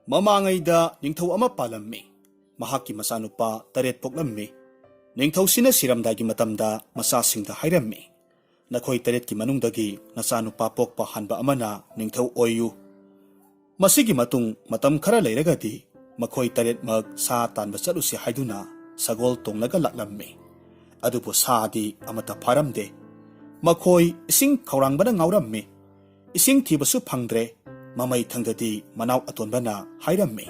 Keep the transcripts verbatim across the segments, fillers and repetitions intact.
ꯃꯃꯥꯡꯉꯩꯗ ꯅꯤꯡꯊꯧ ꯑꯃ ꯄꯥꯜꯂꯝꯃꯤ꯫ ꯃꯍꯥꯛꯀꯤ ꯃꯆꯥꯅꯨꯄꯥ ꯇꯔꯦꯠ ꯄꯣꯛꯂꯝꯃꯤ꯫ ꯅꯤꯡꯊꯧꯁꯤꯅ ꯁꯤꯔꯝꯗꯥꯏꯒꯤ ꯃꯇꯝꯗ ꯃꯆꯥꯁꯤꯡꯗ ꯍꯥꯏꯔꯝꯃꯤ, "ꯅꯈꯣꯏ ꯇꯔꯦꯠꯀꯤ ꯃꯅꯨꯡꯗꯒꯤ ꯅꯆꯥꯅꯨꯄꯥ ꯄꯣꯛꯄ ꯍꯥꯟꯕ ꯑꯃꯅ ꯅꯤꯡꯊꯧ ꯑꯣꯏꯌꯨ꯫ ꯃꯁꯤꯒꯤ ꯃꯇꯨꯡ ꯃꯇꯝ ꯈꯔ ꯂꯩꯔꯒꯗꯤ ꯃꯈꯣꯏ ꯇꯔꯦꯠꯃꯛ ꯁꯥ ꯇꯥꯟꯕ ꯆꯠꯂꯨꯁꯤ" ꯍꯥꯏꯗꯨꯅ ꯁꯒꯣꯜ ꯇꯣꯡꯂꯒ ꯂꯥꯛꯂꯝꯃꯤ꯫ ꯑꯗꯨꯕꯨ ꯁꯥꯗꯤ ꯑꯃꯠꯇ ꯐꯥꯔꯝꯗꯦ꯫ ꯃꯈꯣꯏ ꯏꯁꯤꯡ ꯈꯧꯔꯥꯡꯕꯅ ꯉꯥꯎꯔꯝꯃꯤ꯫ ꯏꯁꯤꯡ ꯊꯤꯕꯁꯨ ꯐꯪꯗ꯭ꯔꯦ꯫ ꯃꯃꯩ ꯊꯪꯗꯗꯤ ꯃꯅꯥꯎ ꯑꯇꯣꯟꯕꯅ ꯍꯥꯏꯔꯝꯃꯤ,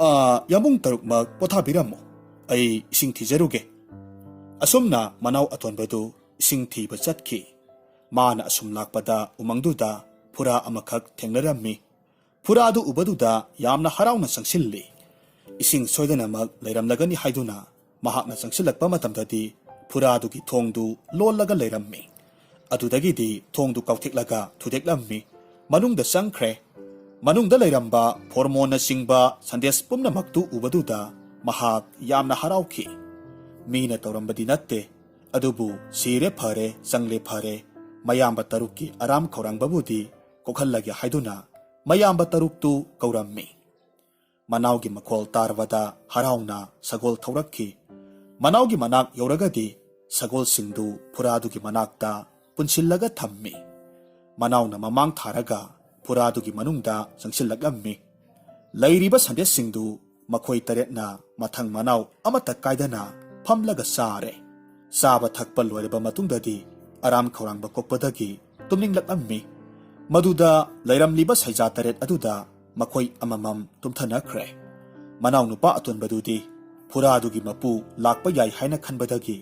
"ꯑꯥ, ꯌꯥꯝꯕꯨꯡ ꯇꯔꯨꯛꯃꯛ ꯄꯣꯊꯥꯕꯤꯔꯝꯃꯨ, ꯑꯩ ꯏꯁꯤꯡ ꯊꯤꯖꯔꯨꯒꯦ"꯫ ꯑꯁꯨꯝꯅ ꯃꯅꯥꯎ ꯑꯇꯣꯟꯕꯗꯨ ꯏꯁꯤꯡ ꯊꯤꯕ ꯆꯠꯈꯤ꯫ ꯃꯥꯅ ꯑꯁꯨꯝ ꯂꯥꯛꯄꯗ ꯎꯃꯪꯗꯨꯗ ꯐꯨꯔꯥ ꯑꯃꯈꯛ ꯊꯦꯡꯅꯔꯝꯃꯤ꯫ ꯐꯨꯔꯥꯗꯨ ꯎꯕꯗꯨꯗ ꯌꯥꯝꯅ ꯍꯔꯥꯎꯅ ꯆꯪꯁꯤꯜꯂꯤ꯫ ꯏꯁꯤꯡ ꯁꯣꯏꯗꯅꯃꯛ ꯂꯩꯔꯝꯂꯒꯅꯤ ꯍꯥꯏꯗꯨꯅ ꯃꯍꯥꯛꯅ ꯆꯪꯁꯤꯜꯂꯛꯄ ꯃꯇꯝꯗꯗꯤ ꯐꯨꯔꯥꯗꯨꯒꯤ ꯊꯣꯡꯗꯨ ꯂꯣꯜꯂꯒ ꯂꯩꯔꯝꯃꯤ꯫ ꯑꯗꯨꯗꯒꯤꯗꯤ ꯊꯣꯡꯗꯨ ꯀꯥꯎꯊꯦꯛꯂꯒ ꯊꯨꯗꯦꯛꯂꯝꯃꯤ꯫ ꯃꯅꯨꯡꯗ ꯆꯪꯈ꯭ꯔꯦ꯫ ꯃꯅꯨꯡꯗ ꯂꯩꯔꯝꯕ ꯐꯣꯔꯃꯣꯟꯅꯆꯤꯡꯕ ꯁꯟꯗꯦꯁ ꯄꯨꯝꯅꯃꯛꯇꯨ ꯎꯕꯗꯨꯗ ꯃꯍꯥꯛ ꯌꯥꯝꯅ ꯍꯔꯥꯎꯈꯤ꯫ ꯃꯤꯅ ꯇꯧꯔꯝꯕꯗꯤ ꯅꯠꯇꯦ, ꯑꯗꯨꯕꯨ ꯁꯤꯔꯦ ꯐꯔꯦ, ꯆꯪꯂꯦ ꯐꯔꯦ, ꯃꯌꯥꯝꯕ ꯇꯔꯨꯛꯀꯤ ꯑꯔꯥꯝ ꯈꯧꯔꯥꯡꯕꯕꯨꯗꯤ ꯀꯣꯛꯍꯜꯂꯒꯦ ꯍꯥꯏꯗꯨꯅ ꯃꯌꯥꯝꯕ ꯇꯔꯨꯛꯇꯨ ꯀꯧꯔꯝꯃꯤ꯫ ꯃꯅꯥꯎꯒꯤ ꯃꯈꯣꯜ ꯇꯥꯔꯕꯗ ꯍꯔꯥꯎꯅ ꯁꯒꯣꯜ ꯊꯧꯔꯛꯈꯤ꯫ ꯃꯅꯥꯎꯒꯤ ꯃꯅꯥꯛ ꯌꯧꯔꯒꯗꯤ ꯁꯒꯣꯜꯁꯤꯡꯗꯨ ꯐꯨꯔꯥꯗꯨꯒꯤ ꯃꯅꯥꯛꯇ ꯄꯨꯟꯁꯤꯜꯂꯒ ꯊꯝꯃꯤ꯫ ꯃꯅꯥꯎꯅ ꯃꯃꯥꯡ ꯊꯥꯔꯒ ꯐꯨꯔꯥꯗꯨꯒꯤ ꯃꯅꯨꯡꯗ ꯆꯪꯁꯤꯜꯂꯛꯂꯝꯃꯤ꯫ ꯂꯩꯔꯤꯕ ꯁꯟꯗꯦꯁꯁꯤꯡꯗꯨ ꯃꯈꯣꯏ ꯇꯔꯦꯠꯅ ꯃꯊꯪ ꯃꯅꯥꯎ ꯑꯃꯠꯇ ꯀꯥꯏꯗꯅ ꯐꯝꯂꯒ ꯆꯥꯔꯦ꯫ ꯆꯥꯕ ꯊꯛꯄ ꯂꯣꯏꯔꯕ ꯃꯇꯨꯡꯗꯗꯤ ꯑꯔꯥꯝ ꯈꯧꯔꯥꯡꯕ ꯀꯣꯛꯄꯗꯒꯤ ꯇꯨꯝꯅꯤꯡꯂꯛꯂꯝꯃꯤ꯫ ꯃꯗꯨꯗ ꯂꯩꯔꯝꯂꯤꯕ ꯁꯩꯖꯥ ꯇꯔꯦꯠ ꯑꯗꯨꯗ ꯃꯈꯣꯏ ꯑꯃꯃꯝ ꯇꯨꯝꯊꯅꯈ꯭ꯔꯦ꯫ ꯃꯅꯥꯎꯅꯨꯄꯥ ꯑꯇꯣꯟꯕꯗꯨꯗꯤ ꯐꯨꯔꯥꯗꯨꯒꯤ ꯃꯄꯨ ꯂꯥꯛꯄ ꯌꯥꯏ ꯍꯥꯏꯅ ꯈꯟꯕꯗꯒꯤ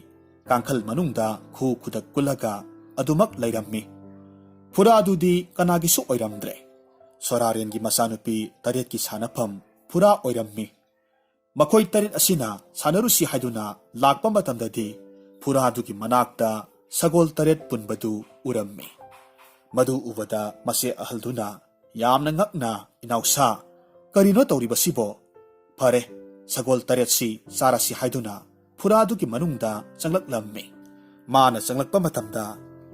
ꯀꯥꯡꯈꯜ ꯃꯅꯨꯡꯗ ꯈꯨ ꯈꯨꯗꯛ ꯀꯨꯜꯂꯒ ꯑꯗꯨꯃꯛ ꯂꯩꯔꯝꯃꯤ꯫ ꯐꯨꯔꯥꯗꯨꯗꯤ ꯀꯅꯥꯒꯤꯁꯨ ꯑꯣꯏꯔꯝꯗ꯭ꯔꯦ꯫ ꯁꯣꯔꯥꯔꯦꯟꯒꯤ ꯃꯆꯥꯅꯨꯄꯤ ꯇꯔꯦꯠꯀꯤ ꯁꯥꯟꯅꯐꯝ ꯐꯨꯔꯥ ꯑꯣꯏꯔꯝꯃꯤ꯫ ꯃꯈꯣꯏ ꯇꯔꯦꯠ ꯑꯁꯤꯅ ꯁꯥꯟꯅꯔꯨꯁꯤ ꯍꯥꯏꯗꯨꯅ ꯂꯥꯛꯄ ꯃꯇꯝꯗꯗꯤ ꯐꯨꯔꯥꯗꯨꯒꯤ ꯃꯅꯥꯛꯇ ꯁꯒꯣꯜ ꯇꯔꯦꯠ ꯄꯨꯟꯕꯗꯨ ꯎꯔꯝꯃꯤ꯫ ꯃꯗꯨ ꯎꯕꯗ ꯃꯆꯦ ꯑꯍꯜꯗꯨꯅ ꯌꯥꯝꯅ ꯉꯛꯅ, "ꯏꯅꯥꯎꯁꯥ, ꯀꯔꯤꯅꯣ ꯇꯧꯔꯤꯕꯁꯤꯕꯣ? ꯐꯔꯦ, ꯁꯒꯣꯜ ꯇꯔꯦꯠꯁꯤ ꯆꯥꯔꯁꯤ" ꯍꯥꯏꯗꯨꯅ ꯐꯨꯔꯥꯗꯨꯒꯤ ꯃꯅꯨꯡꯗ ꯆꯪꯂꯛꯂꯝꯃꯤ꯫ ꯃꯥꯅ ꯆꯪꯂꯛꯄ ꯃꯇꯝꯗ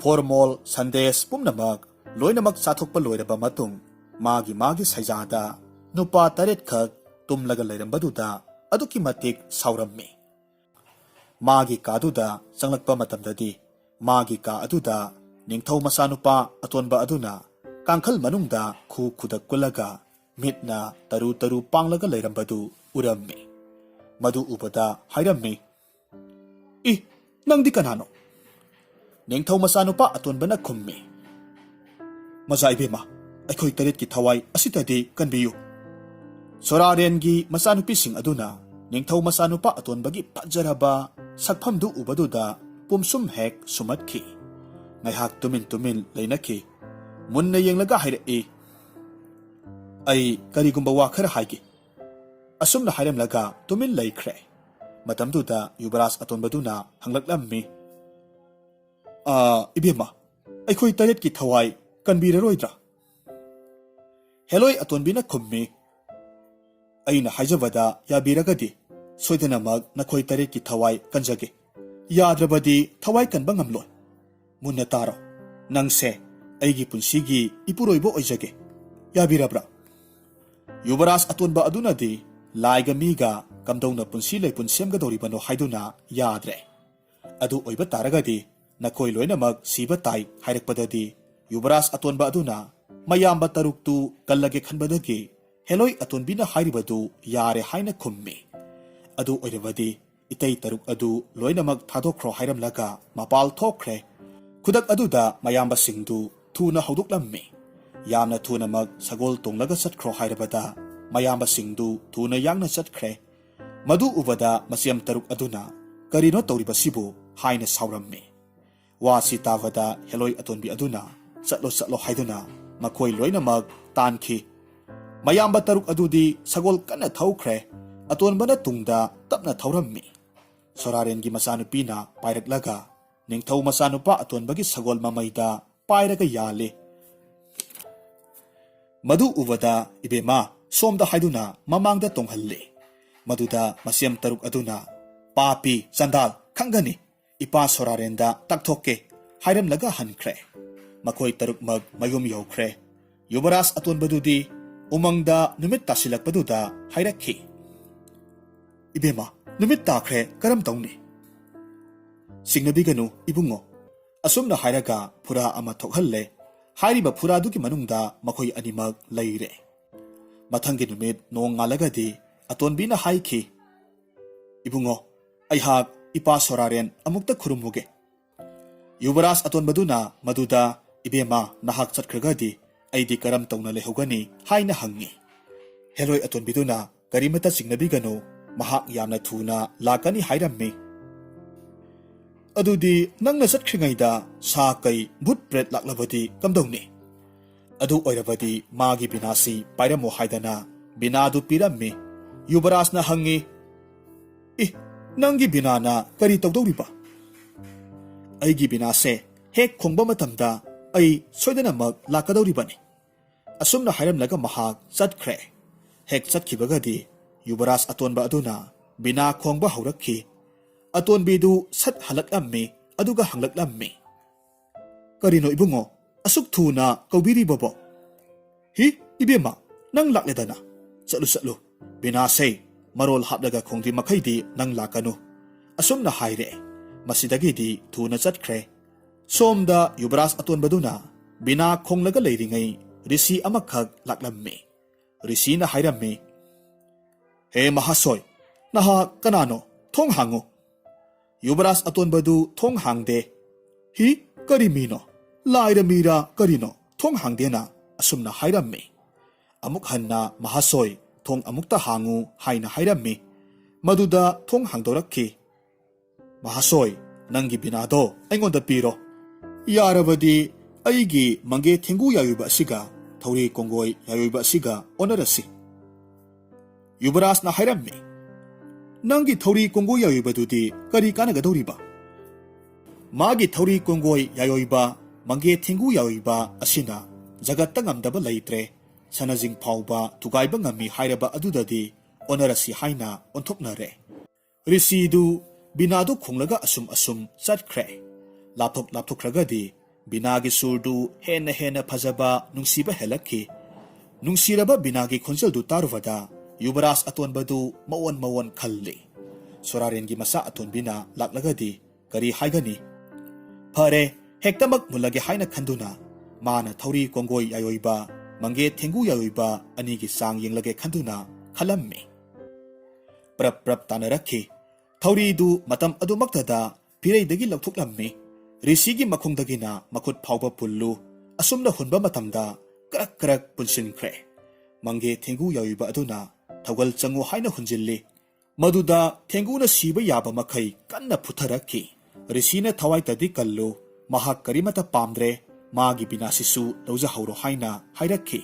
ꯐꯣꯔꯃꯣꯜ, ꯁꯟꯗꯦꯁ ꯄꯨꯝꯅꯃꯛ ꯂꯣꯏꯅꯃꯛ ꯆꯥꯊꯣꯛꯄ ꯂꯣꯏꯔꯕ ꯃꯇꯨꯡ, ꯃꯥꯒꯤ ꯃꯥꯒꯤ ꯁꯩꯖꯥꯗ ꯅꯨꯄꯥ ꯇꯔꯦꯠꯈꯛ ꯇꯨꯝꯂꯒ ꯂꯩꯔꯝꯕꯗꯨꯗ ꯑꯗꯨꯛꯀꯤ ꯃꯇꯤꯛ ꯁꯥꯎꯔꯝꯃꯤ꯫ ꯃꯥꯒꯤ ꯀꯥꯗꯨꯗ ꯆꯪꯂꯛꯄ ꯃꯇꯝꯗꯗꯤ ꯃꯥꯒꯤ ꯀꯥ ꯑꯗꯨꯗ ꯅꯤꯡꯊꯧ ꯃꯆꯥꯅꯨꯄꯥ ꯑꯇꯣꯟꯕ ꯑꯗꯨꯅ ꯀꯥꯡꯈꯜ ꯃꯅꯨꯡꯗ ꯈꯨ ꯈꯨꯗꯛ ꯀꯨꯜꯂꯒ ꯃꯤꯠꯅ ꯇꯔꯨ ꯇꯔꯨ ꯄꯥꯡꯂꯒ ꯂꯩꯔꯝꯕꯗꯨ ꯎꯔꯝꯃꯤ꯫ ꯃꯗꯨ ꯎꯕꯗ ꯍꯥꯏꯔꯝꯃꯤ, "ꯏ, ꯅꯪꯗꯤ ꯀꯅꯥꯅꯣ?" ꯅꯤꯡꯊꯧ ꯃꯆꯥꯅꯨꯄꯥ ꯑꯇꯣꯟꯕꯅ ꯈꯨꯝꯃꯤ, "ꯃꯖꯥ ꯏꯕꯦꯝꯃ, ꯑꯩꯈꯣꯏ ꯇꯔꯦꯠꯀꯤ ꯊꯋꯥꯏ ꯑꯁꯤꯇꯗꯤ ꯀꯟꯕꯤꯌꯨ꯫" ꯁꯣꯔꯥꯔꯦꯟꯒꯤ ꯃꯆꯥꯅꯨꯄꯤꯁꯤꯡ ꯑꯗꯨꯅ ꯅꯤꯡꯊꯧ ꯃꯆꯥꯅꯨꯄꯥ ꯑꯇꯣꯟꯕꯒꯤ ꯐꯖꯔꯕ ꯁꯛꯐꯝꯗꯨ ꯎꯕꯗꯨꯗ ꯄꯨꯝꯁꯨꯝ ꯍꯦꯛ ꯁꯨꯝꯍꯠꯈꯤ꯫ ꯉꯥꯏꯍꯥꯛ ꯇꯨꯃꯤꯟ ꯇꯨꯃꯤꯟ ꯂꯩꯅꯈꯤ꯫ ꯃꯨꯟꯅ ꯌꯦꯡꯂꯒ ꯍꯥꯏꯔꯛꯏ, "ꯑꯩ ꯀꯔꯤꯒꯨꯝꯕ ꯋꯥ ꯈꯔ ꯍꯥꯏꯒꯦ꯫" ꯑꯁꯨꯝꯅ ꯍꯥꯏꯔꯝꯂꯒ ꯇꯨꯃꯤꯟ ꯂꯩꯈ꯭ꯔꯦ꯫ ꯃꯇꯝꯗꯨꯗ ꯌꯨꯕꯔꯥꯖ ꯑꯇꯣꯟꯕꯗꯨꯅ ꯍꯪꯂꯛꯂꯝꯃꯤ, "ꯑ, ꯏꯕꯦꯝꯃ, ꯑꯩꯈꯣꯏ ꯇꯔꯦꯠꯀꯤ ꯊꯋꯥꯏ ꯀꯟꯕꯤꯔꯔꯣꯏꯗ꯭ꯔꯥ?" ꯍꯦꯂꯣꯏ ꯑꯇꯣꯟꯕꯤꯅ ꯈꯨꯝꯃꯤ, "ꯑꯩꯅ ꯍꯥꯏꯖꯕꯗ ꯌꯥꯕꯤꯔꯒꯗꯤ ꯁꯣꯏꯗꯅꯃꯛ ꯅꯈꯣꯏ ꯇꯔꯦꯠꯀꯤ ꯊꯋꯥꯏ ꯀꯟꯖꯒꯦ꯫ ꯌꯥꯗ꯭ꯔꯕꯗꯤ ꯊꯋꯥꯏ ꯀꯟꯕ ꯉꯝꯂꯣꯏ꯫ ꯃꯨꯟꯅ ꯇꯥꯔꯣ, ꯅꯪꯁꯦ ꯑꯩꯒꯤ ꯄꯨꯟꯁꯤꯒꯤ ꯏꯄꯨꯔꯣꯏꯕ ꯑꯣꯏꯖꯒꯦ꯫ ꯌꯥꯕꯤꯔꯕ꯭ꯔꯥ?" ꯌꯨꯕꯔꯥꯖ ꯑꯇꯣꯟꯕ ꯑꯗꯨꯅꯗꯤ ꯂꯥꯏꯒ ꯃꯤꯒ ꯀꯝꯗꯧꯅ ꯄꯨꯟꯁꯤ ꯂꯩꯄꯨꯟ ꯁꯦꯝꯒꯗꯧꯔꯤꯕꯅꯣ ꯍꯥꯏꯗꯨꯅ ꯌꯥꯗ꯭ꯔꯦ꯫ "ꯑꯗꯨ ꯑꯣꯏꯕ ꯇꯥꯔꯒꯗꯤ ꯅꯈꯣꯏ ꯂꯣꯏꯅꯃꯛ ꯁꯤꯕ ꯇꯥꯏ" ꯍꯥꯏꯔꯛꯄꯗꯗꯤ ꯌꯨꯕꯔꯥꯖ ꯑꯇꯣꯟꯕ ꯑꯗꯨꯅ ꯃꯌꯥꯝꯕ ꯇꯔꯨꯛꯇꯨ ꯀꯜꯂꯒꯦ ꯈꯟꯕꯗꯒꯤ ꯍꯦꯂꯣꯏ ꯑꯇꯣꯟꯕꯤꯅ ꯍꯥꯏꯔꯤꯕꯗꯨ ꯌꯥꯔꯦ ꯍꯥꯏꯅ ꯈꯨꯝꯃꯤ꯫ "ꯑꯗꯨ ꯑꯣꯏꯔꯕꯗꯤ ꯏꯇꯩ ꯇꯔꯨꯛ ꯑꯗꯨ ꯂꯣꯏꯅꯃꯛ ꯊꯥꯗꯣꯛꯈ꯭ꯔꯣ" ꯍꯥꯏꯔꯝꯂꯒ ꯃꯄꯥꯜ ꯊꯣꯛꯈ꯭ꯔꯦ꯫ ꯈꯨꯗꯛ ꯑꯗꯨꯗ ꯃꯌꯥꯝꯕꯁꯤꯡꯗꯨ ꯊꯨꯅ ꯍꯧꯗꯣꯛꯂꯝꯃꯤ꯫ ꯌꯥꯝꯅ ꯊꯨꯅꯃꯛ ꯁꯒꯣꯜ ꯇꯣꯡꯂꯒ ꯆꯠꯈ꯭ꯔꯣ ꯍꯥꯏꯔꯕꯗ ꯃꯌꯥꯝꯕꯁꯤꯡꯗꯨ ꯊꯨꯅ ꯌꯥꯡꯅ ꯆꯠꯈ꯭ꯔꯦ꯫ ꯃꯗꯨ ꯎꯕꯗ ꯃꯆꯦꯝ ꯇꯔꯨꯛ ꯑꯗꯨꯅ "ꯀꯔꯤꯅꯣ ꯇꯧꯔꯤꯕꯁꯤꯕꯨ?" ꯍꯥꯏꯅ ꯁꯥꯎꯔꯝꯃꯤ꯫ ꯋꯥꯁꯤ ꯇꯥꯕꯗ ꯍꯦꯂꯣꯏ ꯑꯇꯣꯟꯕꯤ ꯑꯗꯨꯅ "ꯆꯠꯂꯣ, ꯆꯠꯂꯣ" ꯍꯥꯏꯗꯨꯅ ꯃꯈꯣꯏ ꯂꯣꯏꯅꯃꯛ ꯇꯥꯟꯈꯤ꯫ ꯃꯌꯥꯝꯕ ꯇꯔꯨꯛ ꯑꯗꯨꯗꯤ ꯁꯒꯣꯜ ꯀꯟꯅ ꯊꯧꯈ꯭ꯔꯦ꯫ ꯑꯇꯣꯟꯕꯅ ꯇꯨꯡꯗ ꯇꯞꯅ ꯊꯧꯔꯝꯃꯤ꯫ ꯁꯣꯔꯥꯔꯦꯟꯒꯤ ꯃꯆꯥꯅꯨꯄꯤꯅ ꯄꯥꯏꯔꯛꯂꯒ ꯅꯤꯡꯊꯧ ꯃꯆꯥꯅꯨꯄꯥ ꯑꯇꯣꯟꯕꯒꯤ ꯁꯒꯣꯜ ꯃꯃꯩꯗ ꯄꯥꯏꯔꯒ ꯌꯥꯜꯂꯤ꯫ ꯃꯗꯨ ꯎꯕꯗ "ꯏꯕꯦꯝꯃ, ꯁꯣꯝꯗ" ꯍꯥꯏꯗꯨꯅ ꯃꯃꯥꯡꯗ ꯇꯣꯡꯍꯜꯂꯤ꯫ ꯃꯗꯨꯗ ꯃꯆꯦꯝ ꯇꯔꯨꯛ ꯑꯗꯨꯅ "ꯄꯥꯄꯤ, ꯆꯥꯟꯗꯥꯜ, ꯈꯪꯒꯅꯤ, ꯏꯄꯥ ꯁꯣꯔꯥꯔꯦꯟꯗ ꯇꯥꯛꯊꯣꯛꯀꯦ" ꯍꯥꯏꯔꯝꯂꯒ ꯍꯟꯈ꯭ꯔꯦ꯫ ꯃꯈꯣꯏ ꯇꯔꯨꯛꯃꯛ ꯃꯌꯨꯝ ꯌꯧꯈ꯭ꯔꯦ꯫ ꯌꯨꯕꯔꯥꯖ ꯑꯇꯣꯟꯕꯗꯨꯗꯤ ꯎꯃꯪꯗ ꯅꯨꯃꯤꯠ ꯇꯥꯁꯤꯜꯂꯛꯄꯗꯨꯗ ꯍꯥꯏꯔꯛꯈꯤ, "ꯏꯕꯦꯝꯃ, ꯅꯨꯃꯤꯠ ꯇꯥꯈ꯭ꯔꯦ, ꯀꯔꯝ ꯇꯧꯅꯤ?" "ꯆꯤꯡꯅꯕꯤꯒꯅꯨ ꯏꯕꯨꯡꯉꯣ," ꯑꯁꯨꯝꯅ ꯍꯥꯏꯔꯒ ꯐꯨꯔꯥ ꯑꯃ ꯊꯣꯛꯍꯜꯂꯦ꯫ ꯍꯥꯏꯔꯤꯕ ꯐꯨꯔꯥꯗꯨꯒꯤ ꯃꯅꯨꯡꯗ ꯃꯈꯣꯏ ꯑꯅꯤꯃꯛ ꯂꯩꯔꯦ꯫ ꯃꯊꯪꯒꯤ ꯅꯨꯃꯤꯠ ꯅꯣꯡ ꯉꯥꯜꯂꯒꯗꯤ ꯑꯇꯣꯟꯕꯤꯅ ꯍꯥꯏꯈꯤ, "ꯏꯕꯨꯡꯉꯣ, ꯑꯩꯍꯥꯛ ꯏꯄꯥ ꯁꯣꯔꯥꯔꯦꯟ ꯑꯃꯨꯛꯇ ꯈꯨꯔꯨꯝꯃꯨꯒꯦ꯫" ꯌꯨꯕꯔꯥꯖ ꯑꯇꯣꯟꯕꯗꯨꯅ ꯃꯗꯨꯗ, "ꯏꯕꯦꯝꯃ, ꯅꯍꯥꯛ ꯆꯠꯈ꯭ꯔꯒꯗꯤ ꯑꯩꯗꯤ ꯀꯔꯝ ꯇꯧꯅ ꯂꯩꯍꯧꯒꯅꯤ?" ꯍꯥꯏꯅ ꯍꯪꯉꯤ꯫ ꯍꯦꯂꯣꯏ ꯑꯇꯣꯟꯕꯤꯗꯨꯅ, "ꯀꯔꯤꯃꯠꯇ ꯆꯤꯡꯅꯕꯤꯒꯅꯨ, ꯃꯍꯥꯛ ꯌꯥꯝꯅ ꯊꯨꯅ ꯂꯥꯛꯀꯅꯤ ꯍꯥꯏꯔꯝꯃꯤ꯫" "ꯑꯗꯨꯗꯤ ꯅꯪꯅ ꯆꯠꯈ꯭ꯔꯤꯉꯩꯗ ꯁꯥ ꯀꯩ, ꯚꯨꯠ ꯄ꯭ꯔꯦꯠ ꯂꯥꯛꯂꯕꯗꯤ ꯀꯝꯗꯧꯅꯤ?" "ꯑꯗꯨ ꯑꯣꯏꯔꯕꯗꯤ ꯃꯥꯒꯤ ꯕꯤꯅꯥꯁꯤ ꯄꯥꯏꯔꯝꯃꯣ" ꯍꯥꯏꯗꯅ ꯕꯤꯅꯥꯗꯨ ꯄꯤꯔꯝꯃꯤ꯫ ꯌꯨꯕꯔꯥꯖꯅ ꯍꯪꯉꯤ, "ꯏ, ꯅꯪꯒꯤ ꯕꯤꯅꯥꯅ ꯀꯔꯤ ꯇꯧꯗꯧꯔꯤꯕ?" "ꯑꯩꯒꯤ ꯕꯤꯅꯥꯁꯦ ꯍꯦꯛ ꯈꯣꯡꯕ ꯃꯇꯝꯗ ꯑꯩ ꯁꯣꯏꯗꯅꯃꯛ ꯂꯥꯛꯀꯗꯧꯔꯤꯕꯅꯤ꯫" ꯑꯁꯨꯝꯅ ꯍꯥꯏꯔꯝꯂꯒ ꯃꯍꯥꯛ ꯆꯠꯈ꯭ꯔꯦ꯫ ꯍꯦꯛ ꯆꯠꯈꯤꯕꯒꯗꯤ ꯌꯨꯕꯔꯥꯖ ꯑꯇꯣꯟꯕ ꯑꯗꯨꯅ ꯕꯤꯅꯥ ꯈꯣꯡꯕ ꯍꯧꯔꯛꯈꯤ꯫ ꯑꯇꯣꯟꯕꯤꯗꯨ ꯁꯠ ꯍꯜꯂꯛꯂꯝꯃꯤ, ꯑꯗꯨꯒ ꯍꯪꯂꯛꯂꯝꯃꯤ, "ꯀꯔꯤꯅꯣ ꯏꯕꯨꯡꯉꯣ, ꯑꯁꯨꯛ ꯊꯨꯅ ꯀꯧꯕꯤꯔꯤꯕꯕꯣ?" "ꯍꯤ, ꯏꯕꯦꯝꯃ, ꯅꯪ ꯂꯥꯛꯂꯦꯗꯅ꯫ ꯆꯠꯂꯨ, ꯆꯠꯂꯨ꯫ ꯕꯤꯅꯥꯁꯦ ꯃꯔꯣꯜ ꯍꯥꯞꯂꯒ ꯈꯣꯡꯗ꯭ꯔꯤ ꯃꯈꯩꯗꯤ ꯅꯪ ꯂꯥꯛꯀꯅꯨ꯫" ꯑꯁꯨꯝꯅ ꯍꯥꯏꯔꯦ꯫ ꯃꯁꯤꯗꯒꯤꯗꯤ ꯊꯨꯅ ꯆꯠꯈ꯭ꯔꯦ꯫ ꯁꯣꯝꯗ ꯌꯨꯕꯔꯥꯖ ꯑꯇꯣꯟꯕꯗꯨꯅ ꯕꯤꯅꯥ ꯈꯣꯡꯂꯒ ꯂꯩꯔꯤꯉꯩ ꯔꯤꯁꯤ ꯑꯃꯈꯛ ꯂꯥꯛꯂꯝꯃꯤ꯫ ꯔꯤꯁꯤꯅ ꯍꯥꯏꯔꯝꯃꯤ, "ꯍꯦ ꯃꯍꯥꯁꯣꯏ, ꯅꯍꯥꯛ ꯀꯅꯥꯅꯣ? ꯊꯣꯡ ꯍꯥꯡꯉꯨ꯫" ꯌꯨꯕꯔꯥꯖ ꯑꯇꯣꯟꯕꯗꯨ ꯊꯣꯡ ꯍꯥꯡꯗꯦ꯫ "ꯍꯤ, ꯀꯔꯤ ꯃꯤꯅꯣ? ꯂꯥꯏꯔ ꯃꯤꯔ ꯀꯔꯤꯅꯣ? ꯊꯣꯡ ꯍꯥꯡꯗꯦꯅ?" ꯑꯁꯨꯝꯅ ꯍꯥꯏꯔꯝꯃꯤ꯫ ꯑꯃꯨꯛ ꯍꯟꯅ, "ꯃꯍꯥꯁꯣꯏ, ꯊꯣꯡ ꯑꯃꯨꯛꯇ ꯍꯥꯡꯉꯨ" ꯍꯥꯏꯅ ꯍꯥꯏꯔꯝꯃꯤ꯫ ꯃꯗꯨꯗ ꯊꯣꯡ ꯍꯥꯡꯗꯣꯔꯛꯈꯤ꯫ "ꯃꯍꯥꯁꯣꯏ, ꯅꯪꯒꯤ ꯕꯤꯅꯥꯗꯣ ꯑꯩꯉꯣꯟꯗ ꯄꯤꯔꯣ꯫ ꯌꯥꯔꯕꯗꯤ ꯑꯩꯒꯤ ꯃꯪꯒꯦ ꯊꯦꯡꯒꯨ ꯌꯥꯏꯑꯣꯏꯕ ꯑꯁꯤꯒ ꯊꯧꯔꯤ ꯀꯣꯡꯒꯣꯏ ꯌꯥꯏꯑꯣꯏꯕ ꯑꯁꯤꯒ ꯑꯣꯟꯅꯔꯁꯤ꯫" ꯌꯨꯕꯔꯥꯖꯅ ꯍꯥꯏꯔꯝꯃꯤ, "ꯅꯪꯒꯤ ꯊꯧꯔꯤ ꯀꯣꯡꯒꯣꯏ ꯌꯥꯏꯑꯣꯏꯕꯗꯨꯗꯤ ꯀꯔꯤ ꯀꯥꯟꯅꯒꯗꯧꯔꯤꯕ?" "ꯃꯥꯒꯤ ꯊꯧꯔꯤ ꯀꯣꯡꯒꯣꯏ ꯌꯥꯏꯑꯣꯏꯕ, ꯃꯪꯒꯦ ꯊꯦꯡꯒꯨ ꯌꯥꯏꯑꯣꯏꯕ ꯑꯁꯤꯅ ꯖꯒꯠꯇ ꯉꯝꯗꯕ ꯂꯩꯇ꯭ꯔꯦ, ꯁꯅꯥꯖꯤꯡ ꯐꯥꯎꯕ ꯊꯨꯒꯥꯏꯕ ꯉꯝꯃꯤ ꯍꯥꯏꯔꯕ ꯑꯗꯨꯗꯗꯤ ꯑꯣꯟꯅꯔꯁꯤ" ꯍꯥꯏꯅ ꯑꯣꯟꯊꯣꯛꯅꯔꯦ꯫ ꯔꯤꯁꯤꯗꯨ ꯕꯤꯅꯥꯗꯨ ꯈꯣꯡꯂꯒ ꯑꯁꯨꯝ ꯑꯁꯨꯝ ꯆꯠꯈ꯭ꯔꯦ꯫ ꯂꯥꯞꯊꯣꯛ ꯂꯥꯞꯊꯣꯛꯈ꯭ꯔꯒꯗꯤ ꯕꯤꯅꯥꯒꯤ ꯁꯨꯔꯗꯨ ꯍꯦꯟꯅ ꯍꯦꯟꯅ ꯐꯖꯕ, ꯅꯨꯡꯁꯤꯕ ꯍꯦꯜꯂꯛꯈꯤ꯫ ꯅꯨꯡꯁꯤꯔꯕ ꯕꯤꯅꯥꯒꯤ ꯈꯣꯟꯖꯦꯜꯗꯨ ꯇꯥꯔꯨꯕꯗ ꯌꯨꯕꯔꯥꯖ ꯑꯇꯣꯟꯕꯗꯨ ꯃꯑꯣꯟ ꯃꯑꯣꯟ ꯈꯜꯂꯤ꯫ ꯁꯣꯔꯥꯔꯦꯟꯒꯤ ꯃꯆꯥ ꯑꯇꯣꯟꯕꯤꯅ ꯂꯥꯛꯂꯒꯗꯤ ꯀꯔꯤ ꯍꯥꯏꯒꯅꯤ? ꯐꯔꯦ, ꯍꯦꯛꯇꯃꯛ ꯃꯨꯜꯂꯒꯦ ꯍꯥꯏꯅ ꯈꯟꯗꯨꯅ ꯃꯥꯅ ꯊꯧꯔꯤ ꯀꯣꯡꯒꯣꯏ ꯌꯥꯏꯑꯣꯏꯕ, ꯃꯪꯒꯦ ꯊꯦꯡꯒꯨ ꯌꯥꯏꯑꯣꯏꯕ ꯑꯅꯤꯒꯤ ꯆꯥꯡ ꯌꯦꯡꯂꯒꯦ ꯈꯟꯗꯨꯅ ꯈꯜꯂꯝꯃꯤ꯫ ꯄ꯭ꯔꯞ ꯄ꯭ꯔꯞ ꯇꯥꯅꯔꯛꯈꯤ꯫ ꯊꯧꯔꯤꯗꯨ ꯃꯇꯝ ꯑꯗꯨꯃꯛꯇꯗ ꯐꯤꯔꯩꯗꯒꯤ ꯂꯧꯊꯣꯛꯂꯝꯃꯤ꯫ ꯔꯤꯁꯤꯒꯤ ꯃꯈꯣꯡꯗꯒꯤꯅ ꯃꯈꯨꯠ ꯐꯥꯎꯕ ꯄꯨꯜꯂꯨ ꯑꯁꯨꯝꯅ ꯍꯨꯟꯕ ꯃꯇꯝꯗ ꯀ꯭ꯔꯛ ꯀ꯭ꯔꯛ ꯄꯨꯟꯁꯤꯟꯈ꯭ꯔꯦ꯫ ꯃꯪꯒꯦ ꯊꯦꯡꯒꯨ ꯌꯥꯎꯏꯕ ꯑꯗꯨꯅ ꯊꯧꯒꯜ ꯆꯪꯉꯨ ꯍꯥꯏꯅ ꯍꯨꯟꯖꯤꯜꯂꯤ꯫ ꯃꯗꯨꯗ ꯊꯦꯡꯒꯨꯅ ꯁꯤꯕ ꯌꯥꯕ ꯃꯈꯩ ꯀꯟꯅ ꯐꯨꯊꯔꯛꯈꯤ꯫ ꯔꯤꯁꯤꯅ ꯊꯋꯥꯏꯇꯗꯤ ꯀꯜꯂꯨ, ꯃꯍꯥꯛ ꯀꯔꯤꯃꯠꯇ ꯄꯥꯝꯗ꯭ꯔꯦ, ꯃꯥꯒꯤ ꯕꯤꯅꯥꯁꯤꯁꯨ ꯂꯧꯖꯍꯧꯔꯣ ꯍꯥꯏꯅ ꯍꯥꯏꯔꯛꯈꯤ꯫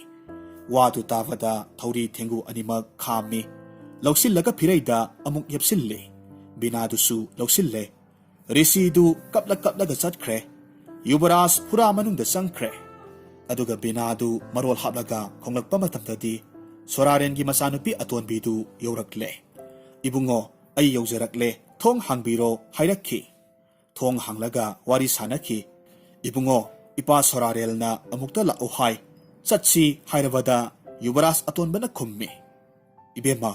ꯋꯥꯗꯨ ꯇꯥꯕꯗ ꯊꯧꯔꯤ ꯊꯦꯡꯒꯨ ꯑꯅꯤꯃꯛ ꯈꯥꯝꯃꯤ꯫ ꯂꯧꯁꯤꯜꯂꯒ ꯐꯤꯔꯩꯗ ꯑꯃꯨꯛ ꯌꯦꯞꯁꯤꯜꯂꯤ꯫ ꯕꯤꯅꯥꯗꯨꯁꯨ ꯂꯧꯁꯤꯜꯂꯦ꯫ ꯔꯤꯁꯤꯗꯨ ꯀꯞꯂ ꯀꯞꯂꯒ ꯆꯠꯈ꯭ꯔꯦ꯫ ꯌꯨꯕꯔꯥꯖ ꯍꯨꯔꯥ ꯃꯅꯨꯡꯗ ꯆꯪꯈ꯭ꯔꯦ꯫ ꯑꯗꯨꯒ ꯕꯤꯅꯥꯗꯨ ꯃꯔꯣꯜ ꯍꯥꯞꯂꯒ ꯈꯣꯡꯂꯛꯄ ꯃꯇꯝꯗꯗꯤ ꯁꯣꯔꯥꯔꯦꯟꯒꯤ ꯃꯆꯥꯅꯨꯄꯤ ꯑꯇꯣꯟꯕꯤꯗꯨ ꯌꯧꯔꯛꯂꯦ꯫ "ꯏꯕꯨꯡꯉꯣ, ꯑꯩ ꯌꯧꯖꯔꯛꯂꯦ, ꯊꯣꯡ ꯍꯥꯡꯕꯤꯔꯣ" ꯍꯥꯏꯔꯛꯈꯤ꯫ ꯊꯣꯡ ꯍꯥꯡꯂꯒ ꯋꯥꯔꯤ ꯁꯥꯅꯈꯤ꯫ "ꯏꯕꯨꯡꯉꯣ, ꯏꯄꯥ ꯁꯣꯔꯥꯔꯦꯜꯅ ꯑꯃꯨꯛꯇ ꯂꯥꯛꯑꯣ ꯍꯥꯏ, ꯆꯠꯁꯤ" ꯍꯥꯏꯔꯕꯗ ꯌꯨꯕꯔꯥꯖ ꯑꯇꯣꯟꯕꯅ ꯈꯨꯝꯃꯤ, "ꯏꯕꯦꯝꯃ,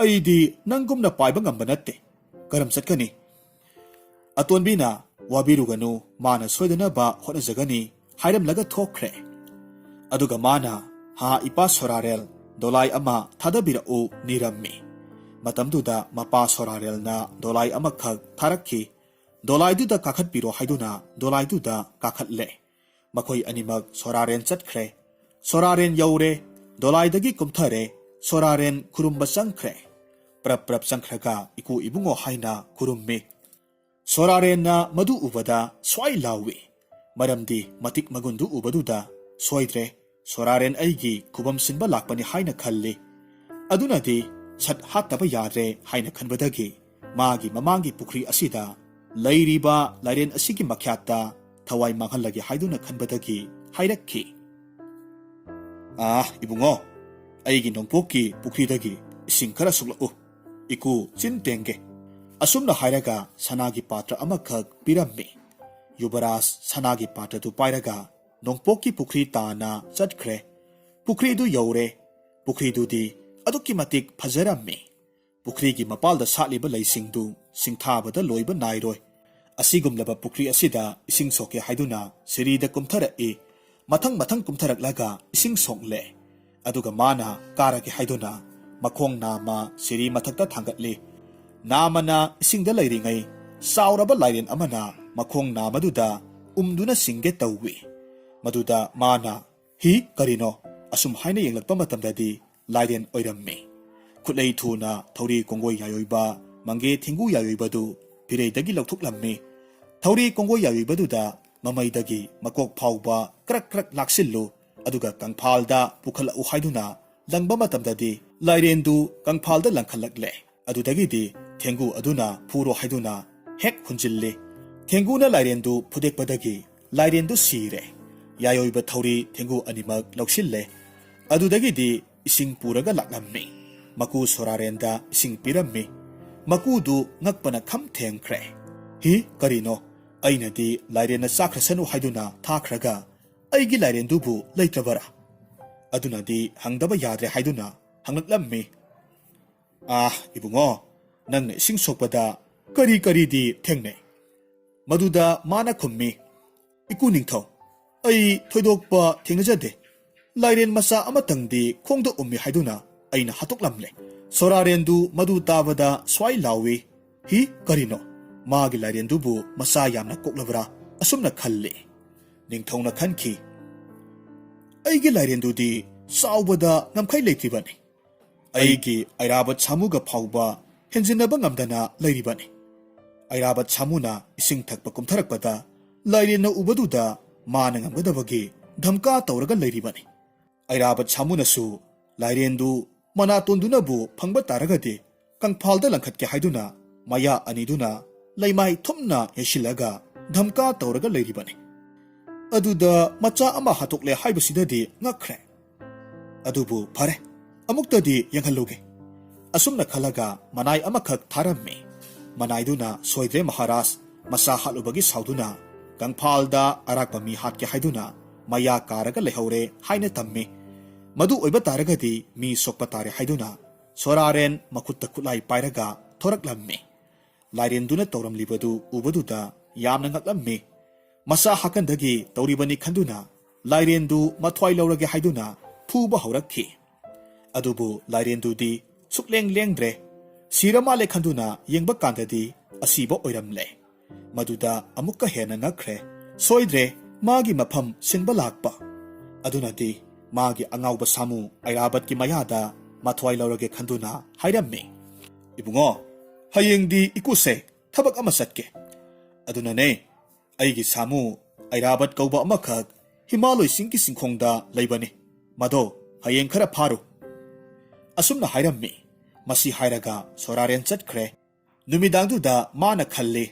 ꯑꯩꯗꯤ ꯅꯪꯒꯨꯝꯅ ꯄꯥꯏꯕ ꯉꯝꯕ ꯅꯠꯇꯦ, ꯀꯔꯝ ꯆꯠꯀꯅꯤ?" ꯑꯇꯣꯟꯕꯤꯅ, "ꯋꯥꯕꯤꯔꯨꯒꯅꯨ, ꯃꯥꯅ ꯁꯣꯏꯗꯅꯕ ꯍꯣꯠꯅꯖꯒꯅꯤ" ꯍꯥꯏꯔꯝꯂꯒ ꯊꯣꯛꯈ꯭ꯔꯦ꯫ ꯑꯗꯨꯒ ꯃꯥꯅ, "ꯍꯥ, ꯏꯄꯥ ꯁꯣꯔꯥꯔꯦꯜ, ꯗꯣꯂꯥꯏ ꯑꯃ ꯊꯥꯗꯕꯤꯔꯛꯎ" ꯅꯤꯔꯝꯃꯤ꯫ ꯃꯇꯝꯗꯨꯗ ꯃꯄꯥ ꯁꯣꯔꯥꯔꯦꯜꯅ ꯗꯣꯂꯥꯏ ꯑꯃꯈꯛ ꯊꯥꯔꯛꯈꯤ꯫ "ꯗꯣꯂꯥꯏꯗꯨꯗ ꯀꯥꯈꯠꯄꯤꯔꯣ" ꯍꯥꯏꯗꯨꯅ ꯗꯣꯂꯥꯏꯗꯨꯗ ꯀꯥꯈꯠꯂꯦ꯫ ꯃꯈꯣꯏ ꯑꯅꯤꯃꯛ ꯁꯣꯔꯥꯔꯦꯟ ꯆꯠꯈ꯭ꯔꯦ꯫ ꯁꯣꯔꯥꯔꯦꯟ ꯌꯧꯔꯦ꯫ ꯗꯣꯂꯥꯏꯗꯒꯤ ꯀꯨꯝꯊꯔꯦ꯫ ꯁꯣꯔꯥꯔꯦꯟ ꯈꯨꯔꯨꯝꯕ ꯆꯪꯈ꯭ꯔꯦ꯫ ꯄ꯭ꯔꯞ ꯄ꯭ꯔꯞ ꯆꯪꯈ꯭ꯔꯒ "ꯏꯀꯨ ꯏꯕꯨꯡꯉꯣ" ꯍꯥꯏꯅ ꯈꯨꯔꯨꯝꯃꯤ꯫ ꯁꯣꯔꯥꯔꯦꯟꯅ ꯃꯗꯨ ꯎꯕꯗ ꯁ꯭ꯋꯥꯏ ꯂꯥꯎꯏ꯫ ꯃꯔꯝꯗꯤ ꯃꯇꯤꯛ ꯃꯒꯨꯟꯗꯨ ꯎꯕꯗꯨꯗ ꯁꯣꯏꯗ꯭ꯔꯦ, ꯁꯣꯔꯥꯔꯦꯟ ꯑꯩꯒꯤ ꯈꯨꯕꯝ ꯁꯤꯟꯕ ꯂꯥꯛꯄꯅꯤ ꯍꯥꯏꯅ ꯈꯜꯂꯤ꯫ ꯑꯗꯨꯅꯗꯤ ꯁꯠ ꯍꯥꯠꯇꯕ ꯌꯥꯗ꯭ꯔꯦ ꯍꯥꯏꯅ ꯈꯟꯕꯗꯒꯤ ꯃꯥꯒꯤ ꯃꯃꯥꯡꯒꯤ ꯄꯨꯈ꯭ꯔꯤ ꯑꯁꯤꯗ ꯂꯩꯔꯤꯕ ꯂꯥꯏꯔꯦꯟ ꯑꯁꯤꯒꯤ ꯃꯈ꯭ꯌꯥꯠꯇ ꯊꯋꯥꯏ ꯃꯥꯡꯍꯜꯂꯒꯦ ꯍꯥꯏꯗꯨꯅ ꯈꯟꯕꯗꯒꯤ ꯍꯥꯏꯔꯛꯈꯤ꯫ "ꯑꯥ, ꯏꯕꯨꯡꯉꯣ, ꯑꯩꯒꯤ ꯅꯣꯡꯄꯣꯛꯀꯤ ꯄꯨꯈ꯭ꯔꯤꯗꯒꯤ ꯏꯁꯤꯡ ꯈꯔ ꯁꯣꯛꯂꯛꯎ꯫ ꯏꯀꯨ ꯆꯤꯟ ꯇꯦꯡꯒꯦ"꯫ ꯑꯁꯨꯝꯅ ꯍꯥꯏꯔꯒ ꯁꯅꯥꯒꯤ ꯄꯥꯇ꯭ꯔ ꯑꯃꯈꯛ ꯄꯤꯔꯝꯃꯤ꯫ ꯌꯨꯕꯔꯥꯖ ꯁꯅꯥꯒꯤ ꯄꯥꯇ꯭ꯔꯗꯨ ꯄꯥꯏꯔꯒ ꯅꯣꯡꯄꯣꯛꯀꯤ ꯄꯨꯈ꯭ꯔꯤ ꯇꯥꯟꯅ ꯆꯠꯈ꯭ꯔꯦ꯫ ꯄꯨꯈ꯭ꯔꯤꯗꯨ ꯌꯧꯔꯦ꯫ ꯄꯨꯈ꯭ꯔꯤꯗꯨꯗꯤ ꯑꯗꯨꯛꯀꯤ ꯃꯇꯤꯛ ꯐꯖꯔꯝꯃꯤ꯫ ꯄꯨꯈ꯭ꯔꯤꯒꯤ ꯃꯄꯥꯜꯗ ꯁꯥꯠꯂꯤꯕ ꯂꯩꯁꯤꯡꯗꯨ ꯁꯤꯡꯊꯥꯕꯗ ꯂꯣꯏꯕ ꯅꯥꯏꯔꯣꯏ꯫ ꯑꯁꯤꯒꯨꯝꯂꯕ ꯄꯨꯈ꯭ꯔꯤ ꯑꯁꯤꯗ ꯏꯁꯤꯡ ꯁꯣꯛꯀꯦ ꯍꯥꯏꯗꯨꯅ ꯁꯤꯔꯤꯗ ꯀꯨꯝꯊꯔꯛꯏ꯫ ꯃꯊꯪ ꯃꯊꯪ ꯀꯨꯝꯊꯔꯛꯂꯒ ꯏꯁꯤꯡ ꯁꯣꯛꯂꯦ꯫ ꯑꯗꯨꯒ ꯃꯥꯅ ꯀꯥꯔꯒꯦ ꯍꯥꯏꯗꯨꯅ ꯃꯈꯣꯡ ꯅꯥꯝꯃ ꯁꯤꯔꯤ ꯃꯊꯛꯇ ꯊꯥꯡꯒꯠꯂꯤ꯫ ꯅꯥꯝꯃꯅ ꯏꯁꯤꯡꯗ ꯂꯩꯔꯤꯉꯩ ꯆꯥꯎꯔꯕ ꯂꯥꯏꯔꯦꯟ ꯑꯃꯅ ꯃꯈꯣꯡ ꯅꯥꯝꯃꯗꯨꯗ ꯎꯝꯗꯨꯅ ꯆꯤꯡꯒꯦ ꯇꯧꯏ꯫ ꯃꯗꯨꯗ ꯃꯥꯅ, "ꯍꯤ, ꯀꯔꯤꯅꯣ?" ꯑꯁꯨꯝ ꯍꯥꯏꯅ ꯌꯦꯡꯂꯛꯄ ꯃꯇꯝꯗꯗꯤ ꯂꯥꯏꯔꯦꯟ ꯑꯣꯏꯔꯝꯃꯤ꯫ ꯈꯨꯠꯂꯩ ꯊꯨꯅ ꯊꯧꯔꯤ ꯀꯣꯡꯒꯣꯏ ꯌꯥꯏꯑꯣꯏꯕ, ꯃꯪꯒꯦ ꯊꯦꯡꯒꯨ ꯌꯥꯏꯑꯣꯏꯕꯗꯨ ꯐꯤꯔꯩꯗꯒꯤ ꯂꯧꯊꯣꯛꯂꯝꯃꯤ꯫ ꯊꯧꯔꯤ ꯀꯣꯡꯒꯣꯏ ꯌꯥꯏꯑꯣꯏꯕꯗꯨꯗ ꯃꯃꯩꯗꯒꯤ ꯃꯀꯣꯛ ꯐꯥꯎꯕ ꯀ꯭ꯔꯛ ꯀ꯭ꯔꯛ ꯂꯥꯛꯁꯤꯜꯂꯨ, ꯑꯗꯨꯒ ꯀꯪꯐꯥꯜꯗ ꯄꯨꯈꯠꯂꯛꯎ ꯍꯥꯏꯗꯨꯅ ꯂꯪꯕ ꯃꯇꯝꯗꯗꯤ ꯂꯥꯏꯔꯦꯟꯗꯨ ꯀꯪꯐꯥꯜꯗ ꯂꯪꯈꯠꯂꯛꯂꯦ꯫ ꯑꯗꯨꯗꯒꯤꯗꯤ ꯊꯦꯡꯒꯨ ꯑꯗꯨꯅ ꯐꯨꯔꯣ ꯍꯥꯏꯗꯨꯅ ꯍꯦꯛ ꯍꯨꯟꯖꯤꯜꯂꯤ꯫ ꯊꯦꯡꯒꯨꯅ ꯂꯥꯏꯔꯦꯟꯗꯨ ꯐꯨꯗꯦꯛꯄꯗꯒꯤ ꯂꯥꯏꯔꯦꯟꯗꯨ ꯁꯤꯔꯦ꯫ ꯌꯥꯏꯑꯣꯏꯕ ꯊꯧꯔꯤ ꯊꯦꯡꯒꯨ ꯑꯅꯤꯃꯛ ꯂꯧꯁꯤꯜꯂꯦ꯫ ꯑꯗꯨꯗꯒꯤꯗꯤ ꯏꯁꯤꯡ ꯄꯨꯔꯒ ꯂꯥꯛꯂꯝꯃꯤ꯫ ꯃꯀꯨ ꯁꯣꯔꯥꯔꯦꯟꯗ ꯏꯁꯤꯡ ꯄꯤꯔꯝꯃꯤ꯫ ꯃꯀꯨꯗꯨ ꯉꯛꯄꯅ ꯈꯝ ꯊꯦꯡꯈ꯭ꯔꯦ꯫ "ꯍꯤ, ꯀꯔꯤꯅꯣ? ꯑꯩꯅꯗꯤ ꯂꯥꯏꯔꯦꯟꯅ ꯆꯥꯈ꯭ꯔꯁꯅꯨ ꯍꯥꯏꯗꯨꯅ ꯊꯥꯈ꯭ꯔꯒ ꯑꯩꯒꯤ ꯂꯥꯏꯔꯦꯟꯗꯨꯕꯨ ꯂꯩꯇ꯭ꯔꯕꯔꯥ?" ꯑꯗꯨꯅꯗꯤ ꯍꯪꯗꯕ ꯌꯥꯗ꯭ꯔꯦ ꯍꯥꯏꯗꯨꯅ ꯍꯪꯂꯛꯂꯝꯃꯤ꯫ "ꯑꯥ, ꯏꯕꯨꯡꯉꯣ, ꯅꯪꯅ ꯏꯁꯤꯡ ꯁꯣꯛꯄꯗ ꯀꯔꯤ ꯀꯔꯤꯗꯤ ꯊꯦꯡꯅꯩ?" ꯃꯗꯨꯗ ꯃꯥꯅ ꯈꯨꯝꯃꯤ, "ꯏꯀꯨ ꯅꯤꯡꯊꯧ, ꯑꯩ ꯊꯣꯏꯗꯣꯛꯄ ꯊꯦꯡꯅꯖꯗꯦ꯫ ꯂꯥꯏꯔꯦꯟ ꯃꯆꯥ ꯑꯃꯇꯪꯗꯤ ꯈꯣꯡꯗ ꯎꯝꯃꯤ ꯍꯥꯏꯗꯨꯅ ꯑꯩꯅ ꯍꯥꯠꯇꯣꯛꯂꯝꯂꯦ꯫" ꯁꯣꯔꯥꯔꯦꯟꯗꯨ ꯃꯗꯨ ꯇꯥꯕꯗ ꯁ꯭ꯋꯥꯏ ꯂꯥꯎꯏ, "ꯍꯤ, ꯀꯔꯤꯅꯣ? ꯃꯥꯒꯤ ꯂꯥꯏꯔꯦꯟꯗꯨꯕꯨ ꯃꯆꯥ ꯌꯥꯝꯅ ꯀꯣꯛꯂꯕ꯭ꯔꯥ?" ꯑꯁꯨꯝꯅ ꯈꯜꯂꯤ꯫ ꯅꯤꯡꯊꯧꯅ ꯈꯟꯈꯤ, "ꯑꯩꯒꯤ ꯂꯥꯏꯔꯦꯟꯗꯨꯗꯤ ꯆꯥꯎꯕꯗ ꯉꯝꯈꯩ ꯂꯩꯇ꯭ꯔꯤꯕꯅꯤ꯫ ꯑꯩꯒꯤ ꯑꯩꯔꯥꯕꯠ ꯁꯥꯃꯨꯒ ꯐꯥꯎꯕ ꯍꯦꯟꯖꯤꯟꯅꯕ ꯉꯝꯗꯅ ꯂꯩꯔꯤꯕꯅꯤ꯫" ꯑꯩꯔꯥꯕꯠ ꯁꯥꯃꯨꯅ ꯏꯁꯤꯡ ꯊꯛꯄ ꯀꯨꯝꯊꯔꯛꯄꯗ ꯂꯥꯏꯔꯦꯟꯅ ꯎꯕꯗꯨꯗ ꯃꯥꯅ ꯉꯝꯒꯗꯕꯒꯤ ꯙꯝꯀꯥ ꯇꯧꯔꯒ ꯂꯩꯔꯤꯕꯅꯤ꯫ ꯑꯩꯔꯥꯕꯠ ꯁꯥꯃꯨꯅꯁꯨ ꯂꯥꯏꯔꯦꯟꯗꯨ ꯃꯅꯥꯇꯣꯟꯗꯨꯅꯕꯨ ꯐꯪꯕ ꯇꯥꯔꯒꯗꯤ ꯀꯪꯐꯥꯜꯗ ꯂꯪꯈꯠꯀꯦ ꯍꯥꯏꯗꯨꯅ ꯃꯌꯥ ꯑꯅꯤꯗꯨꯅ ꯂꯩꯃꯥꯏ ꯊꯨꯝꯅ ꯌꯩꯁꯤꯜꯂꯒ ꯙꯝꯀꯥ ꯇꯧꯔꯒ ꯂꯩꯔꯤꯕꯅꯤ꯫ ꯑꯗꯨꯗ ꯃꯆꯥ ꯑꯃ ꯍꯥꯠꯇꯣꯛꯂꯦ ꯍꯥꯏꯕꯁꯤꯗꯗꯤ ꯉꯛꯈ꯭ꯔꯦ꯫ ꯑꯗꯨꯕꯨ ꯐꯔꯦ, ꯑꯃꯨꯛꯇꯗꯤ ꯌꯦꯡꯍꯜꯂꯨꯒꯦ꯫ ꯑꯁꯨꯝꯅ ꯈꯜꯂꯒ ꯃꯅꯥꯏ ꯑꯃꯈꯛ ꯊꯥꯔꯝꯃꯤ꯫ ꯃꯅꯥꯏꯗꯨꯅ ꯁꯣꯏꯗ꯭ꯔꯦ ꯃꯍꯥꯔꯥꯖ, ꯃꯆꯥ ꯍꯥꯠꯂꯨꯕꯒꯤ ꯁꯥꯎꯗꯨꯅ ꯀꯪꯐꯥꯜꯗ ꯑꯔꯥꯛꯄ ꯃꯤ ꯍꯥꯠꯀꯦ ꯍꯥꯏꯗꯨꯅ ꯃꯌꯥ ꯀꯥꯔꯒ ꯂꯩꯍꯧꯔꯦ ꯍꯥꯏꯅ ꯇꯝꯃꯤ꯫ ꯃꯗꯨ ꯑꯣꯏꯕ ꯇꯥꯔꯒꯗꯤ ꯃꯤ ꯁꯣꯛꯄ ꯇꯥꯔꯦ ꯍꯥꯏꯗꯨꯅ ꯁꯣꯔꯥꯔꯦꯟ ꯃꯈꯨꯠꯇ ꯈꯨꯠꯂꯥꯏ ꯄꯥꯏꯔꯒ ꯊꯣꯔꯛꯂꯝꯃꯤ꯫ ꯂꯥꯏꯔꯦꯟꯗꯨꯅ ꯇꯧꯔꯝꯂꯤꯕꯗꯨ ꯎꯕꯗꯨꯗ ꯌꯥꯝꯅ ꯉꯛꯂꯝꯃꯤ꯫ ꯃꯁꯥ ꯍꯥꯀꯟꯗꯒꯤ ꯇꯧꯔꯤꯕꯅꯤ ꯈꯟꯗꯨꯅ ꯂꯥꯏꯔꯦꯟꯗꯨ ꯃꯊ꯭ꯋꯥꯏ ꯂꯧꯔꯒꯦ ꯍꯥꯏꯗꯨꯅ ꯐꯨꯕ ꯍꯧꯔꯛꯈꯤ꯫ ꯑꯗꯨꯕꯨ ꯂꯥꯏꯔꯦꯟꯗꯨꯗꯤ ꯁꯨꯛꯂꯦꯡ ꯂꯦꯡꯗ꯭ꯔꯦ꯫ ꯁꯤꯔ ꯃꯥꯜꯂꯦ ꯈꯟꯗꯨꯅ ꯌꯦꯡꯕ ꯀꯥꯟꯗꯗꯤ ꯑꯁꯤꯕ ꯑꯣꯏꯔꯝꯂꯦ꯫ ꯃꯗꯨꯗ ꯑꯃꯨꯛꯀ ꯍꯦꯟꯅ ꯉꯛꯈ꯭ꯔꯦ꯫ ꯁꯣꯏꯗ꯭ꯔꯦ, ꯃꯥꯒꯤ ꯃꯐꯝ ꯁꯤꯟꯕ ꯂꯥꯛꯄ꯫ ꯑꯗꯨꯅꯗꯤ ꯃꯥꯒꯤ ꯑꯉꯥꯎꯕ ꯁꯥꯃꯨ ꯑꯩꯔꯥꯕꯠꯀꯤ ꯃꯌꯥꯗ ꯃꯊ꯭ꯋꯥꯏ ꯂꯧꯔꯒꯦ ꯈꯟꯗꯨꯅ ꯍꯥꯏꯔꯝꯃꯤ, "ꯏꯕꯨꯡꯉꯣ, ꯍꯌꯦꯡꯗꯤ ꯏꯀꯨꯁꯦ ꯊꯕꯛ ꯑꯃ ꯆꯠꯀꯦ꯫ ꯑꯗꯨꯅꯅꯦ, ꯑꯩꯒꯤ ꯁꯥꯃꯨ ꯑꯩꯔꯥꯕꯠ ꯀꯧꯕ ꯑꯃꯈꯛ ꯍꯤꯃꯥꯂꯣꯏꯁꯤꯡꯒꯤ ꯆꯤꯡꯈꯣꯡꯗ ꯂꯩꯕꯅꯤ꯫ ꯃꯗꯣ ꯍꯌꯦꯡ ꯈꯔ ꯐꯥꯔꯨ"꯫ ꯑꯁꯨꯝꯅ ꯍꯥꯏꯔꯝꯃꯤ꯫ ꯃꯁꯤ ꯍꯥꯏꯔꯒ ꯁꯣꯔꯥꯔꯦꯟ ꯆꯠꯈ꯭ꯔꯦ꯫ ꯅꯨꯃꯤꯗꯥꯡꯗꯨꯗ ꯃꯥꯅ ꯈꯜꯂꯤ,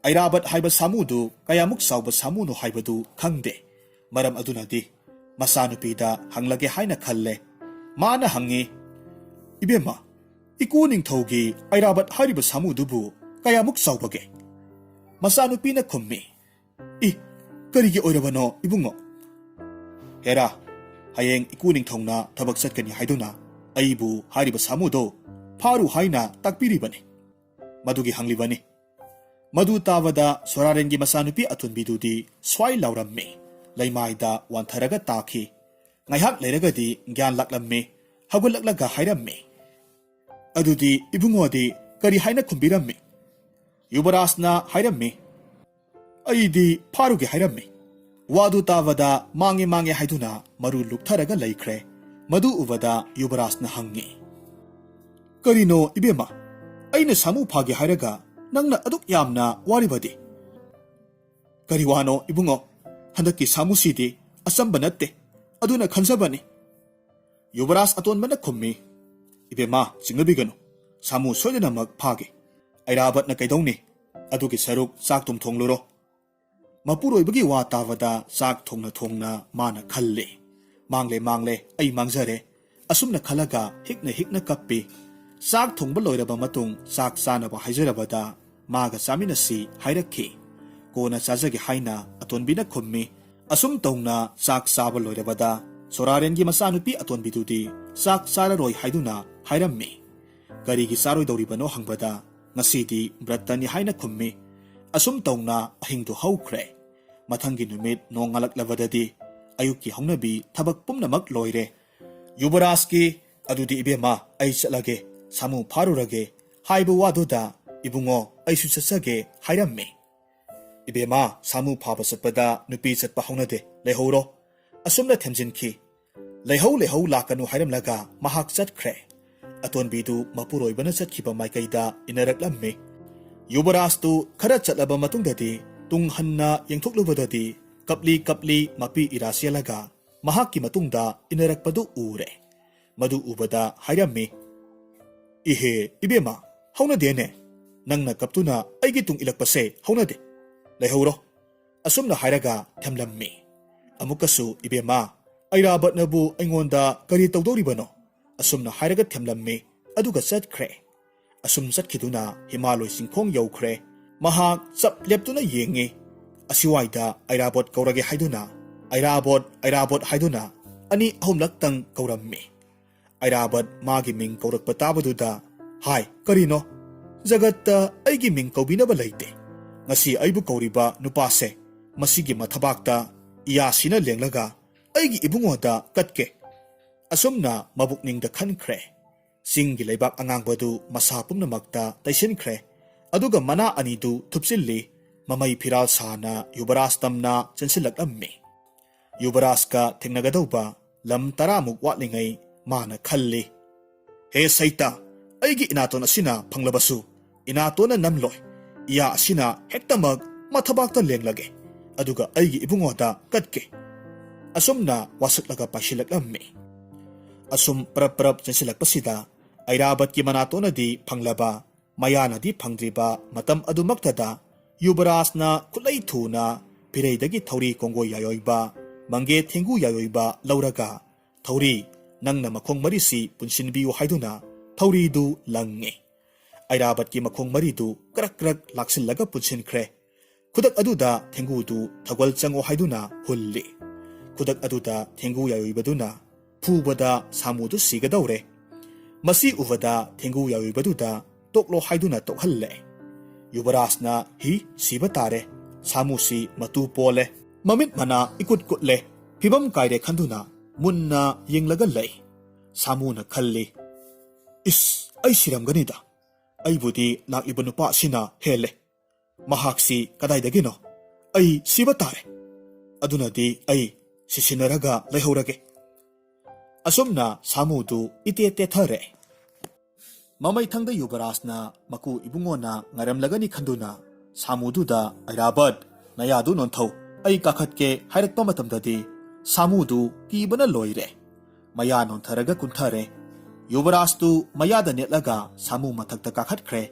ꯑꯩꯔꯥꯕꯠ ꯍꯥꯏꯕ ꯁꯥꯃꯨꯗꯨ ꯀꯌꯥꯃꯨꯛ ꯆꯥꯎꯕ ꯁꯥꯃꯨꯅꯣ ꯍꯥꯏꯕꯗꯨ ꯈꯪꯗꯦ꯫ ꯃꯔꯝ ꯑꯗꯨꯅꯗꯤ ꯃꯆꯥꯅꯨꯄꯤꯗ ꯍꯪꯂꯒꯦ ꯍꯥꯏꯅ ꯈꯜꯂꯦ꯫ ꯃꯥꯅ ꯍꯪꯉꯤ, "ꯏꯕꯦꯝꯃ, ꯏꯀꯨ ꯅꯤꯡꯊꯧꯒꯤ ꯑꯩꯔꯥꯕꯠ ꯍꯥꯏꯔꯤꯕ ꯁꯥꯃꯨꯗꯨꯕꯨ ꯀꯌꯥꯃꯨꯛ ꯆꯥꯎꯕꯒꯦ?" ꯃꯆꯥꯅꯨꯄꯤꯅ ꯈꯨꯝꯃꯤ, "ꯏ, ꯀꯔꯤꯒꯤ ꯑꯣꯏꯔꯕꯅꯣ ꯏꯕꯨꯡꯉꯣ?" "ꯍꯦꯔꯥ, ꯍꯌꯦꯡ ꯏꯀꯨ ꯅꯤꯡꯊꯧꯅ ꯊꯕꯛ ꯆꯠꯀꯅꯤ ꯍꯥꯏꯗꯨꯅ ꯑꯩꯕꯨ ꯍꯥꯏꯔꯤꯕ ꯁꯥꯃꯨꯗꯣ ꯐꯥꯔꯨ ꯍꯥꯏꯅ ꯇꯥꯛꯄꯤꯔꯤꯕꯅꯤ꯫ ꯃꯗꯨꯒꯤ ꯍꯪꯂꯤꯕꯅꯤ"꯫ ꯃꯗꯨ ꯇꯥꯕꯗ ꯁꯣꯔꯥꯔꯦꯟꯒꯤ ꯃꯆꯥꯅꯨꯄꯤ ꯑꯇꯣꯟꯕꯤꯗꯨꯗꯤ ꯁ꯭ꯋꯥꯏ ꯂꯥꯎꯔꯝꯃꯤ꯫ ꯂꯩꯃꯥꯏꯗ ꯋꯥꯟꯊꯔꯒ ꯇꯥꯈꯤ꯫ ꯉꯥꯏꯍꯥꯛ ꯂꯩꯔꯒꯗꯤ ꯒ꯭ꯌꯥꯟ ꯂꯥꯛꯂꯝꯃꯤ꯫ ꯍꯧꯒꯠꯂꯛꯂꯒ ꯍꯥꯏꯔꯝꯃꯤ, "ꯑꯗꯨꯗꯤ ꯏꯕꯨꯡꯉꯣꯗꯤ ꯀꯔꯤ ꯍꯥꯏꯅ ꯈꯨꯝꯕꯤꯔꯝꯃꯤ?" "ꯌꯨꯕꯔꯥꯖꯅ ꯍꯥꯏꯔꯝꯃꯤ, ꯑꯩꯗꯤ ꯐꯥꯔꯨꯒꯦ ꯍꯥꯏꯔꯝꯃꯤ"꯫ ꯋꯥꯗꯨ ꯇꯥꯕꯗ ꯃꯥꯡꯉꯦ ꯃꯥꯡꯉꯦ ꯍꯥꯏꯗꯨꯅ ꯃꯔꯨ ꯂꯨꯞꯊꯔꯒ ꯂꯩꯈ꯭ꯔꯦ꯫ ꯃꯗꯨ ꯎꯕꯗ ꯌꯨꯕꯔꯥꯖꯅ ꯍꯪꯉꯤ, "ꯀꯔꯤꯅꯣ ꯏꯕꯦꯝꯃ, ꯑꯩꯅ ꯁꯥꯃꯨ ꯐꯥꯒꯦ ꯍꯥꯏꯔꯒ ꯅꯪꯅ ꯑꯗꯨꯛ ꯌꯥꯝꯅ ꯋꯥꯔꯤꯕꯗꯤ?" "ꯀꯔꯤ ꯋꯥꯅꯣ ꯏꯕꯨꯡꯉꯣ? ꯍꯟꯗꯛꯀꯤ ꯁꯥꯃꯨꯁꯤꯗꯤ ꯑꯆꯝꯕ ꯅꯠꯇꯦ, ꯑꯗꯨꯅ ꯈꯟꯖꯕꯅꯤ"꯫ ꯌꯨꯕꯔꯥꯖ ꯑꯇꯣꯟꯕꯅ ꯈꯨꯝꯃꯤ, "ꯏꯕꯦꯝꯃ, ꯆꯤꯡꯅꯕꯤꯒꯅꯨ꯫ ꯁꯥꯃꯨ ꯁꯣꯏꯗꯅꯃꯛ ꯐꯥꯒꯦ꯫ ꯑꯩꯔꯥꯕꯠꯅ ꯀꯩꯗꯧꯅꯤ? ꯑꯗꯨꯒꯤ ꯁꯔꯨꯛ ꯆꯥꯛ ꯇꯨꯝ ꯊꯣꯡꯂꯨꯔꯣ"꯫ ꯃꯄꯨꯔꯣꯏꯕꯒꯤ ꯋꯥ ꯇꯥꯕꯗ ꯆꯥꯛ ꯊꯣꯡꯅ ꯊꯣꯡꯅ ꯃꯥꯅ ꯈꯜꯂꯦ, "ꯃꯥꯡꯂꯦ, ꯃꯥꯡꯂꯦ, ꯑꯩ ꯃꯥꯡꯖꯔꯦ"꯫ ꯑꯁꯨꯝꯅ ꯈꯜꯂꯒ ꯍꯤꯛꯅ ꯍꯤꯛꯅ ꯀꯞꯄꯤ꯫ ꯆꯥꯛ ꯊꯣꯡꯕ ꯂꯣꯏꯔꯕ ꯃꯇꯨꯡ ꯆꯥꯛ ꯆꯥꯅꯕ ꯍꯥꯏꯖꯔꯕꯗ ꯃꯥꯒ ꯆꯥꯃꯤꯟꯅꯁꯤ ꯍꯥꯏꯔꯛꯈꯤ꯫ ꯀꯣꯟꯅ ꯆꯥꯖꯒꯦ ꯍꯥꯏꯅ ꯑꯇꯣꯟꯕꯤꯅ ꯈꯨꯝꯃꯤ꯫ ꯑꯁꯨꯝ ꯇꯧꯅ ꯆꯥꯛ ꯆꯥꯕ ꯂꯣꯏꯔꯕꯗ ꯁꯣꯔꯥꯔꯦꯟꯒꯤ ꯃꯆꯥꯅꯨꯄꯤ ꯑꯇꯣꯟꯕꯤꯗꯨꯗꯤ ꯆꯥꯛ ꯆꯥꯔꯔꯣꯏ ꯍꯥꯏꯗꯨꯅ ꯍꯥꯏꯔꯝꯃꯤ꯫ "ꯀꯔꯤꯒꯤ ꯆꯥꯔꯣꯏꯗꯧꯔꯤꯕꯅꯣ?" ꯍꯪꯕꯗ, "ꯉꯁꯤꯗꯤ ꯕ꯭ꯔꯠꯇꯅꯤ" ꯍꯥꯏꯅ ꯈꯨꯝꯃꯤ꯫ ꯑꯁꯨꯝ ꯇꯧꯅ ꯑꯍꯤꯡꯗꯨ ꯍꯧꯈ꯭ꯔꯦ꯫ ꯃꯊꯪꯒꯤ ꯅꯨꯃꯤꯠ ꯅꯣꯡꯉꯥꯜꯂꯛꯂꯕꯗꯗꯤ ꯑꯌꯨꯛꯀꯤ ꯍꯧꯅꯕꯤ ꯊꯕꯛ ꯄꯨꯝꯅꯃꯛ ꯂꯣꯏꯔꯦ꯫ ꯌꯨꯕꯔꯥꯖꯀꯤ, "ꯑꯗꯨꯗꯤ ꯏꯕꯦꯝꯃ, ꯑꯩ ꯆꯠꯂꯒꯦ, ꯁꯥꯃꯨ ꯐꯥꯔꯨꯔꯒꯦ" ꯍꯥꯏꯕ ꯋꯥꯗꯨꯗ, "ꯏꯕꯨꯡꯉꯣ, ꯑꯩꯁꯨ ꯆꯠꯆꯒꯦ" ꯍꯥꯏꯔꯝꯃꯤ꯫ "ꯏꯕꯦꯝꯃ, ꯁꯥꯃꯨ ꯐꯥꯕ ꯆꯠꯄꯗ ꯅꯨꯄꯤ ꯆꯠꯄ ꯍꯧꯅꯗꯦ, ꯂꯩꯍꯧꯔꯣ" ꯑꯁꯨꯝꯅ ꯊꯦꯝꯖꯤꯟꯈꯤ꯫ "ꯂꯩꯍꯧ, ꯂꯩꯍꯧ, ꯂꯥꯛꯀꯅꯨ" ꯍꯥꯏꯔꯝꯂꯒ ꯃꯍꯥꯛ ꯆꯠꯈ꯭ꯔꯦ꯫ ꯑꯇꯣꯟꯕꯤꯗꯨ ꯃꯄꯨꯔꯣꯏꯕꯅ ꯆꯠꯈꯤꯕ ꯃꯥꯏꯀꯩꯗ ꯏꯟꯅꯔꯛꯂꯝꯃꯤ꯫ ꯌꯨꯕꯔꯥꯖꯇꯨ ꯈꯔ ꯆꯠꯂꯕ ꯃꯇꯨꯡꯗꯗꯤ ꯇꯨꯡ ꯍꯟꯅ ꯌꯦꯡꯊꯣꯛꯂꯨꯕꯗꯗꯤ ꯀꯞꯂꯤ ꯀꯞꯂꯤ ꯃꯄꯤ ꯏꯔꯥ ꯆꯦꯜꯂꯒ ꯃꯍꯥꯛꯀꯤ ꯃꯇꯨꯡꯗ ꯏꯟꯅꯔꯛꯄꯗꯨ ꯎꯔꯦ꯫ ꯃꯗꯨ ꯎꯕꯗ ꯍꯥꯏꯔꯝꯃꯤ, "ꯏꯍꯦ, ꯏꯕꯦꯝꯃ, ꯍꯧꯅꯗꯦꯅꯦ꯫ ꯅꯪꯅ ꯀꯞꯇꯨꯅ ꯑꯩꯒꯤ ꯇꯨꯡ ꯏꯜꯂꯛꯄꯁꯦ ꯍꯧꯅꯗꯦ꯫ ꯂꯩꯍꯧꯔꯣ" ꯑꯁꯨꯝꯅ ꯍꯥꯏꯔꯒ ꯊꯦꯝꯂꯝꯃꯤ꯫ ꯑꯃꯨꯛꯀꯁꯨ, "ꯏꯕꯦꯝꯃ, ꯑꯩꯔꯥꯕꯠꯅꯕꯨ ꯑꯩꯉꯣꯟꯗ ꯀꯔꯤ ꯇꯧꯗꯧꯔꯤꯕꯅꯣ?" ꯑꯁꯨꯝꯅ ꯍꯥꯏꯔꯒ ꯊꯦꯝꯂꯝꯃꯤ, ꯑꯗꯨꯒ ꯆꯠꯈ꯭ꯔꯦ꯫ ꯑꯁꯨꯝ ꯆꯠꯈꯤꯗꯨꯅ ꯍꯤꯃꯥꯂꯣꯏ ꯆꯤꯡꯈꯣꯡ ꯌꯧꯈ꯭ꯔꯦ꯫ ꯃꯍꯥꯛ ꯆꯞ ꯂꯦꯞꯇꯨꯅ ꯌꯦꯡꯉꯤ꯫ ꯑꯁꯤꯋꯥꯏꯗ ꯑꯩꯔꯥꯕꯣꯠ ꯀꯧꯔꯒꯦ ꯍꯥꯏꯗꯨꯅ, "ꯑꯩꯔꯥꯕꯣꯠ, ꯑꯩꯔꯥꯕꯣꯠ" ꯍꯥꯏꯗꯨꯅ ꯑꯅꯤ ꯑꯍꯨꯝꯂꯛꯇꯪ ꯀꯧꯔꯝꯃꯤ꯫ ꯑꯩꯔꯥꯕꯠ ꯃꯥꯒꯤ ꯃꯤꯡ ꯀꯧꯔꯛꯄ ꯇꯥꯕꯗꯨꯗ, "ꯍꯥꯏ, ꯀꯔꯤꯅꯣ? ꯖꯒꯠꯇ ꯑꯩꯒꯤ ꯃꯤꯡ ꯀꯧꯕꯤꯅꯕ ꯂꯩꯇꯦ꯫ ꯉꯁꯤ ꯑꯩꯕꯨ ꯀꯧꯔꯤꯕ ꯅꯨꯄꯥꯁꯦ, ꯃꯁꯤꯒꯤ ꯃꯊꯕꯥꯛꯇ ꯏꯌꯥꯁꯤꯅ ꯂꯦꯡꯂꯒ ꯑꯩꯒꯤ ꯏꯕꯨꯡꯉꯣꯗ ꯀꯠꯀꯦ"꯫ ꯑꯁꯨꯝꯅ ꯃꯕꯨꯛꯅꯤꯡꯗ ꯈꯟꯈ꯭ꯔꯦ꯫ ꯆꯤꯡꯒꯤ ꯂꯩꯕꯥꯛ ꯑꯉꯥꯡꯕꯗꯨ ꯃꯁꯥ ꯄꯨꯝꯅꯃꯛꯇ ꯇꯩꯁꯤꯟꯈ꯭ꯔꯦ꯫ ꯑꯗꯨꯒ ꯃꯅꯥ ꯑꯅꯤꯗꯨ ꯊꯨꯞꯆꯤꯜꯂꯤ꯫ ꯃꯃꯩ ꯐꯤꯔꯥꯜ ꯁꯥꯅ ꯌꯨꯕꯔꯥꯖ ꯇꯝꯅ ꯆꯦꯟꯁꯤꯜꯂꯛꯂꯝꯃꯤ꯫ ꯌꯨꯕꯔꯥꯖꯀ ꯊꯦꯡꯅꯒꯗꯧꯕ ꯂꯝ ꯇꯔꯥꯃꯨꯛ ꯋꯥꯠꯂꯤꯉꯩ ꯃꯥꯅ ꯈꯜꯂꯤ, "ꯍꯦ ꯁꯩꯇ, ꯑꯩꯒꯤ ꯏꯅꯥꯇꯣꯟ ꯑꯁꯤꯅ ꯐꯪꯂꯕꯁꯨ ꯏꯅꯥꯇꯣꯟꯅ ꯅꯝꯂꯣꯏ꯫ ꯏꯌꯥ ꯑꯁꯤꯅ ꯍꯦꯛꯇꯃꯛ ꯃꯊꯕꯥꯛꯇ ꯂꯦꯡꯂꯒꯦ, ꯑꯗꯨꯒ ꯑꯩꯒꯤ ꯏꯕꯨꯡꯉꯣꯗ ꯀꯠꯀꯦ"꯫ ꯑꯁꯨꯝꯅ ꯋꯥꯁꯛꯂꯒ ꯄꯥꯏꯁꯤꯜꯂꯛꯂꯝꯃꯤ꯫ ꯑꯁꯨꯝ ꯄꯔꯞ ꯄꯔꯞ ꯆꯦꯟꯁꯤꯜꯂꯛꯄꯁꯤꯗ ꯑꯩꯔꯥꯕꯠꯀꯤ ꯃꯅꯥꯇꯣꯟꯅꯗꯤ ꯐꯪꯂꯕ, ꯃꯌꯥꯅꯗꯤ ꯐꯪꯗ꯭ꯔꯤꯕ ꯃꯇꯝ ꯑꯗꯨꯃꯛꯇꯗ ꯌꯨꯕꯔꯥꯖꯅ ꯈꯨꯠꯂꯩ ꯊꯨꯅ ꯐꯤꯔꯩꯗꯒꯤ ꯊꯧꯔꯤ ꯀꯣꯡꯒꯣꯏ ꯌꯥꯏꯑꯣꯏꯕ, ꯃꯪꯒꯦ ꯊꯦꯡꯒꯨ ꯌꯥꯏꯑꯣꯏꯕ ꯂꯧꯔꯒ, "ꯊꯧꯔꯤ, ꯅꯪꯅ ꯃꯈꯣꯡ ꯃꯔꯤꯁꯤ ꯄꯨꯟꯁꯤꯟꯕꯤꯌꯨ" ꯍꯥꯏꯗꯨꯅ ꯊꯧꯔꯤꯗꯨ ꯂꯪꯉꯤ꯫ ꯑꯩꯔꯥꯕꯠꯀꯤ ꯃꯈꯣꯡ ꯃꯔꯤꯗꯨ ꯀ꯭ꯔꯛ ꯀ꯭ꯔꯛ ꯂꯥꯛꯁꯤꯜꯂꯒ ꯄꯨꯟꯁꯤꯟꯈ꯭ꯔꯦ꯫ ꯈꯨꯗꯛ ꯑꯗꯨꯗ ꯊꯦꯡꯒꯨꯗꯨ ꯊꯧꯒꯜ ꯆꯪꯉꯣ ꯍꯥꯏꯗꯨꯅ ꯍꯨꯜꯂꯤ꯫ ꯈꯨꯗꯛ ꯑꯗꯨꯗ ꯊꯦꯡꯒꯨ ꯌꯥꯏꯑꯣꯏꯕꯗꯨꯅ ꯐꯨꯕꯗ ꯁꯥꯃꯨꯗꯨ ꯁꯤꯒꯗꯧꯔꯦ꯫ ꯃꯁꯤ ꯎꯕꯗ ꯊꯦꯡꯒꯨ ꯌꯥꯏꯑꯣꯏꯕꯗꯨꯗ ꯇꯣꯛꯂꯣ ꯍꯥꯏꯗꯨꯅ ꯇꯣꯛꯍꯜꯂꯦ꯫ ꯌꯨꯕꯔꯥꯖꯅ ꯍꯤ ꯁꯤꯕ ꯇꯥꯔꯦ, ꯁꯥꯃꯨꯁꯤ ꯃꯇꯨ ꯄꯣꯜꯂꯦ, ꯃꯃꯤꯠ ꯃꯅꯥ ꯏꯀꯨꯠ ꯀꯨꯠꯂꯦ, ꯐꯤꯕꯝ ꯀꯥꯏꯔꯦ ꯈꯟꯗꯨꯅ ꯃꯨꯟꯅ ꯌꯦꯡꯂꯒ ꯂꯩ꯫ ꯁꯥꯃꯨꯅ ꯈꯜꯂꯤ, "ꯏꯁ, ꯑꯩ ꯁꯤꯔꯝꯒꯅꯤꯗ꯫ ꯑꯩꯕꯨꯗꯤ ꯂꯥꯛꯂꯤꯕ ꯅꯨꯄꯥ ꯑꯁꯤꯅ ꯍꯦꯜꯂꯦ꯫ ꯃꯍꯥꯛꯁꯤ ꯀꯗꯥꯏꯗꯒꯤꯅꯣ? ꯑꯩ ꯁꯤꯕ ꯇꯥꯔꯦ꯫ ꯑꯗꯨꯅꯗꯤ ꯑꯩ ꯁꯤꯁꯤꯟꯅꯔꯒ ꯂꯩꯍꯧꯔꯒꯦ"꯫ ꯑꯁꯨꯝꯅ ꯁꯥꯃꯨꯗꯨ ꯏꯇꯦ ꯇꯦꯊꯔꯦ꯫ ꯃꯃꯩꯊꯪꯗ ꯌꯨꯕꯔꯥꯖꯅ ꯃꯀꯨ ꯏꯕꯨꯡꯉꯣꯅ ꯉꯥꯏꯔꯝꯂꯒꯅꯤ ꯈꯟꯗꯨꯅ ꯁꯥꯃꯨꯗꯨꯗ, "ꯑꯩꯔꯥꯕꯠ, ꯅꯌꯥꯗꯨ ꯅꯣꯟꯊꯧ, ꯑꯩ ꯀꯥꯈꯠꯀꯦ" ꯍꯥꯏꯔꯛꯄ ꯃꯇꯝꯗꯗꯤ ꯁꯥꯃꯨꯗꯨ ꯀꯤꯕꯅ ꯂꯣꯏꯔꯦ꯫ ꯃꯌꯥ ꯅꯣꯟꯊꯔꯒ ꯀꯨꯟꯊꯔꯦ꯫ ꯌꯨꯕꯔꯥꯖꯇꯨ ꯃꯌꯥꯗ ꯅꯦꯠꯂꯒ ꯁꯥꯃꯨ ꯃꯊꯛꯇ ꯀꯥꯈꯠꯈ꯭ꯔꯦ꯫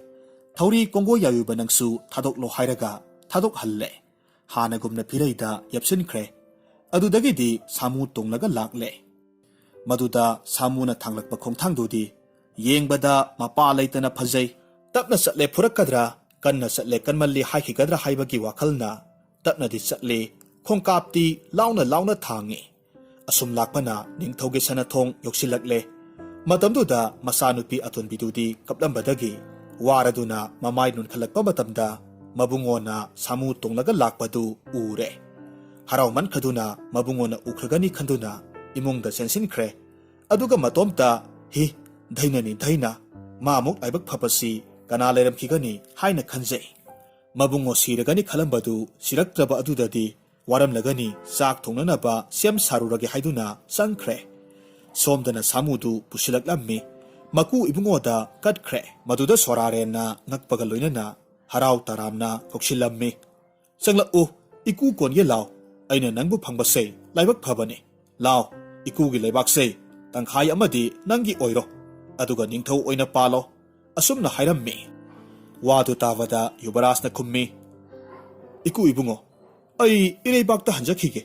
"ꯊꯧꯔꯤ ꯀꯣꯡꯒꯣ ꯌꯥꯏꯑꯣꯏꯕ ꯅꯪꯁꯨ ꯊꯥꯗꯣꯛꯂꯣ" ꯍꯥꯏꯔꯒ ꯊꯥꯗꯣꯛꯍꯜꯂꯦ꯫ ꯍꯥꯟꯅꯒꯨꯝꯅ ꯐꯤꯔꯩꯗ ꯌꯦꯞꯁꯤꯟꯈ꯭ꯔꯦ꯫ ꯑꯗꯨꯗꯒꯤꯗꯤ ꯁꯥꯃꯨ ꯇꯣꯡꯂꯒ ꯂꯥꯛꯂꯦ꯫ ꯃꯗꯨꯗ ꯁꯥꯃꯨꯅ ꯊꯥꯡꯂꯛꯄ ꯈꯣꯡꯊꯥꯡꯗꯨꯗꯤ ꯌꯦꯡꯕꯗ ꯃꯄꯥ ꯂꯩꯇꯅ ꯐꯖꯩ꯫ ꯇꯞꯅ ꯆꯠꯂꯦ ꯐꯨꯔꯛꯀꯗ꯭ꯔꯥ, ꯀꯟꯅ ꯆꯠꯂꯦ ꯀꯟꯃꯜꯂꯤ ꯍꯥꯏꯈꯤꯒꯗ꯭ꯔꯥ ꯍꯥꯏꯕꯒꯤ ꯋꯥꯈꯜꯅ ꯇꯞꯅꯗꯤ ꯆꯠꯂꯤ, ꯈꯣꯡꯀꯥꯞꯇꯤ ꯂꯥꯎꯅ ꯂꯥꯎꯅ ꯊꯥꯡꯉꯤ꯫ ꯑꯁꯨꯝ ꯂꯥꯛꯄꯅ ꯅꯤꯡꯊꯧꯒꯤ ꯁꯅꯥꯊꯣꯡ ꯌꯧꯁꯤꯜꯂꯛꯂꯦ꯫ ꯃꯇꯝꯗꯨꯗ ꯃꯆꯥꯅꯨꯄꯤ ꯑꯇꯣꯟꯕꯤꯗꯨꯗꯤ ꯀꯞꯂꯝꯕꯗꯒꯤ ꯋꯥꯔꯗꯨꯅ ꯃꯃꯥꯏ ꯅꯣꯟꯈꯠꯂꯛꯄ ꯃꯇꯝꯗ ꯃꯕꯨꯡꯉꯣꯅ ꯁꯥꯃꯨ ꯇꯣꯡꯂꯒ ꯂꯥꯛꯄꯗꯨ ꯎꯔꯦ꯫ ꯍꯔꯥꯎꯃꯟꯈꯗꯨꯅ ꯃꯕꯨꯡꯉꯣꯅ ꯎꯈ꯭ꯔꯒꯅꯤ ꯈꯟꯗꯨꯅ ꯏꯃꯨꯡꯗ ꯆꯦꯟꯁꯤꯟꯈ꯭ꯔꯦ꯫ ꯑꯗꯨꯒ ꯃꯇꯣꯝꯇ, "ꯍꯤ, ꯙꯩꯅꯅꯤ ꯙꯩꯅ, ꯃꯥꯃꯨꯛ ꯂꯥꯏꯕꯛ ꯐꯕꯁꯤ ꯀꯅꯥ ꯂꯩꯔꯝꯈꯤꯒꯅꯤ?" ꯍꯥꯏꯅ ꯈꯟꯖꯩ꯫ ꯃꯕꯨꯡꯉꯣ ꯁꯤꯔꯒꯅꯤ ꯈꯜꯂꯝꯕꯗꯨ ꯁꯤꯔꯛꯇ꯭ꯔꯕ ꯑꯗꯨꯗꯗꯤ ꯋꯥꯔꯝꯂꯒꯅꯤ, ꯆꯥꯛ ꯊꯣꯡꯅꯅꯕ ꯁꯦꯝ ꯁꯥꯔꯨꯔꯒꯦ ꯍꯥꯏꯗꯨꯅ ꯆꯪꯈ꯭ꯔꯦ꯫ ꯁꯣꯝꯗꯅ ꯁꯥꯃꯨꯗꯨ ꯄꯨꯁꯤꯜꯂꯛꯂꯝꯃꯤ꯫ ꯃꯀꯨ ꯏꯕꯨꯡꯉꯣꯗ ꯀꯠꯈ꯭ꯔꯦ꯫ ꯃꯗꯨꯗ ꯁꯣꯔꯥꯔꯦꯟꯅ ꯉꯛꯄꯒ ꯂꯣꯏꯅꯅ ꯍꯔꯥꯎ ꯇꯔꯥꯝꯅ ꯀꯧꯁꯤꯜꯂꯝꯃꯤ꯫ "ꯆꯪꯂꯛꯎ, ꯏꯀꯨ ꯀꯣꯟꯒꯦ ꯂꯥꯎ꯫ ꯑꯩꯅ ꯅꯪꯕꯨ ꯐꯪꯕꯁꯦ ꯂꯥꯏꯕꯛ ꯐꯕꯅꯤ꯫ ꯂꯥꯎ, ꯏꯀꯨꯒꯤ ꯂꯩꯕꯥꯛꯁꯦ ꯇꯪꯈꯥꯏ ꯑꯃꯗꯤ ꯅꯪꯒꯤ ꯑꯣꯏꯔꯣ꯫ ꯑꯗꯨꯒ ꯅꯤꯡꯊꯧ ꯑꯣꯏꯅ ꯄꯥꯜꯂꯣ"꯫ ꯑꯁꯨꯝꯅ ꯍꯥꯏꯔꯝꯃꯤ꯫ ꯋꯥꯗꯨ ꯇꯥꯕꯗ ꯌꯨꯕꯔꯥꯖꯅ ꯈꯨꯝꯃꯤ, "ꯏꯀꯨ ꯏꯕꯨꯡꯉꯣ, ꯑꯩ ꯏꯔꯩꯕꯥꯛꯇ ꯍꯟꯖꯈꯤꯒꯦ"꯫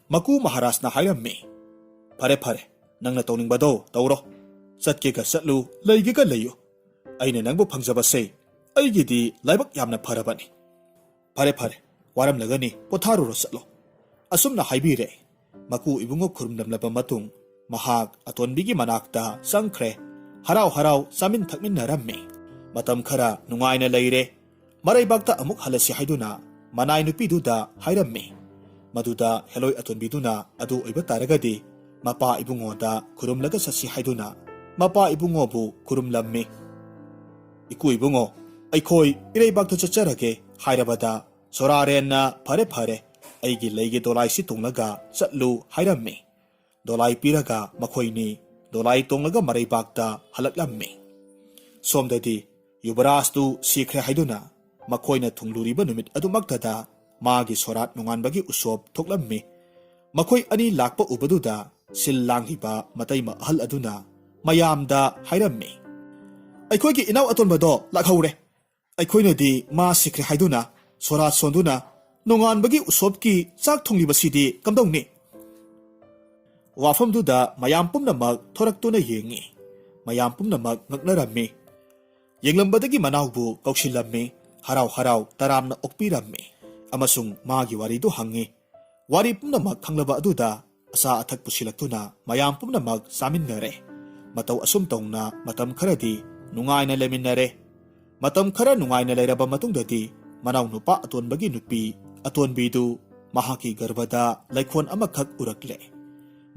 ꯃꯀꯨ ꯃꯍꯥꯔꯥꯖꯅ ꯍꯥꯏꯔꯝꯃꯤ, "ꯐꯔꯦ ꯐꯔꯦ, ꯅꯪꯅ ꯇꯧꯅꯤꯡꯕꯗꯣ ꯇꯧꯔꯣ꯫ ꯆꯠꯀꯦꯒ ꯆꯠꯂꯨ, ꯂꯩꯒꯦꯒ ꯂꯩꯌꯨ꯫ ꯑꯩꯅ ꯅꯪꯕꯨ ꯐꯪꯖꯕꯁꯦ ꯑꯩꯒꯤꯗꯤ ꯂꯥꯏꯕꯛ ꯌꯥꯝꯅ ꯐꯔꯕꯅꯤ"꯫ "ꯐꯔꯦ, ꯐꯔꯦ, ꯋꯥꯔꯝꯂꯒꯅꯤ, ꯄꯣꯊꯥꯔꯨꯔꯣ, ꯆꯠꯂꯣ"꯫ ꯑꯁꯨꯝꯅ ꯍꯥꯏꯕꯤꯔꯦ꯫ ꯃꯀꯨ ꯏꯕꯨꯡꯉꯣ ꯈꯨꯔꯨꯝꯂꯝꯂꯕ ꯃꯇꯨꯡ, ꯃꯍꯥꯛ ꯑꯇꯣꯟꯕꯤꯒꯤ ꯃꯅꯥꯛꯇ ꯆꯪꯈ꯭ꯔꯦ꯫ ꯍꯔꯥꯎ ꯍꯔꯥꯎ ꯆꯥꯃꯤꯟ ꯊꯛꯃꯤꯟꯅꯔꯝꯃꯤ꯫ ꯃꯇꯝ ꯈꯔ ꯅꯨꯡꯉꯥꯏꯅ ꯂꯩꯔꯦ꯫ ꯃꯔꯩꯕꯥꯛꯇ ꯑꯃꯨꯛ ꯍꯜꯂꯁꯤ ꯍꯥꯏꯗꯨꯅ ꯃꯅꯥꯏ ꯅꯨꯄꯤꯗꯨꯗ ꯍꯥꯏꯔꯝꯃꯤ꯫ ꯃꯗꯨꯗ ꯍꯦꯂꯣꯏ ꯑꯇꯣꯟꯕꯤꯗꯨꯅ, "ꯑꯗꯨ ꯑꯣꯏꯕ ꯇꯥꯔꯒꯗꯤ ꯃꯄꯥ ꯏꯕꯨꯡꯉꯣꯗ ꯈꯨꯔꯨꯝꯂꯒ ꯆꯠꯁꯤ" ꯍꯥꯏꯗꯨꯅ ꯃꯄꯥ ꯏꯕꯨꯡꯉꯣꯕꯨ ꯈꯨꯔꯨꯝꯂꯝꯃꯤ꯫ "ꯏꯀꯨ ꯏꯕꯨꯡꯉꯣ, ꯑꯩꯈꯣꯏ ꯏꯔꯩꯕꯥꯛꯇ ꯆꯠꯆꯔꯒꯦ" ꯍꯥꯏꯔꯕꯗ, ꯁꯣꯔꯥꯔꯦꯟꯅ, "ꯐꯔꯦ, ꯐꯔꯦ, ꯑꯩꯒꯤ ꯂꯩꯒꯤ ꯗꯣꯂꯥꯏꯁꯤ ꯇꯣꯡꯂꯒ ꯆꯠꯂꯨ" ꯍꯥꯏꯔꯝꯃꯤ꯫ ꯗꯣꯂꯥꯏ ꯄꯤꯔꯒ ꯃꯈꯣꯏꯅꯤ ꯗꯣꯂꯥꯏ ꯇꯣꯡꯂꯒ ꯃꯔꯩꯕꯥꯛꯇ ꯍꯜꯂꯛꯂꯝꯃꯤ꯫ ꯁꯣꯝꯗꯗꯤ ꯌꯨꯕꯔꯥꯖꯇꯨ ꯁꯤꯈ꯭ꯔꯦ ꯍꯥꯏꯗꯨꯅ ꯃꯈꯣꯏꯅ ꯊꯨꯡꯂꯨꯔꯤꯕ ꯅꯨꯃꯤꯠ ꯑꯗꯨꯃꯛꯇꯗ ꯃꯥꯒꯤ ꯁꯣꯔꯥꯠ ꯅꯣꯡꯉꯥꯟꯕꯒꯤ ꯎꯁꯣꯞ ꯊꯣꯛꯂꯝꯃꯤ꯫ ꯃꯈꯣꯏ ꯑꯅꯤ ꯂꯥꯛꯄ ꯎꯕꯗꯨꯗ ꯁꯤꯜ ꯂꯥꯡꯂꯤꯕ ꯃꯇꯩꯃ ꯑꯍꯜ ꯑꯗꯨꯅ ꯃꯌꯥꯝꯗ ꯍꯥꯏꯔꯝꯃꯤ, "ꯑꯩꯈꯣꯏꯒꯤ ꯏꯅꯥꯎ ꯑꯇꯣꯟꯕꯗꯣ ꯂꯥꯛꯍꯧꯔꯦ꯫ ꯑꯩꯈꯣꯏꯅꯗꯤ ꯃꯥ ꯁꯤꯈ꯭ꯔꯦ ꯍꯥꯏꯗꯨꯅ ꯁꯣꯔꯥꯠ ꯁꯣꯟꯗꯨꯅ ꯅꯣꯡꯉꯥꯟꯕꯒꯤ ꯎꯁꯣꯞꯀꯤ ꯆꯥꯛ ꯊꯣꯡꯂꯤꯕꯁꯤꯗꯤ ꯀꯝꯗꯧꯅꯤ?" ꯋꯥꯐꯝꯗꯨꯗ ꯃꯌꯥꯝ ꯄꯨꯝꯅꯃꯛ ꯊꯣꯔꯛꯇꯨꯅ ꯌꯦꯡꯉꯤ꯫ ꯃꯌꯥꯝ ꯄꯨꯝꯅꯃꯛ ꯉꯛꯅꯔꯝꯃꯤ꯫ ꯌꯦꯡꯂꯝꯕꯗꯒꯤ ꯃꯅꯥꯎꯕꯨ ꯀꯧꯁꯤꯜꯂꯝꯃꯤ꯫ ꯍꯔꯥꯎ ꯍꯔꯥꯎ ꯇꯔꯥꯝꯅ ꯑꯣꯛꯄꯤꯔꯝꯃꯤ ꯑꯃꯁꯨꯡ ꯃꯥꯒꯤ ꯋꯥꯔꯤꯗꯨ ꯍꯪꯉꯤ꯫ ꯋꯥꯔꯤ ꯄꯨꯝꯅꯃꯛ ꯈꯪꯂꯕ ꯑꯗꯨꯗ ꯑꯆꯥ ꯑꯊꯛ ꯄꯨꯁꯤꯜꯂꯛꯇꯨꯅ ꯃꯌꯥꯝ ꯄꯨꯝꯅꯃꯛ ꯆꯥꯃꯤꯟꯅꯔꯦ꯫ ꯃꯇꯧ ꯑꯁꯨꯝ ꯇꯧꯅ ꯃꯇꯝ ꯈꯔꯗꯤ ꯅꯨꯡꯉꯥꯏꯅ ꯂꯩꯃꯤꯟꯅꯔꯦ꯫ ꯃꯇꯝ ꯈꯔ ꯅꯨꯡꯉꯥꯏꯅ ꯂꯩꯔꯕ ꯃꯇꯨꯡꯗꯗꯤ ꯃꯅꯥꯎ ꯅꯨꯄꯥ ꯑꯇꯣꯟꯕꯒꯤ ꯅꯨꯄꯤ ꯑꯇꯣꯟꯕꯤꯗꯨ ꯃꯍꯥꯛꯀꯤ ꯒꯔꯚꯗ ꯂꯩꯈꯣꯟ ꯑꯃꯈꯛ ꯎꯔꯛꯂꯦ꯫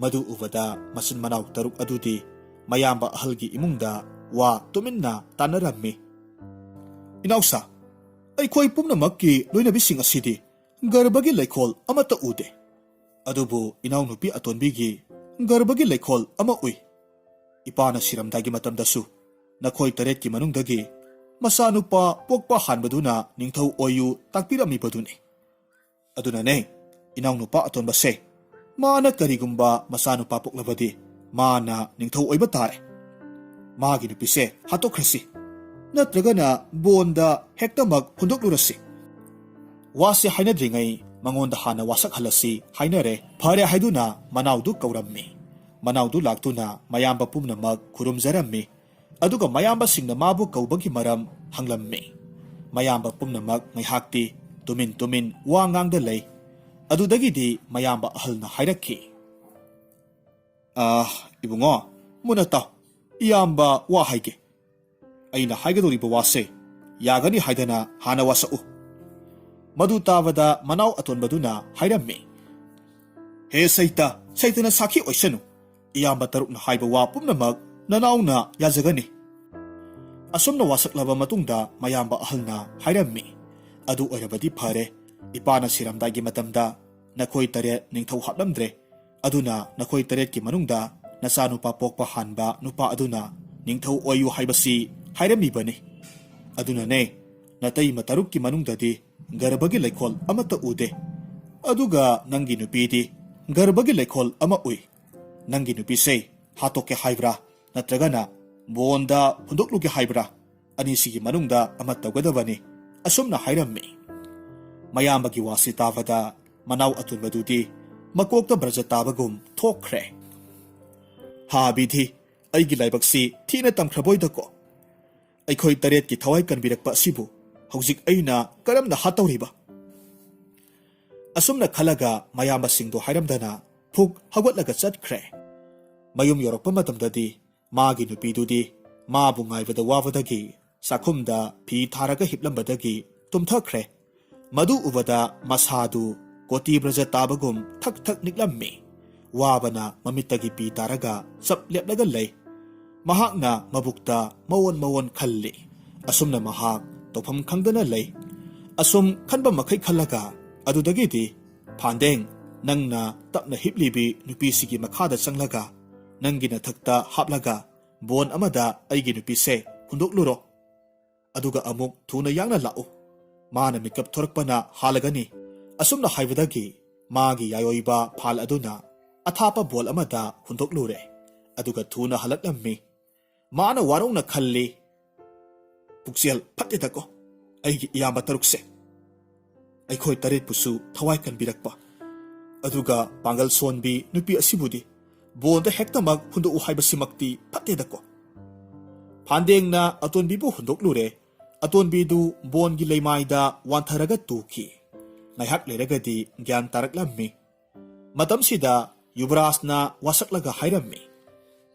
ꯃꯗꯨ ꯎꯕꯗ ꯃꯆꯤꯟ ꯃꯅꯥꯎ ꯇꯔꯨꯛ ꯑꯗꯨꯗꯤ ꯃꯌꯥꯝꯕ ꯑꯍꯜꯒꯤ ꯏꯃꯨꯡꯗ ꯋꯥ ꯇꯨꯃꯤꯟꯅ ꯇꯥꯟꯅꯔꯝꯃꯤ꯫ "ꯏꯅꯥꯎꯁꯥ, ꯑꯩꯈꯣꯏ ꯄꯨꯝꯅꯃꯛꯀꯤ ꯂꯣꯏꯅꯕꯤꯁꯤꯡ ꯑꯁꯤꯗꯤ ꯒꯔꯚꯒꯤ ꯂꯩꯈꯣꯜ ꯑꯃꯠꯇ ꯎꯗꯦ꯫ ꯑꯗꯨꯕꯨ ꯏꯅꯥꯎꯅꯨꯄꯤ ꯑꯇꯣꯟꯕꯤꯒꯤ ꯒꯔꯚꯒꯤ ꯂꯩꯈꯣꯜ ꯑꯃ ꯎꯏ꯫ ꯏꯄꯥꯅ ꯁꯤꯔꯝꯗꯥꯏꯒꯤ ꯃꯇꯝꯗꯁꯨ ꯅꯈꯣꯏ ꯇꯔꯦꯠꯀꯤ ꯃꯅꯨꯡꯗꯒꯤ ꯃꯆꯥꯅꯨꯄꯥ ꯄꯣꯛꯄ ꯍꯥꯟꯕꯗꯨꯅ ꯅꯤꯡꯊꯧ ꯑꯣꯏꯌꯨ ꯇꯥꯛꯄꯤꯔꯝꯃꯤꯕꯗꯨꯅꯤ꯫ ꯑꯗꯨꯅꯅꯦ, ꯏꯅꯥꯎꯅꯨꯄꯥ ꯑꯇꯣꯟꯕꯁꯦ, ꯃꯥꯅ ꯀꯔꯤꯒꯨꯝꯕ ꯃꯆꯥꯅꯨꯄꯥ ꯄꯣꯛꯂꯕꯗꯤ ꯃꯥꯅ ꯅꯤꯡꯊꯧ ꯑꯣꯏꯕ ꯇꯥꯔꯦ꯫ ꯃꯥꯒꯤ ꯅꯨꯄꯤꯁꯦ ꯍꯥꯠꯇꯣꯛꯈ꯭ꯔꯁꯤ, ꯅꯠꯇ꯭ꯔꯒꯅ ꯕꯣꯟꯗ ꯍꯦꯛꯇꯃꯛ ꯍꯨꯟꯗꯣꯛꯂꯨꯔꯁꯤ"꯫ ꯋꯥꯁꯦ ꯍꯥꯏꯅꯗ꯭ꯔꯤꯉꯩ ꯃꯉꯣꯟꯗ ꯍꯥꯟꯅ ꯋꯥꯁꯛꯍꯜꯂꯁꯤ ꯍꯥꯏꯅꯔꯦ꯫ ꯐꯔꯦ ꯍꯥꯏꯗꯨꯅ ꯃꯅꯥꯎꯗꯨ ꯀꯧꯔꯝꯃꯤ꯫ ꯃꯅꯥꯎꯗꯨ ꯂꯥꯛꯇꯨꯅ ꯃꯌꯥꯝꯕ ꯄꯨꯝꯅꯃꯛ ꯈꯨꯔꯨꯝꯖꯔꯝꯃꯤ꯫ ꯑꯗꯨꯒ ꯃꯌꯥꯝꯕꯁꯤꯡꯅ ꯃꯥꯕꯨ ꯀꯧꯕꯒꯤ ꯃꯔꯝ ꯍꯪꯂꯝꯃꯤ꯫ ꯃꯌꯥꯝꯕ ꯄꯨꯝꯅꯃꯛ ꯉꯥꯏꯍꯥꯛꯇꯤ ꯇꯨꯃꯤꯟ ꯇꯨꯃꯤꯟ ꯋꯥ ꯉꯥꯡꯗ ꯂꯩ꯫ ꯑꯗꯨꯗꯒꯤꯗꯤ ꯃꯌꯥꯝꯕ ꯑꯍꯜꯅ ꯍꯥꯏꯔꯛꯈꯤ, "ꯑꯥ, ꯏꯕꯨꯡꯉꯣ, ꯃꯨꯟꯅ ꯇꯥꯎ, ꯏꯌꯥꯝꯕ ꯋꯥ ꯍꯥꯏꯒꯦ꯫ ꯑꯩꯅ ꯍꯥꯏꯒꯗꯧꯔꯤꯕ ꯋꯥꯁꯦ ꯌꯥꯒꯅꯤ ꯍꯥꯏꯗꯅ ꯍꯥꯟꯅ ꯋꯥꯁꯛꯎ꯫" ꯃꯗꯨ ꯇꯥꯕꯗ ꯃꯅꯥꯎ ꯑꯇꯣꯟꯕꯗꯨꯅ ꯍꯥꯏꯔꯝꯃꯤ, "ꯍꯦ ꯁꯩꯇ, ꯁꯩꯇꯅ ꯁꯥꯈꯤ ꯑꯣꯏꯁꯅꯨ꯫ ꯏꯌꯥꯝꯕ ꯇꯔꯨꯛꯅ ꯍꯥꯏꯕ ꯋꯥ ꯄꯨꯝꯅꯃꯛ ꯅꯅꯥꯎꯅ ꯌꯥꯖꯒꯅꯤ꯫" ꯑꯁꯨꯝꯅ ꯋꯥꯁꯛꯂꯕ ꯃꯇꯨꯡꯗ ꯃꯌꯥꯝꯕ ꯑꯍꯜꯅ ꯍꯥꯏꯔꯝꯃꯤ, "ꯑꯗꯨ ꯑꯣꯏꯔꯕꯗꯤ ꯐꯔꯦ꯫ ꯏꯄꯥꯅ ꯁꯤꯔꯝꯗꯥꯏꯒꯤ ꯃꯇꯝꯗ ꯅꯈꯣꯏ ꯇꯔꯦꯠ ꯅꯤꯡꯊꯧ ꯍꯥꯞꯂꯝꯗ꯭ꯔꯦ꯫ ꯑꯗꯨꯅ ꯅꯈꯣꯏ ꯇꯔꯦꯠꯀꯤ ꯃꯅꯨꯡꯗ ꯅꯆꯥꯅꯨꯄꯥ ꯄꯣꯛꯄ ꯍꯥꯟꯕ ꯅꯨꯄꯥ ꯑꯗꯨꯅ ꯅꯤꯡꯊꯧ ꯑꯣꯏꯌꯨ ꯍꯥꯏꯕꯁꯤ ꯍꯥꯏꯔꯝꯃꯤꯕꯅꯤ꯫ ꯑꯗꯨꯅꯅꯦ, ꯅꯇꯩꯃ ꯇꯔꯨꯛꯀꯤ ꯃꯅꯨꯡꯗꯗꯤ ꯒꯔꯚꯒꯤ ꯂꯩꯈꯣꯜ ꯑꯃꯠꯇ ꯎꯗꯦ꯫ ꯑꯗꯨꯒ ꯅꯪꯒꯤ ꯅꯨꯄꯤꯗꯤ ꯒꯔꯚꯒꯤ ꯂꯩꯈꯣꯜ ꯑꯃ ꯎꯏ꯫ ꯅꯪꯒꯤ ꯅꯨꯄꯤꯁꯦ ꯍꯥꯠꯇꯣꯛꯀꯦ ꯍꯥꯏꯕ꯭ꯔꯥ, ꯅꯠꯇ꯭ꯔꯒꯅ ꯕꯣꯟꯗ ꯍꯨꯟꯗꯣꯛꯂꯨꯒꯦ ꯍꯥꯏꯕ꯭ꯔꯥ? ꯑꯅꯤꯁꯤꯒꯤ ꯃꯅꯨꯡꯗ ꯑꯃ ꯇꯧꯒꯗꯕꯅꯤ꯫" ꯑꯁꯨꯝꯅ ꯍꯥꯏꯔꯝꯃꯤ꯫ ꯃꯌꯥꯝꯕꯒꯤ ꯋꯥꯁꯤ ꯇꯥꯕꯗ ꯃꯅꯥꯎ ꯑꯇꯣꯟꯕꯗꯨꯗꯤ ꯃꯀꯣꯛꯇ ꯕ꯭ꯔꯖ ꯇꯥꯕꯒꯨꯝ ꯊꯣꯛꯈ꯭ꯔꯦ꯫ "ꯍꯥ ꯕꯤꯙꯤ, ꯑꯩꯒꯤ ꯂꯥꯏꯕꯛꯁꯤ ꯊꯤꯅ ꯇꯝꯈ꯭ꯔꯕꯣꯏꯗꯀꯣ꯫ ꯑꯩꯈꯣꯏ ꯇꯔꯦꯠꯀꯤ ꯊꯋꯥꯏ ꯀꯟꯕꯤꯔꯛꯄ ꯑꯁꯤꯕꯨ ꯍꯧꯖꯤꯛ ꯑꯩꯅ ꯀꯔꯝꯅ ꯍꯥꯠꯇꯧꯔꯤꯕ?" ꯑꯁꯨꯝꯅ ꯈꯜꯂꯒ ꯃꯌꯥꯝꯕꯁꯤꯡꯗꯣ ꯍꯥꯏꯔꯝꯗꯅ ꯐꯨꯛ ꯍꯧꯒꯠꯂꯒ ꯆꯠꯈ꯭ꯔꯦ꯫ ꯃꯌꯨꯝ ꯌꯧꯔꯛꯄ ꯃꯇꯝꯗꯗꯤ ꯃꯥꯒꯤ ꯅꯨꯄꯤꯗꯨꯗꯤ ꯃꯥꯕꯨ ꯉꯥꯏꯕꯗ ꯋꯥꯕꯗꯒꯤ ꯆꯥꯛꯈꯨꯝꯗ ꯐꯤ ꯊꯥꯔꯒ ꯍꯤꯞꯂꯝꯕꯗꯒꯤ ꯇꯨꯝꯊꯈ꯭ꯔꯦ꯫ ꯃꯗꯨ ꯎꯕꯗ ꯃꯁꯥꯗꯨ ꯀꯣꯇꯤ ꯕ꯭ꯔꯖ ꯇꯥꯕꯒꯨꯝ ꯊꯛ ꯊꯛ ꯅꯤꯛꯂꯝꯃꯤ꯫ ꯋꯥꯕꯅ ꯃꯃꯤꯠꯇꯒꯤ ꯄꯤ ꯇꯥꯔꯒ ꯆꯞ ꯂꯦꯞꯂꯒ ꯂꯩ꯫ ꯃꯍꯥꯛꯅ ꯃꯕꯨꯛꯇ ꯃꯋꯣꯟ ꯃꯋꯣꯟ ꯈꯜꯂꯤ꯫ ꯑꯁꯨꯝꯅ ꯃꯍꯥꯛ ꯇꯧꯐꯝ ꯈꯪꯗꯅ ꯂꯩ꯫ ꯑꯁꯨꯝ ꯈꯟꯕ ꯃꯈꯩ ꯈꯜꯂꯒ ꯑꯗꯨꯗꯒꯤꯗꯤ, "ꯐꯥꯟꯗꯦꯡ, ꯅꯪꯅ ꯇꯞꯅ ꯍꯤꯞꯂꯤꯕꯤ ꯅꯨꯄꯤꯁꯤꯒꯤ ꯃꯈꯥꯗ ꯆꯪꯂꯒ ꯅꯪꯒꯤ ꯅꯊꯛꯇ ꯍꯥꯞꯂꯒ ꯕꯣꯟ ꯑꯃꯗ ꯑꯩꯒꯤ ꯅꯨꯄꯤꯁꯦ ꯍꯨꯟꯗꯣꯛꯂꯨꯔꯣ꯫ ꯑꯗꯨꯒ ꯑꯃꯨꯛ ꯊꯨꯅ ꯌꯥꯡꯅ ꯂꯥꯛꯎ꯫" ꯃꯥꯅ ꯃꯤꯀꯞ ꯊꯣꯔꯛꯄꯅ ꯍꯥꯜꯂꯒꯅꯤ꯫ ꯑꯁꯨꯝꯅ ꯍꯥꯏꯕꯗꯒꯤ ꯃꯥꯒꯤ ꯌꯥꯏꯑꯣꯏꯕ ꯐꯥꯜ ꯑꯗꯨꯅ ꯑꯊꯥꯞꯄ ꯕꯣꯜ ꯑꯃꯗ ꯍꯨꯟꯗꯣꯛꯂꯨꯔꯦ꯫ ꯑꯗꯨꯒ ꯊꯨꯅ ꯍꯜꯂꯛꯂꯝꯃꯤ꯫ ꯃꯥꯅ ꯋꯥꯔꯧꯅ ꯈꯜꯂꯤ, "ꯄꯨꯛꯆꯦꯜ ꯐꯠꯇꯦꯗꯀꯣ, ꯑꯩꯒꯤ ꯏꯌꯥꯝꯕ ꯇꯔꯨꯛꯁꯦ꯫ ꯑꯩꯈꯣꯏ ꯇꯔꯦꯠꯄꯨꯁꯨ ꯊꯋꯥꯏ ꯀꯟꯕꯤꯔꯛꯄ, ꯑꯗꯨꯒ ꯄꯥꯡꯒꯜ ꯁꯣꯟꯕꯤ ꯅꯨꯄꯤ ꯑꯁꯤꯕꯨꯗꯤ ꯕꯣꯟꯗ ꯍꯦꯛꯇꯃꯛ ꯍꯨꯟꯗꯣꯛꯎ ꯍꯥꯏꯕꯁꯤꯃꯛꯇꯤ ꯐꯠꯇꯦꯗꯀꯣ꯫" ꯐꯥꯟꯗꯦꯡꯅ ꯑꯇꯣꯟꯕꯤꯕꯨ ꯍꯨꯟꯗꯣꯛꯂꯨꯔꯦ꯫ ꯑꯇꯣꯟꯕꯤꯗꯨ ꯕꯣꯟꯒꯤ ꯂꯩꯃꯥꯏꯗ ꯋꯥꯟꯊꯔꯒ ꯇꯨꯈꯤ꯫ ꯉꯥꯏꯍꯥꯛ ꯂꯩꯔꯒꯗꯤ ꯒ꯭ꯌꯥꯟ ꯇꯥꯔꯛꯂꯝꯃꯤ꯫ ꯃꯇꯝꯁꯤꯗ ꯌꯨꯕꯔꯥꯖꯅ ꯋꯥꯁꯛꯂꯒ ꯍꯥꯏꯔꯝꯃꯤ,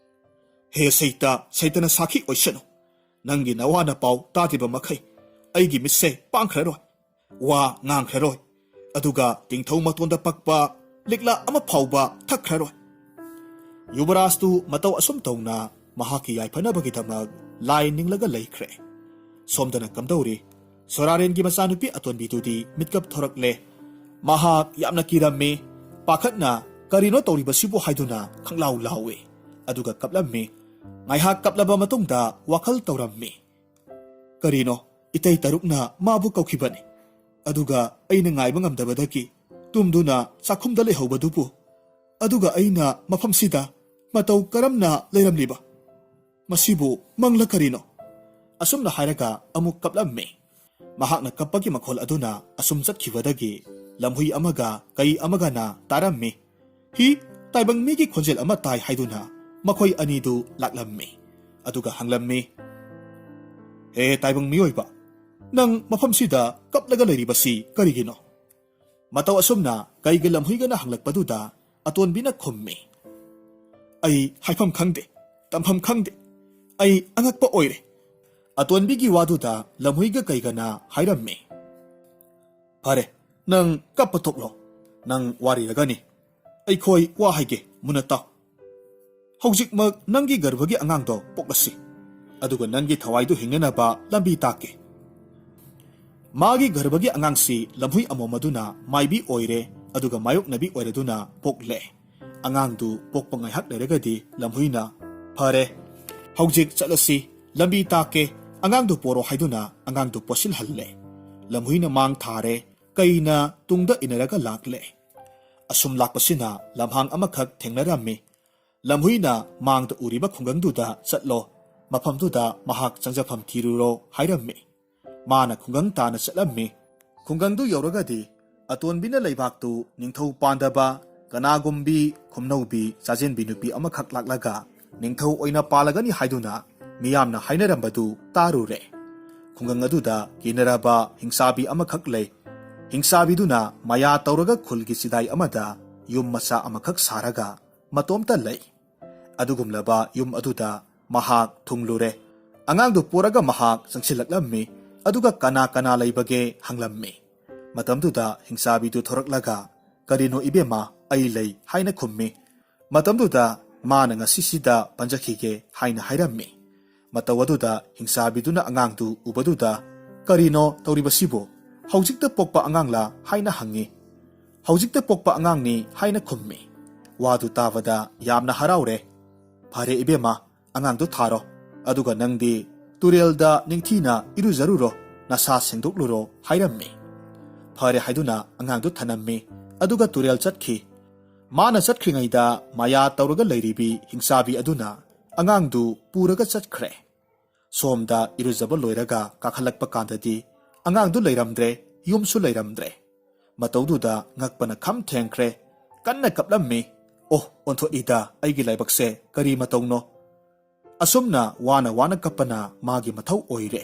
"ꯍꯦ ꯁꯩꯇ, ꯁꯩꯇꯅ ꯁꯥꯈꯤ ꯑꯣꯏꯁꯅꯨ꯫ ꯅꯪꯒꯤ ꯅꯋꯥ ꯅꯄꯥꯎ ꯇꯥꯗ꯭ꯔꯤꯕ ꯃꯈꯩ ꯑꯩꯒꯤ ꯃꯤꯠꯁꯦ ꯄꯥꯡꯈ꯭ꯔꯔꯣꯏ, ꯋꯥ ꯉꯥꯡꯈ꯭ꯔꯔꯣꯏ꯫ ꯑꯗꯨꯒ ꯇꯤꯡꯊꯧ ꯃꯇꯣꯟꯗ ꯄꯛꯄ ꯂꯤꯛꯂꯥ ꯑꯃ ꯐꯥꯎꯕ ꯊꯛꯈ꯭ꯔꯔꯣꯏ"꯫ ꯌꯨꯕꯔꯥꯖꯇꯨ ꯃꯇꯧ ꯑꯁꯨꯝ ꯇꯧꯅ ꯃꯍꯥꯛꯀꯤ ꯌꯥꯏꯐꯅꯕꯒꯤꯗꯃꯛ ꯂꯥꯏ ꯅꯤꯡꯂꯒ ꯂꯩꯈ꯭ꯔꯦ꯫ ꯁꯣꯝꯗꯅ ꯀꯝꯗꯧꯔꯤ? ꯁꯣꯔꯥꯔꯦꯟꯒꯤ ꯃꯆꯥꯅꯨꯄꯤ ꯑꯇꯣꯟꯕꯤꯗꯨꯗꯤ ꯃꯤꯠꯀꯞ ꯊꯣꯔꯛꯂꯦ꯫ ꯃꯍꯥꯛ ꯌꯥꯝꯅ ꯀꯤꯔꯝꯃꯤ꯫ ꯄꯥꯈꯠꯅ "ꯀꯔꯤꯅꯣ ꯇꯧꯔꯤꯕꯁꯤꯕꯨ?" ꯍꯥꯏꯗꯨꯅ ꯈꯪꯂꯥꯎ ꯂꯥꯎꯏ꯫ ꯑꯗꯨꯒ ꯀꯞꯂꯝꯃꯤ꯫ ꯉꯥꯏꯍꯥꯛ ꯀꯞꯂꯕ ꯃꯇꯨꯡꯗ ꯋꯥꯈꯜ ꯇꯧꯔꯝꯃꯤ꯫ "ꯀꯔꯤꯅꯣ? ꯏꯇꯩ ꯇꯔꯨꯛꯅ ꯃꯥꯕꯨ ꯀꯧꯈꯤꯕꯅꯤ꯫ ꯑꯗꯨꯒ ꯑꯩꯅ ꯉꯥꯏꯕ ꯉꯝꯗꯕꯗꯒꯤ ꯇꯨꯝꯗꯨꯅ ꯆꯥꯛꯈꯨꯝꯗ ꯂꯩꯍꯧꯕꯗꯨꯕꯨ꯫ ꯑꯗꯨꯒ ꯑꯩꯅ ꯃꯐꯝꯁꯤꯗ ꯃꯇꯧ ꯀꯔꯝꯅ ꯂꯩꯔꯝꯂꯤꯕ? ꯃꯁꯤꯕꯨ ꯃꯪꯂ ꯀꯔꯤꯅꯣ?" ꯑꯁꯨꯝꯅ ꯍꯥꯏꯔꯒ ꯑꯃꯨꯛ ꯀꯞꯂꯝꯃꯤ꯫ ꯃꯍꯥꯛꯅ ꯀꯞꯄꯒꯤ ꯃꯈꯣꯜ ꯑꯗꯨꯅ ꯑꯁꯨꯝ ꯆꯠꯈꯤꯕꯗꯒꯤ ꯂꯝꯍꯨꯏ ꯑꯃꯒ ꯀꯩ ꯑꯃꯒꯅ ꯇꯥꯔꯝꯃꯤ꯫ "ꯍꯤ, ꯇꯥꯏꯕꯪ ꯃꯤꯒꯤ ꯈꯣꯟꯖꯦꯜ ꯑꯃ ꯇꯥꯏ" ꯍꯥꯏꯗꯨꯅ ꯃꯈꯣꯏ ꯑꯅꯤꯗꯨ ꯂꯥꯛꯂꯝꯃꯤ꯫ ꯑꯗꯨꯒ ꯍꯪꯂꯝꯃꯤ, "ꯍꯦ ꯇꯥꯏꯕꯪ ꯃꯤꯑꯣꯏꯕ, ꯅꯪ ꯃꯐꯝꯁꯤꯗ ꯀꯞꯂꯒ ꯂꯩꯔꯤꯕꯁꯤ ꯀꯔꯤꯒꯤꯅꯣ?" ꯃꯇꯧ ꯑꯁꯨꯝꯅ ꯀꯩꯒ ꯂꯝꯍꯨꯏꯒꯅ ꯍꯪꯂꯛꯄꯗꯨꯗ ꯑꯇꯣꯟꯕꯤꯅ ꯈꯨꯝꯃꯤ, "ꯑꯩ ꯍꯥꯏꯐꯝ ꯈꯪꯗꯦ, ꯇꯝꯐꯝ ꯈꯪꯗꯦ꯫ ꯑꯩ ꯑꯉꯛꯄ ꯑꯣꯏꯔꯦ"꯫ ꯑꯇꯣꯟꯕꯤꯒꯤ ꯋꯥꯗꯨꯗ ꯂꯝꯍꯨꯏꯒ ꯀꯩꯒꯅ ꯍꯥꯏꯔꯝꯃꯤ, "ꯐꯔꯦ, ꯅꯪ ꯀꯞꯄ ꯇꯣꯛꯂꯣ꯫ ꯅꯪ ꯋꯥꯔꯤꯔꯒꯅꯤ꯫ ꯑꯩꯈꯣꯏ ꯋꯥ ꯍꯥꯏꯒꯦ, ꯃꯨꯟꯅ ꯇꯥꯎ꯫ ꯍꯧꯖꯤꯛꯃꯛ ꯅꯪꯒꯤ ꯒꯔꯚꯒꯤ ꯑꯉꯥꯡꯗꯣ ꯄꯣꯛꯂꯁꯤ꯫ ꯑꯗꯨꯒ ꯅꯪꯒꯤ ꯊꯋꯥꯏꯗꯨ ꯍꯤꯡꯅꯅꯕ ꯂꯝꯕꯤ ꯇꯥꯛꯀꯦ"꯫ ꯃꯥꯒꯤ ꯒꯔꯚꯒꯤ ꯑꯉꯥꯡꯁꯤ ꯂꯝꯍꯨꯏ ꯑꯃꯣꯝ ꯑꯗꯨꯅ ꯃꯥꯏꯕꯤ ꯑꯣꯏꯔꯦ, ꯑꯗꯨꯒ ꯃꯥꯌꯣꯛꯅꯕꯤ ꯑꯣꯏꯔꯗꯨꯅ ꯄꯣꯛꯂꯦ꯫ ꯑꯉꯥꯡꯗꯨ ꯄꯣꯛꯄ ꯉꯥꯏꯍꯥꯛ ꯂꯩꯔꯒꯗꯤ ꯂꯝꯍꯨꯏꯅ, "ꯐꯔꯦ, ꯍꯧꯖꯤꯛ ꯆꯠꯂꯁꯤ, ꯂꯝꯕꯤ ꯇꯥꯛꯀꯦ, ꯑꯉꯥꯡꯗꯨ ꯄꯣꯔꯣ" ꯍꯥꯏꯗꯨꯅ ꯑꯉꯥꯡꯗꯨ ꯄꯣꯠꯁꯤꯜꯍꯜꯂꯦ꯫ ꯂꯝꯍꯨꯏꯅ ꯃꯥꯡ ꯊꯥꯔꯦ, ꯀꯩꯅ ꯇꯨꯡꯗ ꯏꯟꯅꯔꯒ ꯂꯥꯛꯂꯦ꯫ ꯑꯁꯨꯝ ꯂꯥꯛꯄꯁꯤꯅ ꯂꯝꯍꯥꯡ ꯑꯃꯈꯛ ꯊꯦꯡꯅꯔꯝꯃꯤ꯫ ꯂꯝꯍꯨꯏꯅ ꯃꯥꯡꯗ ꯎꯔꯤꯕ ꯈꯨꯡꯒꯪꯗꯨꯗ ꯆꯠꯂꯣ, ꯃꯐꯝꯗꯨꯗ ꯃꯍꯥꯛ ꯆꯪꯖꯐꯝ ꯊꯤꯔꯨꯔꯣ ꯍꯥꯏꯔꯝꯃꯤ꯫ ꯃꯥꯅ ꯈꯨꯡꯒꯪ ꯇꯥꯅ ꯆꯠꯂꯝꯃꯤ꯫ ꯈꯨꯡꯒꯪꯗꯨ ꯌꯧꯔꯒꯗꯤ ꯑꯇꯣꯟꯕꯤꯅ ꯂꯩꯕꯥꯛꯇꯨ ꯅꯤꯡꯊꯧ ꯄꯥꯟꯗꯕ, ꯀꯅꯥꯒꯨꯝꯕꯤ, ꯈꯨꯝꯅꯧꯕꯤ, ꯆꯥꯖꯦꯟꯕꯤ ꯅꯨꯄꯤ ꯑꯃꯈꯛ ꯂꯥꯛꯂꯒ ꯅꯤꯡꯊꯧ ꯑꯣꯏꯅ ꯄꯥꯜꯂꯒꯅꯤ ꯍꯥꯏꯗꯨꯅ ꯃꯤꯌꯥꯝꯅ ꯍꯥꯏꯅꯔꯝꯕꯗꯨ ꯇꯥꯔꯨꯔꯦ꯫ ꯈꯨꯡꯒꯪ ꯑꯗꯨꯗ ꯀꯤꯅꯔꯕ ꯍꯤꯡꯆꯥꯕꯤ ꯑꯃꯈꯛ ꯂꯩ꯫ ꯍꯤꯡꯆꯥꯕꯤꯗꯨꯅ ꯃꯌꯥ ꯇꯧꯔꯒ ꯈꯨꯜꯒꯤ ꯆꯤꯗꯥꯏ ꯑꯃꯗ ꯌꯨꯝ ꯃꯆꯥ ꯑꯃꯈꯛ ꯁꯥꯔꯒ ꯃꯇꯣꯝꯇ ꯂꯩ꯫ ꯑꯗꯨꯒꯨꯝꯂꯕ ꯌꯨꯝ ꯑꯗꯨꯗ ꯃꯍꯥꯛ ꯊꯨꯡꯂꯨꯔꯦ꯫ ꯑꯉꯥꯡꯗꯨ ꯄꯣꯔꯒ ꯃꯍꯥꯛ ꯆꯪꯁꯤꯜꯂꯛꯂꯝꯃꯤ꯫ ꯑꯗꯨꯒ "ꯀꯅꯥ ꯀꯅꯥ ꯂꯩꯕꯒꯦ?" ꯍꯪꯂꯝꯃꯤ꯫ ꯃꯇꯝꯗꯨꯗ ꯍꯤꯡꯆꯥꯕꯤꯗꯨ ꯊꯣꯔꯛꯂꯒ, "ꯀꯔꯤꯅꯣ ꯏꯕꯦꯝꯃ, ꯑꯩ ꯂꯩ" ꯍꯥꯏꯅ ꯈꯨꯝꯃꯤ꯫ ꯃꯇꯝꯗꯨꯗ ꯃꯥꯅ "ꯉꯁꯤꯁꯤꯗ ꯄꯟꯖꯈꯤꯒꯦ" ꯍꯥꯏꯅ ꯍꯥꯏꯔꯝꯃꯤ꯫ ꯃꯇꯧ ꯑꯗꯨꯗ ꯍꯤꯡꯆꯥꯕꯤꯗꯨꯅ ꯑꯉꯥꯡꯗꯨ ꯎꯕꯗꯨꯗ, "ꯀꯔꯤꯅꯣ ꯇꯧꯔꯤꯕꯁꯤꯕꯨ? ꯍꯧꯖꯤꯛꯇ ꯄꯣꯛꯄ ꯑꯉꯥꯡꯂꯥ?" ꯍꯥꯏꯅ ꯍꯪꯉꯤ꯫ "ꯍꯧꯖꯤꯛꯇ ꯄꯣꯛꯄ ꯑꯉꯥꯡꯅꯤ" ꯍꯥꯏꯅ ꯈꯨꯝꯃꯤ꯫ ꯋꯥꯗꯨ ꯇꯥꯕꯗ ꯌꯥꯝꯅ ꯍꯔꯥꯎꯔꯦ꯫ "ꯐꯔꯦ ꯏꯕꯦꯝꯃ, ꯑꯉꯥꯡꯗꯨ ꯊꯥꯔꯣ꯫ ꯑꯗꯨꯒ ꯅꯪꯗꯤ ꯇꯨꯔꯦꯜꯗ ꯅꯤꯡꯊꯤꯅ ꯏꯔꯨꯖꯔꯨꯔꯣ, ꯅꯁꯥ ꯁꯦꯡꯗꯣꯛꯂꯨꯔꯣ" ꯍꯥꯏꯔꯝꯃꯤ꯫ ꯐꯔꯦ ꯍꯥꯏꯗꯨꯅ ꯑꯉꯥꯡꯗꯨ ꯊꯅꯝꯃꯤ꯫ ꯑꯗꯨꯒ ꯇꯨꯔꯦꯜ ꯆꯠꯈꯤ꯫ ꯃꯥꯅ ꯆꯠꯈ꯭ꯔꯤꯉꯩꯗ ꯃꯌꯥ ꯇꯧꯔꯒ ꯂꯩꯔꯤꯕꯤ ꯍꯤꯡꯆꯥꯕꯤ ꯑꯗꯨꯅ ꯑꯉꯥꯡꯗꯨ ꯄꯨꯔꯒ ꯆꯠꯈ꯭ꯔꯦ꯫ ꯁꯣꯝꯗ ꯏꯔꯨꯖꯕ ꯂꯣꯏꯔꯒ ꯀꯥꯈꯠꯂꯛꯄ ꯀꯥꯟꯗꯗꯤ ꯑꯉꯥꯡꯗꯨ ꯂꯩꯔꯝꯗ꯭ꯔꯦ, ꯌꯨꯝꯁꯨ ꯂꯩꯔꯝꯗ꯭ꯔꯦ꯫ ꯃꯇꯧꯗꯨꯗ ꯉꯛꯄꯅ ꯈꯝ ꯊꯦꯡꯈ꯭ꯔꯦ꯫ ꯀꯟꯅ ꯀꯞꯂꯝꯃꯤ꯫ "ꯑꯣ, ꯑꯣꯟꯊꯣꯛꯏꯗ, ꯑꯩꯒꯤ ꯂꯥꯏꯕꯛꯁꯦ ꯀꯔꯤ ꯃꯇꯧꯅꯣ?" ꯑꯁꯨꯝꯅ ꯋꯥꯅ ꯋꯥꯅ ꯀꯞꯄꯅ ꯃꯥꯒꯤ ꯃꯊꯧ ꯑꯣꯏꯔꯦ꯫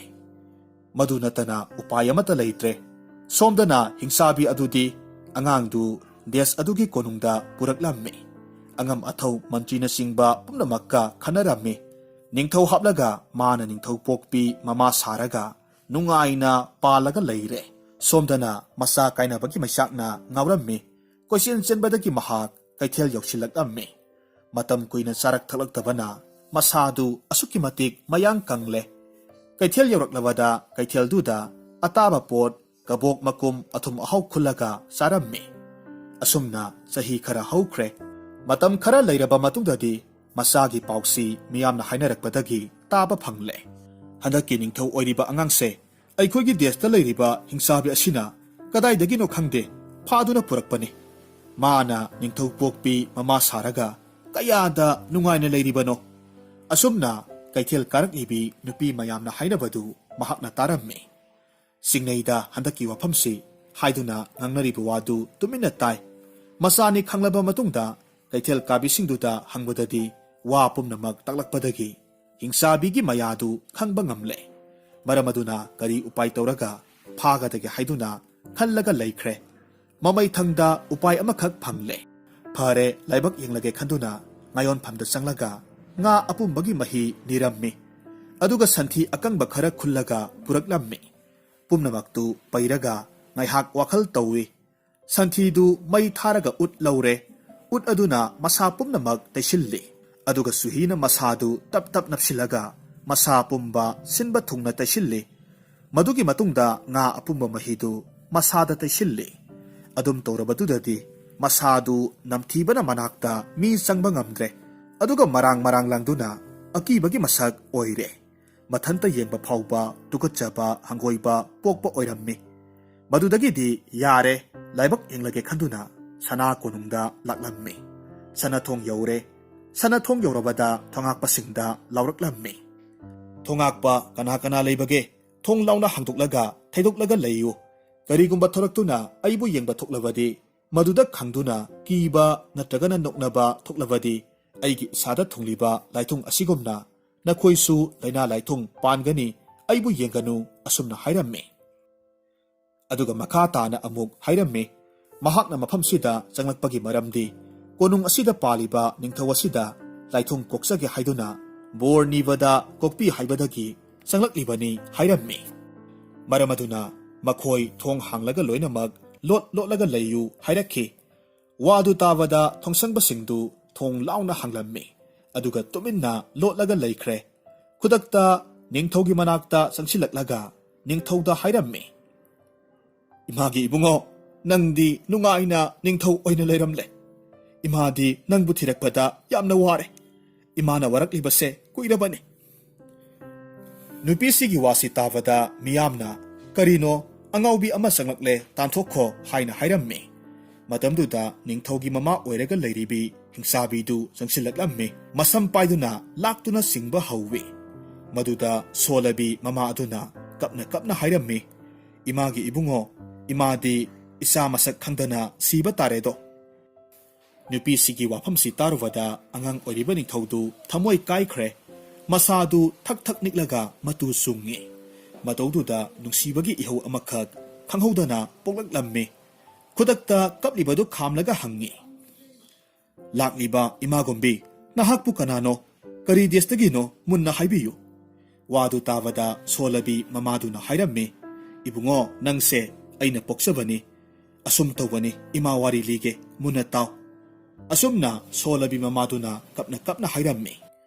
ꯃꯗꯨ ꯅꯠꯇꯅ ꯎꯄꯥꯏ ꯑꯃꯠꯇ ꯂꯩꯇ꯭ꯔꯦ꯫ ꯁꯣꯝꯗꯅ ꯍꯤꯡꯆꯥꯕꯤ ꯑꯗꯨꯗꯤ ꯑꯉꯥꯡꯗꯨ ꯗꯦꯁ ꯑꯗꯨꯒꯤ ꯀꯣꯅꯨꯡꯗ ꯄꯨꯔꯛꯂꯝꯃꯤ꯫ ꯑꯉꯝ ꯑꯊꯧ ꯃꯟꯇ꯭ꯔꯤꯅꯆꯤꯡꯕ ꯄꯨꯝꯅꯃꯛꯀ ꯈꯟꯅꯔꯝꯃꯤ꯫ ꯅꯤꯡꯊꯧ ꯍꯥꯞꯂꯒ ꯃꯥꯅ ꯅꯤꯡꯊꯧ ꯄꯣꯛꯄꯤ ꯃꯃꯥ ꯁꯥꯔꯒ ꯅꯨꯡꯉꯥꯏꯅ ꯄꯥꯜꯂꯒ ꯂꯩꯔꯦ꯫ ꯁꯣꯝꯗꯅ ꯃꯆꯥ ꯀꯥꯏꯅꯕꯒꯤ ꯃꯩꯆꯥꯛꯅ ꯉꯥꯎꯔꯝꯃꯤ꯫ ꯀꯣꯏꯆꯦꯟ ꯆꯦꯟꯕꯗꯒꯤ ꯃꯍꯥꯛ ꯀꯩꯊꯦꯜ ꯌꯧꯁꯤꯜꯂꯛꯂꯝꯃꯤ꯫ ꯃꯇꯝ ꯀꯨꯏꯅ ꯆꯥꯔꯛ ꯊꯛꯂꯛꯇꯕꯅ ꯃꯁꯥꯗꯨ ꯑꯁꯨꯛꯀꯤ ꯃꯇꯤꯛ ꯃꯌꯥꯡ ꯀꯪꯂꯦ꯫ ꯀꯩꯊꯦꯜ ꯌꯧꯔꯛꯂꯕꯗ ꯀꯩꯊꯦꯜꯗꯨꯗ ꯑꯇꯥꯕ ꯄꯣꯠ, ꯀꯕꯣꯛ ꯃꯀꯨꯝ, ꯑꯊꯨꯝ ꯑꯍꯥꯎ ꯈꯨꯜꯂꯒ ꯆꯥꯔꯝꯃꯤ꯫ ꯑꯁꯨꯝꯅ ꯆꯍꯤ ꯈꯔ ꯍꯧꯈ꯭ꯔꯦ꯫ ꯃꯇꯝ ꯈꯔ ꯂꯩꯔꯕ ꯃꯇꯨꯡꯗꯗꯤ ꯃꯆꯥꯒꯤ ꯄꯥꯎꯁꯤ ꯃꯤꯌꯥꯝꯅ ꯍꯥꯏꯅꯔꯛꯄꯗꯒꯤ ꯇꯥꯕ ꯐꯪꯂꯦ꯫ "ꯍꯟꯗꯛꯀꯤ ꯅꯤꯡꯊꯧ ꯑꯣꯏꯔꯤꯕ ꯑꯉꯥꯡꯁꯦ ꯑꯩꯈꯣꯏꯒꯤ ꯗꯦꯁꯇ ꯂꯩꯔꯤꯕ ꯍꯤꯡꯆꯥꯕꯤ ꯑꯁꯤꯅ ꯀꯗꯥꯏꯗꯒꯤꯅꯣ ꯈꯪꯗꯦ, ꯐꯥꯗꯨꯅ ꯄꯨꯔꯛꯄꯅꯤ꯫ ꯃꯥꯅ ꯅꯤꯡꯊꯧ ꯄꯣꯛꯄꯤ ꯃꯃꯥ ꯁꯥꯔꯒ ꯀꯌꯥꯗ ꯅꯨꯡꯉꯥꯏꯅ ꯂꯩꯔꯤꯕꯅꯣ?" ꯑꯁꯨꯝꯅ ꯀꯩꯊꯦꯜ ꯀꯥꯔꯛꯂꯤꯕꯤ ꯅꯨꯄꯤ ꯃꯌꯥꯝꯅ ꯍꯥꯏꯅꯕꯗꯨ ꯃꯍꯥꯛꯅ ꯇꯥꯔꯝꯃꯤ꯫ "ꯆꯤꯡꯅꯩꯗ ꯍꯟꯗꯛꯀꯤ ꯋꯥꯐꯝꯁꯤ" ꯍꯥꯏꯗꯨꯅ ꯉꯥꯡꯅꯔꯤꯕ ꯋꯥꯗꯨ ꯇꯨꯃꯤꯟꯅ ꯇꯥꯏ꯫ ꯃꯆꯥꯅꯤ ꯈꯪꯂꯕ ꯃꯇꯨꯡꯗ ꯀꯩꯊꯦꯜ ꯀꯥꯕꯤꯁꯤꯡꯗꯨꯗ ꯍꯪꯕꯗꯗꯤ ꯋꯥ ꯄꯨꯝꯅꯃꯛ ꯇꯥꯛꯂꯛꯄꯗꯒꯤ ꯍꯤꯡꯆꯥꯕꯤꯒꯤ ꯃꯌꯥꯗꯨ ꯈꯪꯕ ꯉꯝꯂꯦ꯫ ꯃꯔꯝ ꯑꯗꯨꯅ ꯀꯔꯤ ꯎꯄꯥꯏ ꯇꯧꯔꯒ ꯐꯥꯒꯗꯒꯦ ꯍꯥꯏꯗꯨꯅ ꯈꯜꯂꯒ ꯂꯩꯈ꯭ꯔꯦ꯫ ꯃꯃꯩꯊꯪꯗ ꯎꯄꯥꯏ ꯑꯃꯈꯛ ꯐꯪꯂꯦ꯫ ꯐꯔꯦ, ꯂꯥꯏꯕꯛ ꯌꯦꯡꯂꯒꯦ ꯈꯟꯗꯨꯅ ꯉꯥꯌꯣꯟꯐꯝꯗ ꯆꯪꯂꯒ ꯉꯥ ꯑꯄꯨꯝꯕꯒꯤ ꯃꯍꯤ ꯅꯤꯔꯝꯃꯤ꯫ ꯑꯗꯨꯒ ꯁꯟꯊꯤ ꯑꯀꯪꯕ ꯈꯔ ꯈꯨꯜꯂꯒ ꯄꯨꯔꯛꯂꯝꯃꯤ꯫ ꯄꯨꯝꯅꯃꯛꯇꯨ ꯄꯩꯔꯒ ꯉꯥꯏꯍꯥꯛ ꯋꯥꯈꯜ ꯇꯧꯏ꯫ ꯁꯟꯊꯤꯗꯨ ꯃꯩ ꯊꯥꯔꯒ ꯎꯠ ꯂꯧꯔꯦ꯫ ꯎꯠ ꯑꯗꯨꯅ ꯃꯁꯥ ꯄꯨꯝꯅꯃꯛ ꯇꯩꯁꯤꯜꯂꯤ꯫ ꯑꯗꯨꯒ ꯁꯨꯍꯤꯅ ꯃꯁꯥꯗꯨ ꯇꯞ ꯇꯞ ꯅꯞꯁꯤꯜꯂꯒ ꯃꯁꯥ ꯄꯨꯝꯕ ꯁꯤꯟꯕ ꯊꯨꯡꯅ ꯇꯩꯁꯤꯜꯂꯤ꯫ ꯃꯗꯨꯒꯤ ꯃꯇꯨꯡꯗ ꯉꯥ ꯑꯄꯨꯝꯕ ꯃꯍꯤꯗꯨ ꯃꯁꯥꯗ ꯇꯩꯁꯤꯜꯂꯤ꯫ ꯑꯗꯨꯝ ꯇꯧꯔꯕꯗꯨꯗꯗꯤ ꯃꯁꯥꯗꯨ ꯅꯝꯊꯤꯕꯅ ꯃꯅꯥꯛꯇ ꯃꯤ ꯆꯪꯕ ꯉꯝꯗ꯭ꯔꯦ꯫ ꯑꯗꯨꯒ ꯃꯔꯥꯡ ꯃꯔꯥꯡ ꯂꯥꯡꯗꯨꯅ ꯑꯀꯤꯕꯒꯤ ꯃꯁꯛ ꯑꯣꯏꯔꯦ꯫ ꯃꯊꯟꯇ ꯌꯦꯡꯕ ꯐꯥꯎꯕ ꯇꯨꯀꯠꯆꯕ ꯍꯪꯒꯣꯏꯕ ꯄꯣꯛꯄ ꯑꯣꯏꯔꯝꯃꯤ꯫ ꯃꯗꯨꯗꯒꯤꯗꯤ ꯌꯥꯔꯦ, ꯂꯥꯏꯕꯛ ꯌꯦꯡꯂꯒꯦ ꯈꯟꯗꯨꯅ ꯁꯅꯥ ꯀꯣꯅꯨꯡꯗ ꯂꯥꯛꯂꯝꯃꯤ꯫ ꯁꯅꯥꯊꯣꯡ ꯌꯧꯔꯦ꯫ ꯁꯅꯥꯊꯣꯡ ꯌꯧꯔꯕꯗ ꯊꯣꯉꯥꯛꯄꯁꯤꯡꯗ ꯂꯥꯎꯔꯛꯂꯝꯃꯤ꯫ "ꯊꯣꯉꯥꯛꯄ ꯀꯅꯥ ꯀꯅꯥ ꯂꯩꯕꯒꯦ? ꯊꯣꯡ ꯂꯥꯎꯅ ꯍꯥꯡꯗꯣꯛꯂꯒ ꯊꯩꯗꯣꯛꯂꯒ ꯂꯩꯌꯨ꯫ ꯀꯔꯤꯒꯨꯝꯕ ꯊꯣꯔꯛꯇꯨꯅ ꯑꯩꯕꯨ ꯌꯦꯡꯕ ꯊꯣꯛꯂꯕꯗꯤ, ꯃꯗꯨꯗ ꯈꯪꯗꯨꯅ ꯀꯤꯕ ꯅꯠꯇ꯭ꯔꯒꯅ ꯅꯣꯛꯅꯕ ꯊꯣꯛꯂꯕꯗꯤ, ꯑꯩꯒꯤ ꯏꯁꯥꯗ ꯊꯨꯡꯂꯤꯕ ꯂꯥꯏꯊꯨꯡ ꯑꯁꯤꯒꯨꯝꯅ ꯅꯈꯣꯏꯁꯨ ꯂꯥꯏꯅꯥ ꯂꯥꯏꯊꯨꯡ ꯄꯥꯟꯒꯅꯤ, ꯑꯩꯕꯨ ꯌꯦꯡꯒꯅꯨ" ꯑꯁꯨꯝꯅ ꯍꯥꯏꯔꯝꯃꯤ꯫ ꯑꯗꯨꯒ ꯃꯈꯥ ꯇꯥꯅ ꯑꯃꯨꯛ ꯍꯥꯏꯔꯝꯃꯤ, ꯃꯍꯥꯛꯅ ꯃꯐꯝꯁꯤꯗ ꯆꯪꯂꯛꯄꯒꯤ ꯃꯔꯝꯗꯤ ꯀꯣꯅꯨꯡ ꯑꯁꯤꯗ ꯄꯥꯜꯂꯤꯕ ꯅꯤꯡꯊꯧ ꯑꯁꯤꯗ ꯂꯥꯏꯊꯨꯡ ꯀꯣꯛꯆꯒꯦ ꯍꯥꯏꯗꯨꯅ ꯕꯣꯔ ꯅꯤꯕꯗ ꯀꯣꯛꯄꯤ ꯍꯥꯏꯕꯗꯒꯤ ꯆꯪꯂꯛꯂꯤꯕꯅꯤ ꯍꯥꯏꯔꯝꯃꯤ꯫ ꯃꯔꯝ ꯑꯗꯨꯅ ꯃꯈꯣꯏ ꯊꯣꯡ ꯍꯥꯡꯂꯒ ꯂꯣꯏꯅꯃꯛ ꯂꯣꯠ ꯂꯣꯠꯂꯒ ꯂꯩꯌꯨ ꯍꯥꯏꯔꯛꯈꯤ꯫ ꯋꯥꯗꯨ ꯇꯥꯕꯗ ꯊꯣꯡꯁꯪꯕꯁꯤꯡꯗꯨ ꯊꯣꯡ ꯂꯥꯎꯅ ꯍꯥꯡꯂꯝꯃꯤ꯫ ꯑꯗꯨꯒ ꯇꯨꯃꯤꯟꯅ ꯂꯣꯠꯂꯒ ꯂꯩꯈ꯭ꯔꯦ꯫ ꯈꯨꯗꯛꯇ ꯅꯤꯡꯊꯧꯒꯤ ꯃꯅꯥꯛꯇ ꯆꯪꯁꯤꯜꯂꯛꯂꯒ ꯅꯤꯡꯊꯧꯗ ꯍꯥꯏꯔꯝꯃꯤ, "ꯏꯃꯥꯒꯤ ꯏꯕꯨꯡꯉꯣ, ꯅꯪꯗꯤ ꯅꯨꯡꯉꯥꯏꯅ ꯅꯤꯡꯊꯧ ꯑꯣꯏꯅ ꯂꯩꯔꯝꯂꯦ꯫ ꯏꯃꯥꯗꯤ ꯅꯪꯕꯨ ꯊꯤꯔꯛꯄꯗ ꯌꯥꯝꯅ ꯋꯥꯔꯦ꯫ ꯏꯃꯥꯅ ꯋꯥꯔꯛꯂꯤꯕꯁꯦ ꯀꯨꯏꯔꯕꯅꯤ꯫" ꯅꯨꯄꯤꯁꯤꯒꯤ ꯋꯥꯁꯤ ꯇꯥꯕꯗ ꯃꯤꯌꯥꯝꯅ, "ꯀꯔꯤꯅꯣ, ꯑꯉꯥꯎꯕꯤ ꯑꯃ ꯆꯪꯂꯛꯂꯦ, ꯇꯥꯟꯊꯣꯛꯈꯣ" ꯍꯥꯏꯅ ꯍꯥꯏꯔꯝꯃꯤ꯫ ꯃꯇꯝꯗꯨꯗ ꯅꯤꯡꯊꯧꯒꯤ ꯃꯃꯥ ꯑꯣꯏꯔꯒ ꯂꯩꯔꯤꯕꯤ ꯍꯤꯡꯆꯥꯕꯤꯗꯨ ꯆꯪꯁꯤꯜꯂꯛꯂꯝꯃꯤ꯫ ꯃꯁꯝ ꯄꯥꯏꯗꯨꯅ ꯂꯥꯛꯇꯨꯅ ꯆꯤꯡꯕ ꯍꯧꯏ꯫ ꯃꯗꯨꯗ ꯁꯣꯜꯂꯕꯤ ꯃꯃꯥ ꯑꯗꯨꯅ ꯀꯞꯅ ꯀꯞꯅ ꯍꯥꯏꯔꯝꯃꯤ, "ꯏꯃꯥꯒꯤ ꯏꯕꯨꯡꯉꯣ, ꯏꯃꯥꯗꯤ ꯏꯆꯥ ꯃꯁꯛ ꯈꯪꯗꯅ ꯁꯤꯕ ꯇꯥꯔꯦꯗꯣ!" ꯅꯨꯄꯤꯁꯤꯒꯤ ꯋꯥꯐꯝꯁꯤ ꯇꯥꯔꯨꯕꯗ ꯑꯉꯥꯡ ꯑꯣꯏꯔꯤꯕ ꯅꯤꯡꯊꯧꯗꯨ ꯊꯃꯣꯏ ꯀꯥꯏꯈ꯭ꯔꯦ꯫ ꯃꯁꯥꯗꯨ ꯊꯛ ꯊꯛ ꯅꯤꯛꯂꯒ ꯃꯇꯨ ꯆꯨꯡꯉꯤ꯫ ꯃꯇꯧꯗꯨꯗ ꯅꯨꯡꯁꯤꯕꯒꯤ ꯏꯍꯧ ꯑꯃꯈꯛ ꯈꯪꯍꯧꯗꯅ ꯄꯣꯛꯂꯛꯂꯝꯃꯤ꯫ ꯈꯨꯗꯛꯇ ꯀꯞꯂꯤꯕꯗꯨ ꯈꯥꯝꯂꯒ ꯍꯪꯉꯤ, "ꯂꯥꯛꯂꯤꯕ ꯏꯃꯥꯒꯨꯝꯕꯤ, ꯅꯍꯥꯛꯄꯨ ꯀꯅꯥꯅꯣ? ꯀꯔꯤ ꯗꯦꯁꯇꯒꯤꯅꯣ? ꯃꯨꯟꯅ ꯍꯥꯏꯕꯤꯌꯨ꯫" ꯋꯥꯗꯨ ꯇꯥꯕꯗ ꯁꯣꯂꯕꯤ ꯃꯃꯥꯗꯨꯅ ꯍꯥꯏꯔꯝꯃꯤ, "ꯏꯕꯨꯡꯉꯣ, ꯅꯪꯁꯦ ꯑꯩꯅ ꯄꯣꯛꯆꯕꯅꯤ꯫ ꯑꯁꯨꯝ ꯇꯧꯕꯅꯤ, ꯏꯃꯥ, ꯋꯥꯔꯤ ꯂꯤꯒꯦ, ꯃꯨꯟꯅ ꯇꯥꯎ꯫" ꯑꯁꯨꯝꯅ ꯁꯣꯂꯕꯤ ꯃꯃꯥꯗꯨꯅ ꯀꯞꯅ ꯀꯞꯅ ꯍꯥꯏꯔꯝꯃꯤ,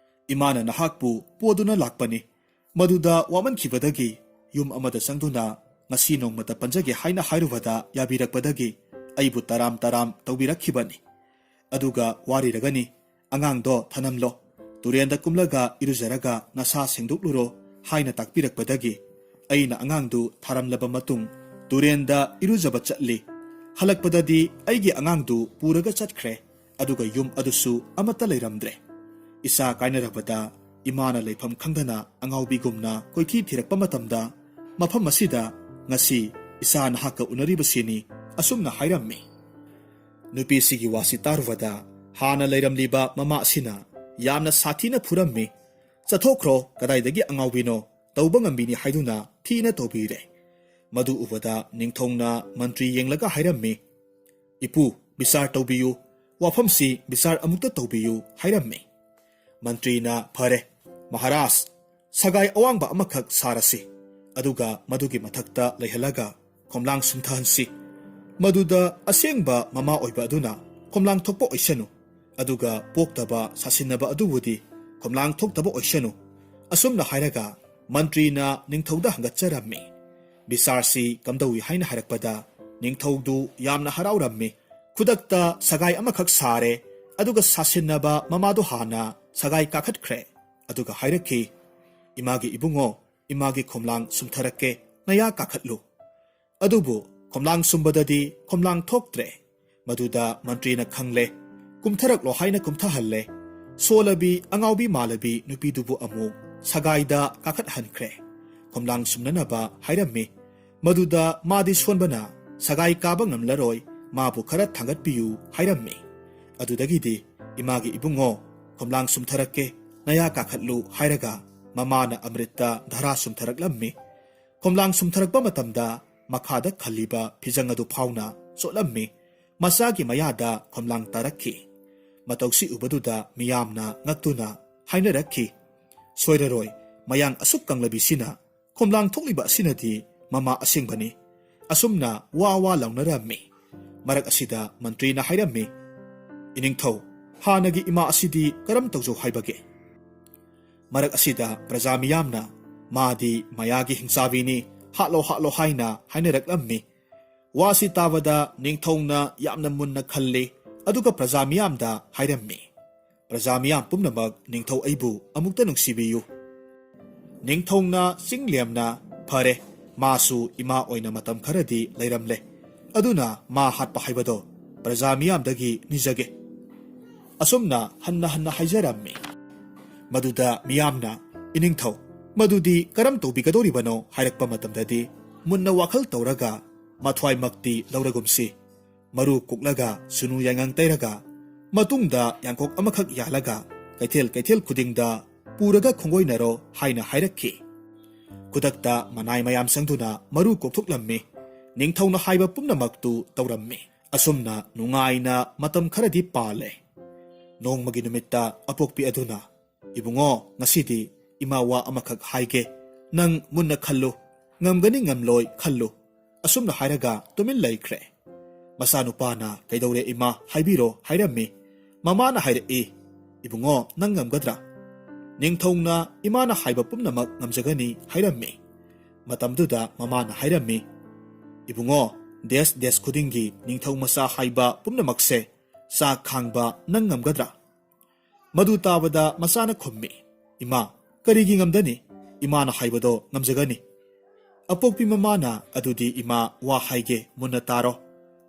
"ꯏꯃꯥꯅ ꯅꯍꯥꯛꯄꯨ ꯄꯣꯗꯨꯅ ꯂꯥꯛꯄꯅꯤ꯫ ꯃꯗꯨꯗ ꯋꯥꯃꯟꯈꯤꯕꯗꯒꯤ ꯌꯨꯝ ꯑꯃꯗ ꯆꯪꯗꯨꯅ ꯉꯁꯤ ꯅꯣꯡꯃꯇ ꯄꯟꯖꯒꯦ ꯍꯥꯏꯅ ꯍꯥꯏꯔꯨꯕꯗ ꯌꯥꯕꯤꯔꯛꯄꯗꯒꯤ ꯑꯩꯕꯨ ꯇꯔꯥꯝ ꯇꯔꯥꯝ ꯇꯧꯕꯤꯔꯛꯈꯤꯕꯅꯤ꯫ ꯑꯗꯨꯒ ꯋꯥꯔꯤꯔꯒꯅꯤ, ꯑꯉꯥꯡꯗꯣ ꯊꯅꯝꯂꯣ, ꯇꯨꯔꯦꯟꯗ ꯀꯨꯝꯂꯒ ꯏꯔꯨꯖꯔꯒ ꯅꯁꯥ ꯁꯦꯡꯗꯣꯛꯂꯨꯔꯣ ꯍꯥꯏꯅ ꯇꯥꯛꯄꯤꯔꯛꯄꯗꯒꯤ ꯑꯩꯅ ꯑꯉꯥꯡꯗꯨ ꯊꯥꯔꯝꯂꯕ ꯃꯇꯨꯡ ꯇꯨꯔꯦꯟꯗ ꯏꯔꯨꯖꯕ ꯆꯠꯂꯤ꯫ ꯍꯜꯂꯛꯄꯗꯗꯤ ꯑꯩꯒꯤ ꯑꯉꯥꯡꯗꯨ ꯄꯨꯔꯒ ꯆꯠꯈ꯭ꯔꯦ꯫ ꯑꯗꯨꯒ ꯌꯨꯝ ꯑꯗꯨꯁꯨ ꯑꯃꯠꯇ ꯂꯩꯔꯝꯗ꯭ꯔꯦ꯫ ꯏꯆꯥ ꯀꯥꯏꯅꯔꯕꯗ ꯏꯃꯥꯅ ꯂꯩꯐꯝ ꯈꯪꯗꯅ ꯑꯉꯥꯎꯕꯤꯒꯨꯝꯅ ꯀꯣꯏꯊꯤ ꯊꯤꯔꯛꯄ ꯃꯇꯝꯗ ꯃꯐꯝ ꯑꯁꯤꯗ ꯉꯁꯤ ꯏꯆꯥ ꯅꯍꯥꯛꯀ ꯎꯅꯔꯤꯕꯁꯤꯅꯤ," ꯑꯁꯨꯝꯅ ꯍꯥꯏꯔꯝꯃꯤ꯫ ꯅꯨꯄꯤꯁꯤꯒꯤ ꯋꯥꯁꯤ ꯇꯥꯔꯨꯕꯗ ꯍꯥꯟꯅ ꯂꯩꯔꯝꯂꯤꯕ ꯃꯃꯥ ꯑꯁꯤꯅ ꯌꯥꯝꯅ ꯁꯥꯊꯤꯅ ꯐꯨꯔꯝꯃꯤ꯫ "ꯆꯠꯊꯣꯛꯈ꯭ꯔꯣ, ꯀꯗꯥꯏꯗꯒꯤ ꯑꯉꯥꯎꯕꯤꯅꯣ, ꯇꯧꯕ ꯉꯝꯕꯤꯅꯤ ꯍꯥꯏꯗꯨꯅ ꯊꯤꯅ ꯇꯧꯕꯤꯔꯦ꯫" ꯃꯗꯨ ꯎꯕꯗ ꯅꯤꯡꯊꯧꯅ ꯃꯟꯇ꯭ꯔꯤ ꯌꯦꯡꯂꯒ ꯍꯥꯏꯔꯝꯃꯤ, "ꯏꯄꯨ, ꯕꯤꯆꯥꯔ ꯇꯧꯕꯤꯌꯨ, ꯋꯥꯐꯝꯁꯤ ꯕꯤꯆꯥꯔ ꯑꯃꯨꯛꯇ ꯇꯧꯕꯤꯌꯨ," ꯍꯥꯏꯔꯝꯃꯤ꯫ ꯃꯟꯇ꯭ꯔꯤꯅ, "ꯐꯔꯦ, ꯃꯍꯥꯔꯥꯖ, ꯁꯒꯥꯏ ꯑꯋꯥꯡꯕ ꯑꯃꯈꯛ ꯁꯥꯔꯁꯤ, ꯑꯗꯨꯒ ꯃꯗꯨꯒꯤ ꯃꯊꯛꯇ ꯂꯩꯍꯜꯂꯒ ꯈꯣꯝꯂꯥꯡ ꯁꯨꯝꯊꯍꯟꯁꯤ꯫ ꯃꯗꯨꯗ ꯑꯁꯦꯡꯕ ꯃꯃꯥ ꯑꯣꯏꯕ ꯑꯗꯨꯅ ꯈꯣꯝꯂꯥꯡ ꯊꯣꯛꯄ ꯑꯣꯏꯁꯅꯨ, ꯑꯗꯨꯒ ꯄꯣꯛꯇꯕ ꯁꯥꯁꯤꯟꯅꯕ ꯑꯗꯨꯕꯨꯗꯤ ꯈꯣꯝꯂꯥꯡ ꯊꯣꯛꯇꯕ ꯑꯣꯏꯁꯅꯨ꯫" ꯑꯁꯨꯝꯅ ꯍꯥꯏꯔꯒ ꯃꯟꯇ꯭ꯔꯤꯅ ꯅꯤꯡꯊꯧꯗ ꯍꯪꯒꯠꯆꯔꯝꯃꯤ꯫ ꯕꯤꯆꯥꯔꯁꯤ ꯀꯝꯗꯧꯏ ꯍꯥꯏꯅ ꯍꯥꯏꯔꯛꯄꯗ ꯅꯤꯡꯊꯧꯗꯨ ꯌꯥꯝꯅ ꯍꯔꯥꯎꯔꯝꯃꯤ꯫ ꯈꯨꯗꯛꯇ ꯁꯒꯥꯏ ꯑꯃꯈꯛ ꯁꯥꯔꯦ, ꯑꯗꯨꯒ ꯁꯥꯁꯤꯟꯅꯕ ꯃꯃꯥꯗꯨ ꯍꯥꯟꯅ ꯁꯒꯥꯏ ꯀꯥꯈꯠꯈ꯭ꯔꯦ꯫ ꯑꯗꯨꯒ ꯍꯥꯏꯔꯛꯈꯤ, "ꯏꯃꯥꯒꯤ ꯏꯕꯨꯡꯉꯣ, ꯏꯃꯥꯒꯤ ꯈꯣꯝꯂꯥꯡ ꯁꯨꯝꯊꯔꯛꯀꯦ, ꯅꯌꯥ ꯀꯥꯈꯠꯂꯨ꯫" ꯑꯗꯨꯕꯨ ꯈꯣꯝꯂꯥꯡ ꯁꯨꯝꯕꯗꯗꯤ ꯈꯣꯝꯂꯥꯡ ꯊꯣꯛꯇ꯭ꯔꯦ꯫ ꯃꯗꯨꯗ ꯃꯟꯇ꯭ꯔꯤꯅ ꯈꯪꯂꯦ, ꯀꯨꯝꯊꯔꯛꯂꯣ ꯍꯥꯏꯅ ꯀꯨꯝꯊꯍꯜꯂꯦ꯫ ꯁꯣꯂꯕꯤ ꯑꯉꯥꯎꯕꯤ ꯃꯥꯂꯕꯤ ꯅꯨꯄꯤꯗꯨꯕꯨ ꯑꯃꯨꯛ ꯁꯒꯥꯏꯗ ꯀꯥꯈꯠꯍꯟꯈ꯭ꯔꯦ꯫ ꯈꯣꯝꯂꯥꯡ ꯁꯨꯝꯅꯅꯕ ꯍꯥꯏꯔꯝꯃꯤ꯫ ꯃꯗꯨꯗ ꯃꯥꯗꯤ ꯁꯣꯟꯕꯅ ꯁꯒꯥꯏ ꯀꯥꯕ ꯉꯝꯂꯔꯣꯏ, ꯃꯥꯕꯨ ꯈꯔ ꯊꯥꯡꯒꯠꯄꯤꯌꯨ ꯍꯥꯏꯔꯝꯃꯤ꯫ ꯑꯗꯨꯗꯒꯤꯗꯤ, "ꯏꯃꯥꯒꯤ ꯏꯕꯨꯡꯉꯣ, ꯈꯣꯝꯂꯥꯡ ꯁꯨꯝꯊꯔꯛꯀꯦ, ꯅꯌꯥ ꯀꯥꯈꯠꯂꯨ" ꯍꯥꯏꯔꯒ ꯃꯃꯥꯅ ꯑꯃ꯭ꯔꯤꯠꯇ ꯙꯔꯥ ꯁꯨꯝꯊꯔꯛꯂꯝꯃꯤ꯫ ꯈꯣꯝꯂꯥꯡ ꯁꯨꯝꯊꯔꯛꯄ ꯃꯇꯝꯗ ꯃꯈꯥꯗ ꯈꯜꯂꯤꯕ ꯐꯤꯖꯪ ꯑꯗꯨ ꯐꯥꯎꯅ ꯆꯣꯠꯂꯝꯃꯤ꯫ ꯃꯆꯥꯒꯤ ꯃꯌꯥꯗ ꯈꯣꯝꯂꯥꯡ ꯇꯥꯔꯛꯈꯤ꯫ ꯃꯇꯧꯁꯤ ꯎꯕꯗꯨꯗ ꯃꯤꯌꯥꯝꯅ ꯉꯛꯇꯨꯅ ꯍꯥꯏꯅꯔꯛꯈꯤ, "ꯁꯣꯏꯔꯔꯣꯏ, ꯃꯌꯥꯡ ꯑꯁꯨꯛ ꯀꯪꯂꯕꯤꯁꯤꯅ ꯈꯣꯝꯂꯥꯡ ꯊꯣꯛꯂꯤꯕ ꯑꯁꯤꯅꯗꯤ ꯃꯃꯥ ꯑꯁꯦꯡꯕꯅꯤ"꯫ ꯑꯁꯨꯝꯅ ꯋꯥ ꯋꯥ ꯂꯥꯎꯅꯔꯝꯃꯤ꯫ ꯃꯔꯛ ꯑꯁꯤꯗ ꯃꯟꯇ꯭ꯔꯤꯅ ꯍꯥꯏꯔꯝꯃꯤ, "ꯏꯅꯤꯡꯊꯧ, ꯍꯥꯟꯅꯒꯤ ꯏꯃꯥ ꯑꯁꯤꯗꯤ ꯀꯔꯝ ꯇꯧꯖꯧ ꯍꯥꯏꯕꯒꯦ?" ꯃꯔꯛ ꯑꯁꯤꯗ ꯄ꯭ꯔꯖꯥ ꯃꯤꯌꯥꯝꯅ, "ꯃꯥꯗꯤ ꯃꯌꯥꯒꯤ ꯍꯤꯡꯆꯥꯕꯤꯅꯤ, ꯍꯥꯠꯂꯣ, ꯍꯥꯠꯂꯣ" ꯍꯥꯏꯅ ꯍꯥꯏꯅꯔꯛꯂꯝꯃꯤ꯫ ꯋꯥꯁꯤ ꯇꯥꯕꯗ ꯅꯤꯡꯊꯧꯅ ꯌꯥꯝꯅ ꯃꯨꯟꯅ ꯈꯜꯂꯤ, ꯑꯗꯨꯒ ꯄ꯭ꯔꯖꯥ ꯃꯤꯌꯥꯝꯗ ꯍꯥꯏꯔꯝꯃꯤ, "ꯄ꯭ꯔꯖꯥ ꯃꯤꯌꯥꯝ ꯄꯨꯝꯅꯃꯛ, ꯅꯤꯡꯊꯧ ꯑꯩꯕꯨ ꯑꯃꯨꯛꯇ ꯅꯨꯡꯁꯤꯕꯤꯌꯨ"꯫ ꯅꯤꯡꯊꯧꯅ ꯆꯤꯡ ꯂꯦꯝꯅ, "ꯐꯔꯦ, ꯃꯥꯁꯨ ꯏꯃꯥ ꯑꯣꯏꯅ ꯃꯇꯝ ꯈꯔꯗꯤ ꯂꯩꯔꯝꯂꯦ, ꯑꯗꯨꯅ ꯃꯥ ꯍꯥꯠꯄ ꯍꯥꯏꯕꯗꯣ ꯄ꯭ꯔꯖꯥ ꯃꯤꯌꯥꯝꯗꯒꯤ ꯅꯤꯖꯒꯦ"꯫ ꯑꯁꯨꯝꯅ ꯍꯟꯅ ꯍꯟꯅ ꯍꯥꯏꯖꯔꯝꯃꯤ꯫ ꯃꯗꯨꯗ ꯃꯤꯌꯥꯝꯅ, "ꯏꯅꯤꯡꯊꯧ, ꯃꯗꯨꯗꯤ ꯀꯔꯝ ꯇꯧꯕꯤꯒꯗꯧꯔꯤꯕꯅꯣ?" ꯍꯥꯏꯔꯛꯄ ꯃꯇꯝꯗꯗꯤ, "ꯃꯨꯟꯅ ꯋꯥꯈꯜ ꯇꯧꯔꯒ ꯃꯊ꯭ꯋꯥꯏꯃꯛꯇꯤ ꯂꯧꯔꯒꯨꯝꯁꯤ꯫ ꯃꯔꯨ ꯀꯨꯛꯂꯒ, ꯁꯨꯅꯨ ꯌꯥꯏꯉꯪ ꯇꯩꯔꯒ, ꯃꯇꯨꯡꯗ ꯌꯥꯡꯀꯣꯛ ꯑꯃꯈꯛ ꯌꯥꯜꯂꯒ ꯀꯩꯊꯦꯜ ꯀꯩꯊꯦꯜ ꯈꯨꯗꯤꯡꯗ ꯄꯨꯔꯒ ꯈꯣꯡꯒꯣꯏꯅꯔꯣ" ꯍꯥꯏꯅ ꯍꯥꯏꯔꯛꯈꯤ꯫ ꯈꯨꯗꯛꯇ ꯃꯅꯥꯏ ꯃꯌꯥꯝ ꯆꯪꯗꯨꯅ ꯃꯔꯨ ꯀꯣꯛꯊꯣꯛꯂꯝꯃꯤ꯫ ꯅꯤꯡꯊꯧꯅ ꯍꯥꯏꯕ ꯄꯨꯝꯅꯃꯛꯇꯨ ꯇꯧꯔꯝꯃꯤ꯫ ꯑꯁꯨꯝꯅ ꯅꯨꯡꯉꯥꯏꯅ ꯃꯇꯝ ꯈꯔꯗꯤ ꯄꯥꯜꯂꯦ꯫ ꯅꯣꯡꯃꯒꯤ ꯅꯨꯃꯤꯠꯇ ꯑꯄꯣꯛꯄꯤ ꯑꯗꯨꯅ, "ꯏꯕꯨꯡꯉꯣ, ꯉꯁꯤꯗꯤ ꯏꯃꯥ ꯋꯥ ꯑꯃꯈꯛ ꯍꯥꯏꯒꯦ꯫ ꯅꯪ ꯃꯨꯟꯅ ꯈꯜꯂꯨ꯫ ꯉꯝꯒꯅꯤ ꯉꯝꯂꯣꯏ ꯈꯜꯂꯨ"꯫ ꯑꯁꯨꯝꯅ ꯍꯥꯏꯔꯒ ꯇꯨꯃꯤꯟ ꯂꯩꯈ꯭ꯔꯦ꯫ ꯃꯆꯥꯅꯨꯄꯥꯅ, "ꯀꯩꯗꯧꯔꯦ ꯏꯃꯥ? ꯍꯥꯏꯕꯤꯔꯣ" ꯍꯥꯏꯔꯝꯃꯤ꯫ ꯃꯃꯥꯅ ꯍꯥꯏꯔꯛꯏ, "ꯏꯕꯨꯡꯉꯣ, ꯅꯪ ꯉꯝꯒꯗ꯭ꯔꯥ?" ꯅꯤꯡꯊꯧꯅ, "ꯏꯃꯥꯅ ꯍꯥꯏꯕ ꯄꯨꯝꯅꯃꯛ ꯉꯝꯖꯒꯅꯤ" ꯍꯥꯏꯔꯝꯃꯤ꯫ ꯃꯇꯝꯗꯨꯗ ꯃꯃꯥꯅ ꯍꯥꯏꯔꯝꯃꯤ, "ꯏꯕꯨꯡꯉꯣ, ꯗꯦꯁ ꯗꯦꯁ ꯈꯨꯗꯤꯡꯒꯤ ꯅꯤꯡꯊꯧ ꯃꯆꯥ ꯍꯥꯏꯕ ꯄꯨꯝꯅꯃꯛꯁꯦ ꯆꯥꯛ ꯈꯥꯡꯕ ꯅꯪ ꯉꯝꯒꯗ꯭ꯔꯥ?" ꯃꯗꯨ ꯇꯥꯕꯗ ꯃꯆꯥꯅ ꯈꯨꯝꯃꯤ, "ꯏꯃꯥ, ꯀꯔꯤꯒꯤ ꯉꯝꯗꯅꯤ? ꯏꯃꯥꯅ ꯍꯥꯏꯕꯗꯣ ꯉꯝꯖꯒꯅꯤ꯫ ꯑꯄꯣꯛꯄꯤ ꯃꯃꯥꯅ, ꯑꯗꯨꯗꯤ ꯏꯃꯥ, ꯋꯥ ꯍꯥꯏꯒꯦ, ꯃꯨꯟꯅ ꯇꯥꯔꯣ꯫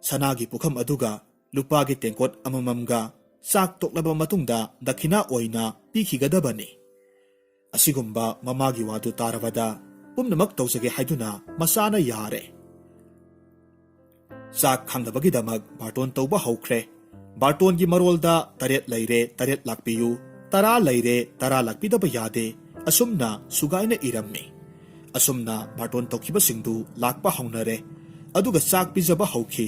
ꯁꯅꯥꯒꯤ ꯄꯨꯈꯝ ꯑꯗꯨꯒ ꯂꯨꯄꯥꯒꯤ ꯇꯦꯡꯀꯣꯠ ꯑꯃꯃꯝꯒ ꯆꯥꯛ ꯇꯣꯛꯂꯕ ꯃꯇꯨꯡꯗ ꯗꯈꯤꯅꯥ ꯑꯣꯏꯅ ꯄꯤꯈꯤꯒꯗꯕꯅꯤ"꯫ ꯑꯁꯤꯒꯨꯝꯕ ꯃꯃꯥꯒꯤ ꯋꯥꯗꯨ ꯇꯥꯔꯕꯗ ꯄꯨꯝꯅꯃꯛ ꯇꯧꯖꯒꯦ ꯍꯥꯏꯗꯨꯅ ꯃꯆꯥꯅ ꯌꯥꯔꯦ꯫ ꯆꯥꯛ ꯈꯪꯗꯕꯒꯤꯗꯃꯛ ꯕꯥꯔꯇꯣꯟ ꯇꯧꯕ ꯍꯧꯈ꯭ꯔꯦ꯫ ꯕꯥꯔꯇꯣꯟꯒꯤ ꯃꯔꯣꯜꯗ "ꯇꯔꯦꯠ ꯂꯩꯔꯦ, ꯇꯔꯦꯠ ꯂꯥꯛꯄꯤꯌꯨ, ꯇꯔꯥ ꯂꯩꯔꯦ, ꯇꯔꯥ ꯂꯥꯛꯄꯤꯗꯕ ꯌꯥꯗꯦ", ꯑꯁꯨꯝꯅ ꯁꯨꯒꯥꯏꯅ ꯏꯔꯝꯃꯤ꯫ ꯑꯁꯨꯝꯅ ꯕꯥꯔꯇꯣꯟ ꯇꯧꯈꯤꯕꯁꯤꯡꯗꯨ ꯂꯥꯛꯄ ꯍꯧꯅꯔꯦ, ꯑꯗꯨꯒ ꯆꯥꯛ ꯄꯤꯖꯕ ꯍꯧꯈꯤ꯫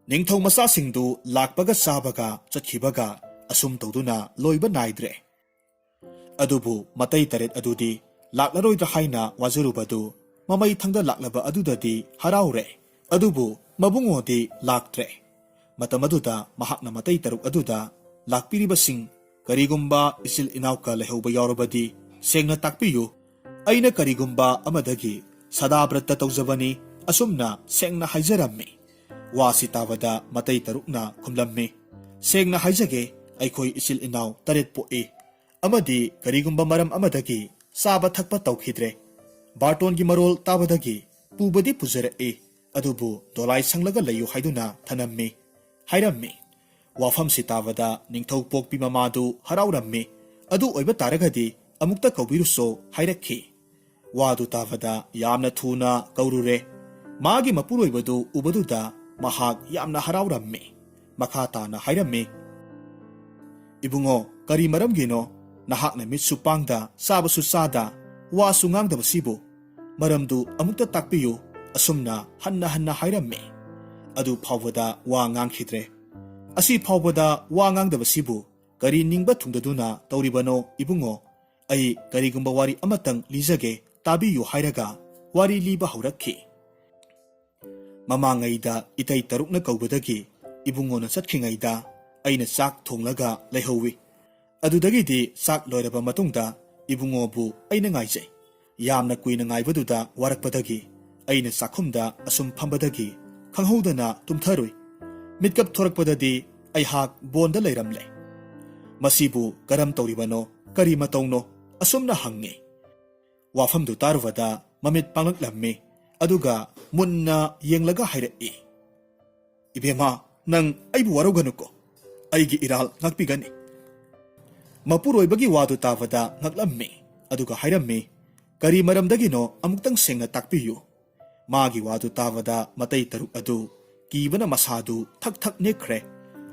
ꯅꯤꯡꯊꯧ ꯃꯆꯥꯁꯤꯡꯗꯨ ꯂꯥꯛꯄꯒ ꯆꯥꯕꯒ ꯆꯠꯈꯤꯕꯒ ꯑꯁꯨꯝ ꯇꯧꯗꯨꯅ ꯂꯣꯏꯕ ꯅꯥꯏꯗ꯭ꯔꯦ꯫ ꯑꯗꯨꯕꯨ ꯃꯇꯩ ꯇꯔꯦꯠ ꯑꯗꯨꯗꯤ ꯂꯥꯛꯂꯔꯣꯏꯗ꯭ꯔꯥ ꯍꯥꯏꯅ ꯋꯥꯖꯔꯨꯕꯗꯨ ꯃꯃꯩ ꯊꯪꯗ ꯂꯥꯛꯂꯕ ꯑꯗꯨꯗꯗꯤ ꯍꯔꯥꯎꯔꯦ꯫ ꯑꯗꯨꯕꯨ ꯃꯕꯨꯡꯉꯣꯗꯤ ꯂꯥꯛꯇ꯭ꯔꯦ꯫ ꯃꯇꯝ ꯑꯗꯨꯗ ꯃꯍꯥꯛꯅ ꯃꯇꯩ ꯇꯔꯨꯛ ꯑꯗꯨꯗ, "ꯂꯥꯛꯄꯤꯔꯤꯕꯁꯤꯡ, ꯀꯔꯤꯒꯨꯝꯕ ꯏꯆꯤꯜ ꯏꯅꯥꯎꯀ ꯂꯩꯍꯧꯕ ꯌꯥꯎꯔꯕꯗꯤ ꯁꯦꯡꯅ ꯇꯥꯛꯄꯤꯌꯨ꯫ ꯑꯩꯅ ꯀꯔꯤꯒꯨꯝꯕ ꯑꯃꯗꯒꯤ ꯁꯗꯥꯕ꯭ꯔꯠꯇ ꯇꯧꯖꯕꯅꯤ," ꯑꯁꯨꯝꯅ ꯁꯦꯡꯅ ꯍꯥꯏꯖꯔꯝꯃꯤ꯫ ꯋꯥꯁꯤ ꯇꯥꯕꯗ ꯃꯇꯩ ꯇꯔꯨꯛꯅ ꯈꯨꯝꯂꯝꯃꯤ, "ꯁꯦꯡꯅ ꯍꯥꯏꯖꯒꯦ, ꯑꯩꯈꯣꯏ ꯏꯆꯤꯜ ꯏꯅꯥꯎ ꯇꯔꯦꯠ ꯄꯣꯛꯏ꯫ ꯑꯃꯗꯤ ꯀꯔꯤꯒꯨꯝꯕ ꯃꯔꯝ ꯑꯃꯗꯒꯤ ꯆꯥꯕ ꯊꯛꯄ ꯇꯧꯈꯤꯗ꯭ꯔꯦ꯫ ꯕꯥꯔꯇꯣꯟꯒꯤ ꯃꯔꯣꯜ ꯇꯥꯕꯗꯒꯤ ꯄꯨꯕꯗꯤ ꯄꯨꯖꯔꯛꯏ, ꯑꯗꯨꯕꯨ ꯗꯣꯂꯥꯏ ꯁꯪꯂꯒ ꯂꯩꯌꯨ ꯍꯥꯏꯗꯨꯅ ꯊꯅꯝꯃꯤ," ꯍꯥꯏꯔꯝꯃꯤ꯫ ꯋꯥꯐꯝꯁꯤ ꯇꯥꯕꯗ ꯅꯤꯡꯊꯧ ꯄꯣꯛꯄꯤ ꯃꯃꯥꯗꯨ ꯍꯔꯥꯎꯔꯝꯃꯤ꯫ "ꯑꯗꯨ ꯑꯣꯏꯕ ꯇꯥꯔꯒꯗꯤ ꯑꯃꯨꯛꯇ ꯀꯧꯕꯤꯔꯨꯁꯣ," ꯍꯥꯏꯔꯛꯈꯤ꯫ ꯋꯥꯗꯨ ꯇꯥꯕꯗ ꯌꯥꯝꯅ ꯊꯨꯅ ꯀꯧꯔꯨꯔꯦ꯫ ꯃꯥꯒꯤ ꯃꯄꯨꯔꯣꯏꯕꯗꯨ ꯎꯕꯗꯨꯗ ꯃꯍꯥꯛ ꯌꯥꯝꯅ ꯍꯔꯥꯎꯔꯝꯃꯤ꯫ ꯃꯈꯥ ꯇꯥꯅ ꯍꯥꯏꯔꯝꯃꯤ, "ꯏꯕꯨꯡꯉꯣ, ꯀꯔꯤ ꯃꯔꯝꯒꯤꯅꯣ ꯅꯍꯥꯛꯅ ꯃꯤꯠꯁꯨ ꯄꯥꯡꯗ, ꯆꯥꯕꯁꯨ ꯆꯥꯗ, ꯋꯥꯁꯨ ꯉꯥꯡꯗꯕꯁꯤꯕꯨ? ꯃꯔꯝꯗꯨ ꯑꯃꯨꯛꯇ ꯇꯥꯛꯄꯤꯌꯨ," ꯑꯁꯨꯝꯅ ꯍꯟꯅ ꯍꯟꯅ ꯍꯥꯏꯔꯝꯃꯤ꯫ ꯑꯗꯨ ꯐꯥꯎꯕꯗ ꯋꯥ ꯉꯥꯡꯈꯤꯗ꯭ꯔꯦ꯫ "ꯑꯁꯤ ꯐꯥꯎꯕꯗ ꯋꯥ ꯉꯥꯡꯗꯕꯁꯤꯕꯨ ꯀꯔꯤ ꯅꯤꯡꯕ ꯊꯨꯡꯗꯗꯨꯅ ꯇꯧꯔꯤꯕꯅꯣ, ꯏꯕꯨꯡꯉꯣ? ꯑꯩ ꯀꯔꯤꯒꯨꯝꯕ ꯋꯥꯔꯤ ꯑꯃꯇꯪ ꯂꯤꯖꯒꯦ, ꯇꯥꯕꯤꯌꯨ," ꯍꯥꯏꯔꯒ ꯋꯥꯔꯤ ꯂꯤꯕ ꯍꯧꯔꯛꯈꯤ꯫ "ꯃꯃꯥꯡꯉꯩꯗ ꯏꯇꯩ ꯇꯔꯨꯛꯅ ꯀꯧꯕꯗꯒꯤ ꯏꯕꯨꯡꯉꯣꯅ ꯆꯠꯈꯤꯉꯩꯗ ꯑꯩꯅ ꯆꯥꯛ ꯊꯣꯡꯂꯒ ꯂꯩꯍꯧꯋꯤ꯫ ꯑꯗꯨꯗꯒꯤꯗꯤ ꯆꯥꯛ ꯂꯣꯏꯔꯕ ꯃꯇꯨꯡꯗ ꯏꯕꯨꯡꯉꯣꯕꯨ ꯑꯩꯅ ꯉꯥꯏꯖꯩ꯫ ꯌꯥꯝꯅ ꯀꯨꯏꯅ ꯉꯥꯏꯕꯗꯨꯗ ꯋꯥꯔꯛꯄꯗꯒꯤ ꯑꯩꯅ ꯆꯥꯛꯈꯨꯝꯗ ꯑꯁꯨꯝ ꯐꯝꯕꯗꯒꯤ ꯈꯪꯍꯧꯗꯅ ꯇꯨꯝꯊꯔꯨꯏ꯫ ꯃꯤꯠꯀꯞ ꯊꯣꯔꯛꯄꯗꯗꯤ ꯑꯩꯍꯥꯛ ꯕꯣꯟꯗ ꯂꯩꯔꯝꯂꯦ꯫ ꯃꯁꯤꯕꯨ ꯀꯔꯝ ꯇꯧꯔꯤꯕꯅꯣ, ꯀꯔꯤ ꯃꯇꯧꯅꯣ?" ꯑꯁꯨꯝꯅ ꯍꯪꯉꯤ꯫ ꯋꯥꯐꯝꯗꯨ ꯇꯥꯔꯨꯕꯗ ꯃꯃꯤꯠ ꯄꯥꯡꯂꯛꯂꯝꯃꯤ, ꯑꯗꯨꯒ ꯃꯨꯟꯅ ꯌꯦꯡꯂꯒ ꯍꯥꯏꯔꯛꯏ, "ꯏꯕꯦꯝꯃ, ꯅꯪ ꯑꯩꯕꯨ ꯋꯥꯔꯧꯒꯅꯨꯀꯣ, ꯑꯩꯒꯤ ꯏꯔꯥꯜ ꯉꯥꯛꯄꯤꯒꯅꯤ꯫" ꯃꯄꯨꯔꯣꯏꯕꯒꯤ ꯋꯥꯗꯨ ꯇꯥꯕꯗ ꯉꯛꯂꯝꯃꯤ, ꯑꯗꯨꯒ ꯍꯥꯏꯔꯝꯃꯤ, "ꯀꯔꯤ ꯃꯔꯝꯗꯒꯤꯅꯣ ꯑꯃꯨꯛꯇꯪ ꯁꯦꯡꯅ ꯇꯥꯛꯄꯤꯌꯨ꯫" ꯃꯥꯒꯤ ꯋꯥꯗꯨ ꯇꯥꯕꯗ ꯃꯇꯩ ꯇꯔꯨꯛ ꯑꯗꯨ ꯀꯤꯕꯅ ꯃꯁꯥꯗꯨ ꯊꯛ ꯊꯛ ꯅꯤꯛꯈ꯭ꯔꯦ꯫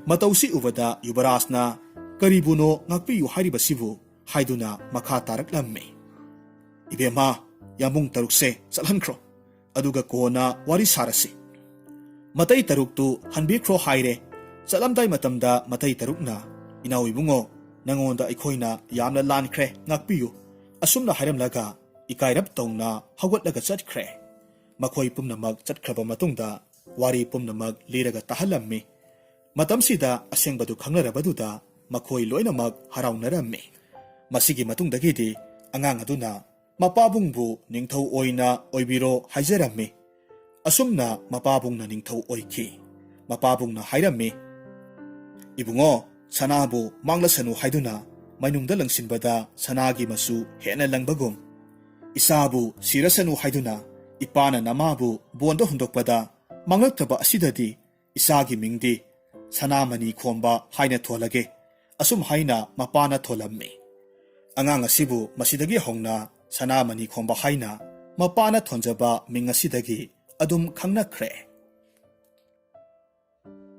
ꯃꯇꯧꯁꯤ ꯎꯕꯗ ꯌꯨꯕꯔꯥꯖꯅ, "ꯀꯔꯤꯕꯨꯅꯣ ꯉꯥꯛꯄꯤꯌꯨ ꯍꯥꯏꯔꯤꯕꯁꯤꯕꯨ?" ꯍꯥꯏꯗꯨꯅ ꯃꯈꯥ ꯇꯥꯔꯛꯂꯝꯃꯤ꯫ "ꯏꯕꯦꯝꯃ, ꯌꯥꯝꯕꯨꯡ ꯇꯔꯨꯛꯁꯦ ꯆꯠꯍꯟꯈ꯭ꯔꯣ, ꯑꯗꯨꯒ ꯀꯣꯟꯅ ꯋꯥꯔꯤ ꯁꯥꯔꯁꯤ꯫ ꯃꯇꯩ ꯇꯔꯨꯛꯇꯨ ꯍꯟꯕꯤꯈ꯭ꯔꯣ ꯍꯥꯏꯔꯦ꯫ ꯆꯠꯂꯝꯗꯥꯏ ꯃꯇꯝꯗ ꯃꯇꯩ ꯇꯔꯨꯛꯅ, 'ꯏꯅꯥꯎ ꯏꯕꯨꯡꯉꯣ, ꯅꯉꯣꯟꯗ ꯑꯩꯈꯣꯏꯅ ꯌꯥꯝꯅ ꯂꯥꯟꯈ꯭ꯔꯦ, ꯉꯥꯛꯄꯤꯌꯨ,' ꯑꯁꯨꯝꯅ ꯍꯥꯏꯔꯝꯂꯒ ꯏꯀꯥꯏꯔꯞ ꯇꯧꯅ ꯍꯧꯒꯠꯂꯒ ꯆꯠꯈ꯭ꯔꯦ꯫ ꯃꯈꯣꯏ ꯄꯨꯝꯅꯃꯛ ꯆꯠꯈ꯭ꯔꯕ ꯃꯇꯨꯡꯗ ꯋꯥꯔꯤ ꯄꯨꯝꯅꯃꯛ ꯂꯤꯔꯒ ꯇꯥꯍꯜꯂꯝꯃꯤ꯫ ꯃꯇꯝꯁꯤꯗ ꯑꯁꯦꯡꯕꯗꯨ ꯈꯪꯅꯔꯕꯗꯨꯗ ꯃꯈꯣꯏ ꯂꯣꯏꯅꯃꯛ ꯍꯔꯥꯎꯅꯔꯝꯃꯤ꯫ ꯃꯁꯤꯒꯤ ꯃꯇꯨꯡꯗꯒꯤꯗꯤ ꯑꯉꯥꯡ ꯑꯗꯨꯅ ꯃꯄꯥꯕꯨꯡꯕꯨ ꯅꯤꯡꯊꯧ ꯑꯣꯏꯅ ꯑꯣꯏꯕꯤꯔꯣ ꯍꯥꯏꯖꯔꯝꯃꯤ꯫ ꯑꯁꯨꯝꯅ ꯃꯄꯥꯕꯨꯡꯅ ꯅꯤꯡꯊꯧ ꯑꯣꯏꯈꯤ꯫ ꯃꯄꯥꯕꯨꯡꯅ ꯍꯥꯏꯔꯝꯃꯤ, "ꯏꯕꯨꯡꯉꯣ, ꯁꯅꯥꯕꯨ ꯃꯥꯡꯂꯁꯅꯨ ꯍꯥꯏꯗꯨꯅ ꯃꯩꯅꯨꯡꯗ ꯂꯪꯁꯤꯟꯕꯗ ꯁꯅꯥꯒꯤ ꯃꯆꯨ ꯍꯦꯟꯅ ꯂꯪꯕꯒꯨꯝ, ꯏꯆꯥꯕꯨ ꯁꯤꯔꯁꯅꯨ ꯍꯥꯏꯗꯨꯅ ꯏꯄꯥꯅ ꯅꯃꯥꯕꯨ ꯕꯣꯟꯗ ꯍꯨꯟꯗꯣꯛꯄꯗ ꯃꯥꯡꯂꯛꯇꯕ ꯑꯁꯤꯗꯗꯤ ꯏꯆꯥꯒꯤ ꯃꯤꯡꯗꯤ ꯁꯅꯥꯃꯅꯤ ꯈꯣꯝꯕ ꯍꯥꯏꯅ ꯊꯣꯜꯂꯒꯦ," ꯑꯁꯨꯝ ꯍꯥꯏꯅ ꯃꯄꯥꯅ ꯊꯣꯜꯂꯝꯃꯤ꯫ ꯑꯉꯥꯡ ꯑꯁꯤꯕꯨ ꯃꯁꯤꯗꯒꯤ ꯍꯧꯅ ꯁꯅꯥꯃꯅꯤ ꯈꯣꯝꯕ ꯍꯥꯏꯅ ꯃꯄꯥꯅ ꯊꯣꯟꯖꯕ ꯃꯤꯡ ꯑꯁꯤꯗꯒꯤ ꯑꯗꯨꯝ ꯈꯪꯅꯈ꯭ꯔꯦ꯫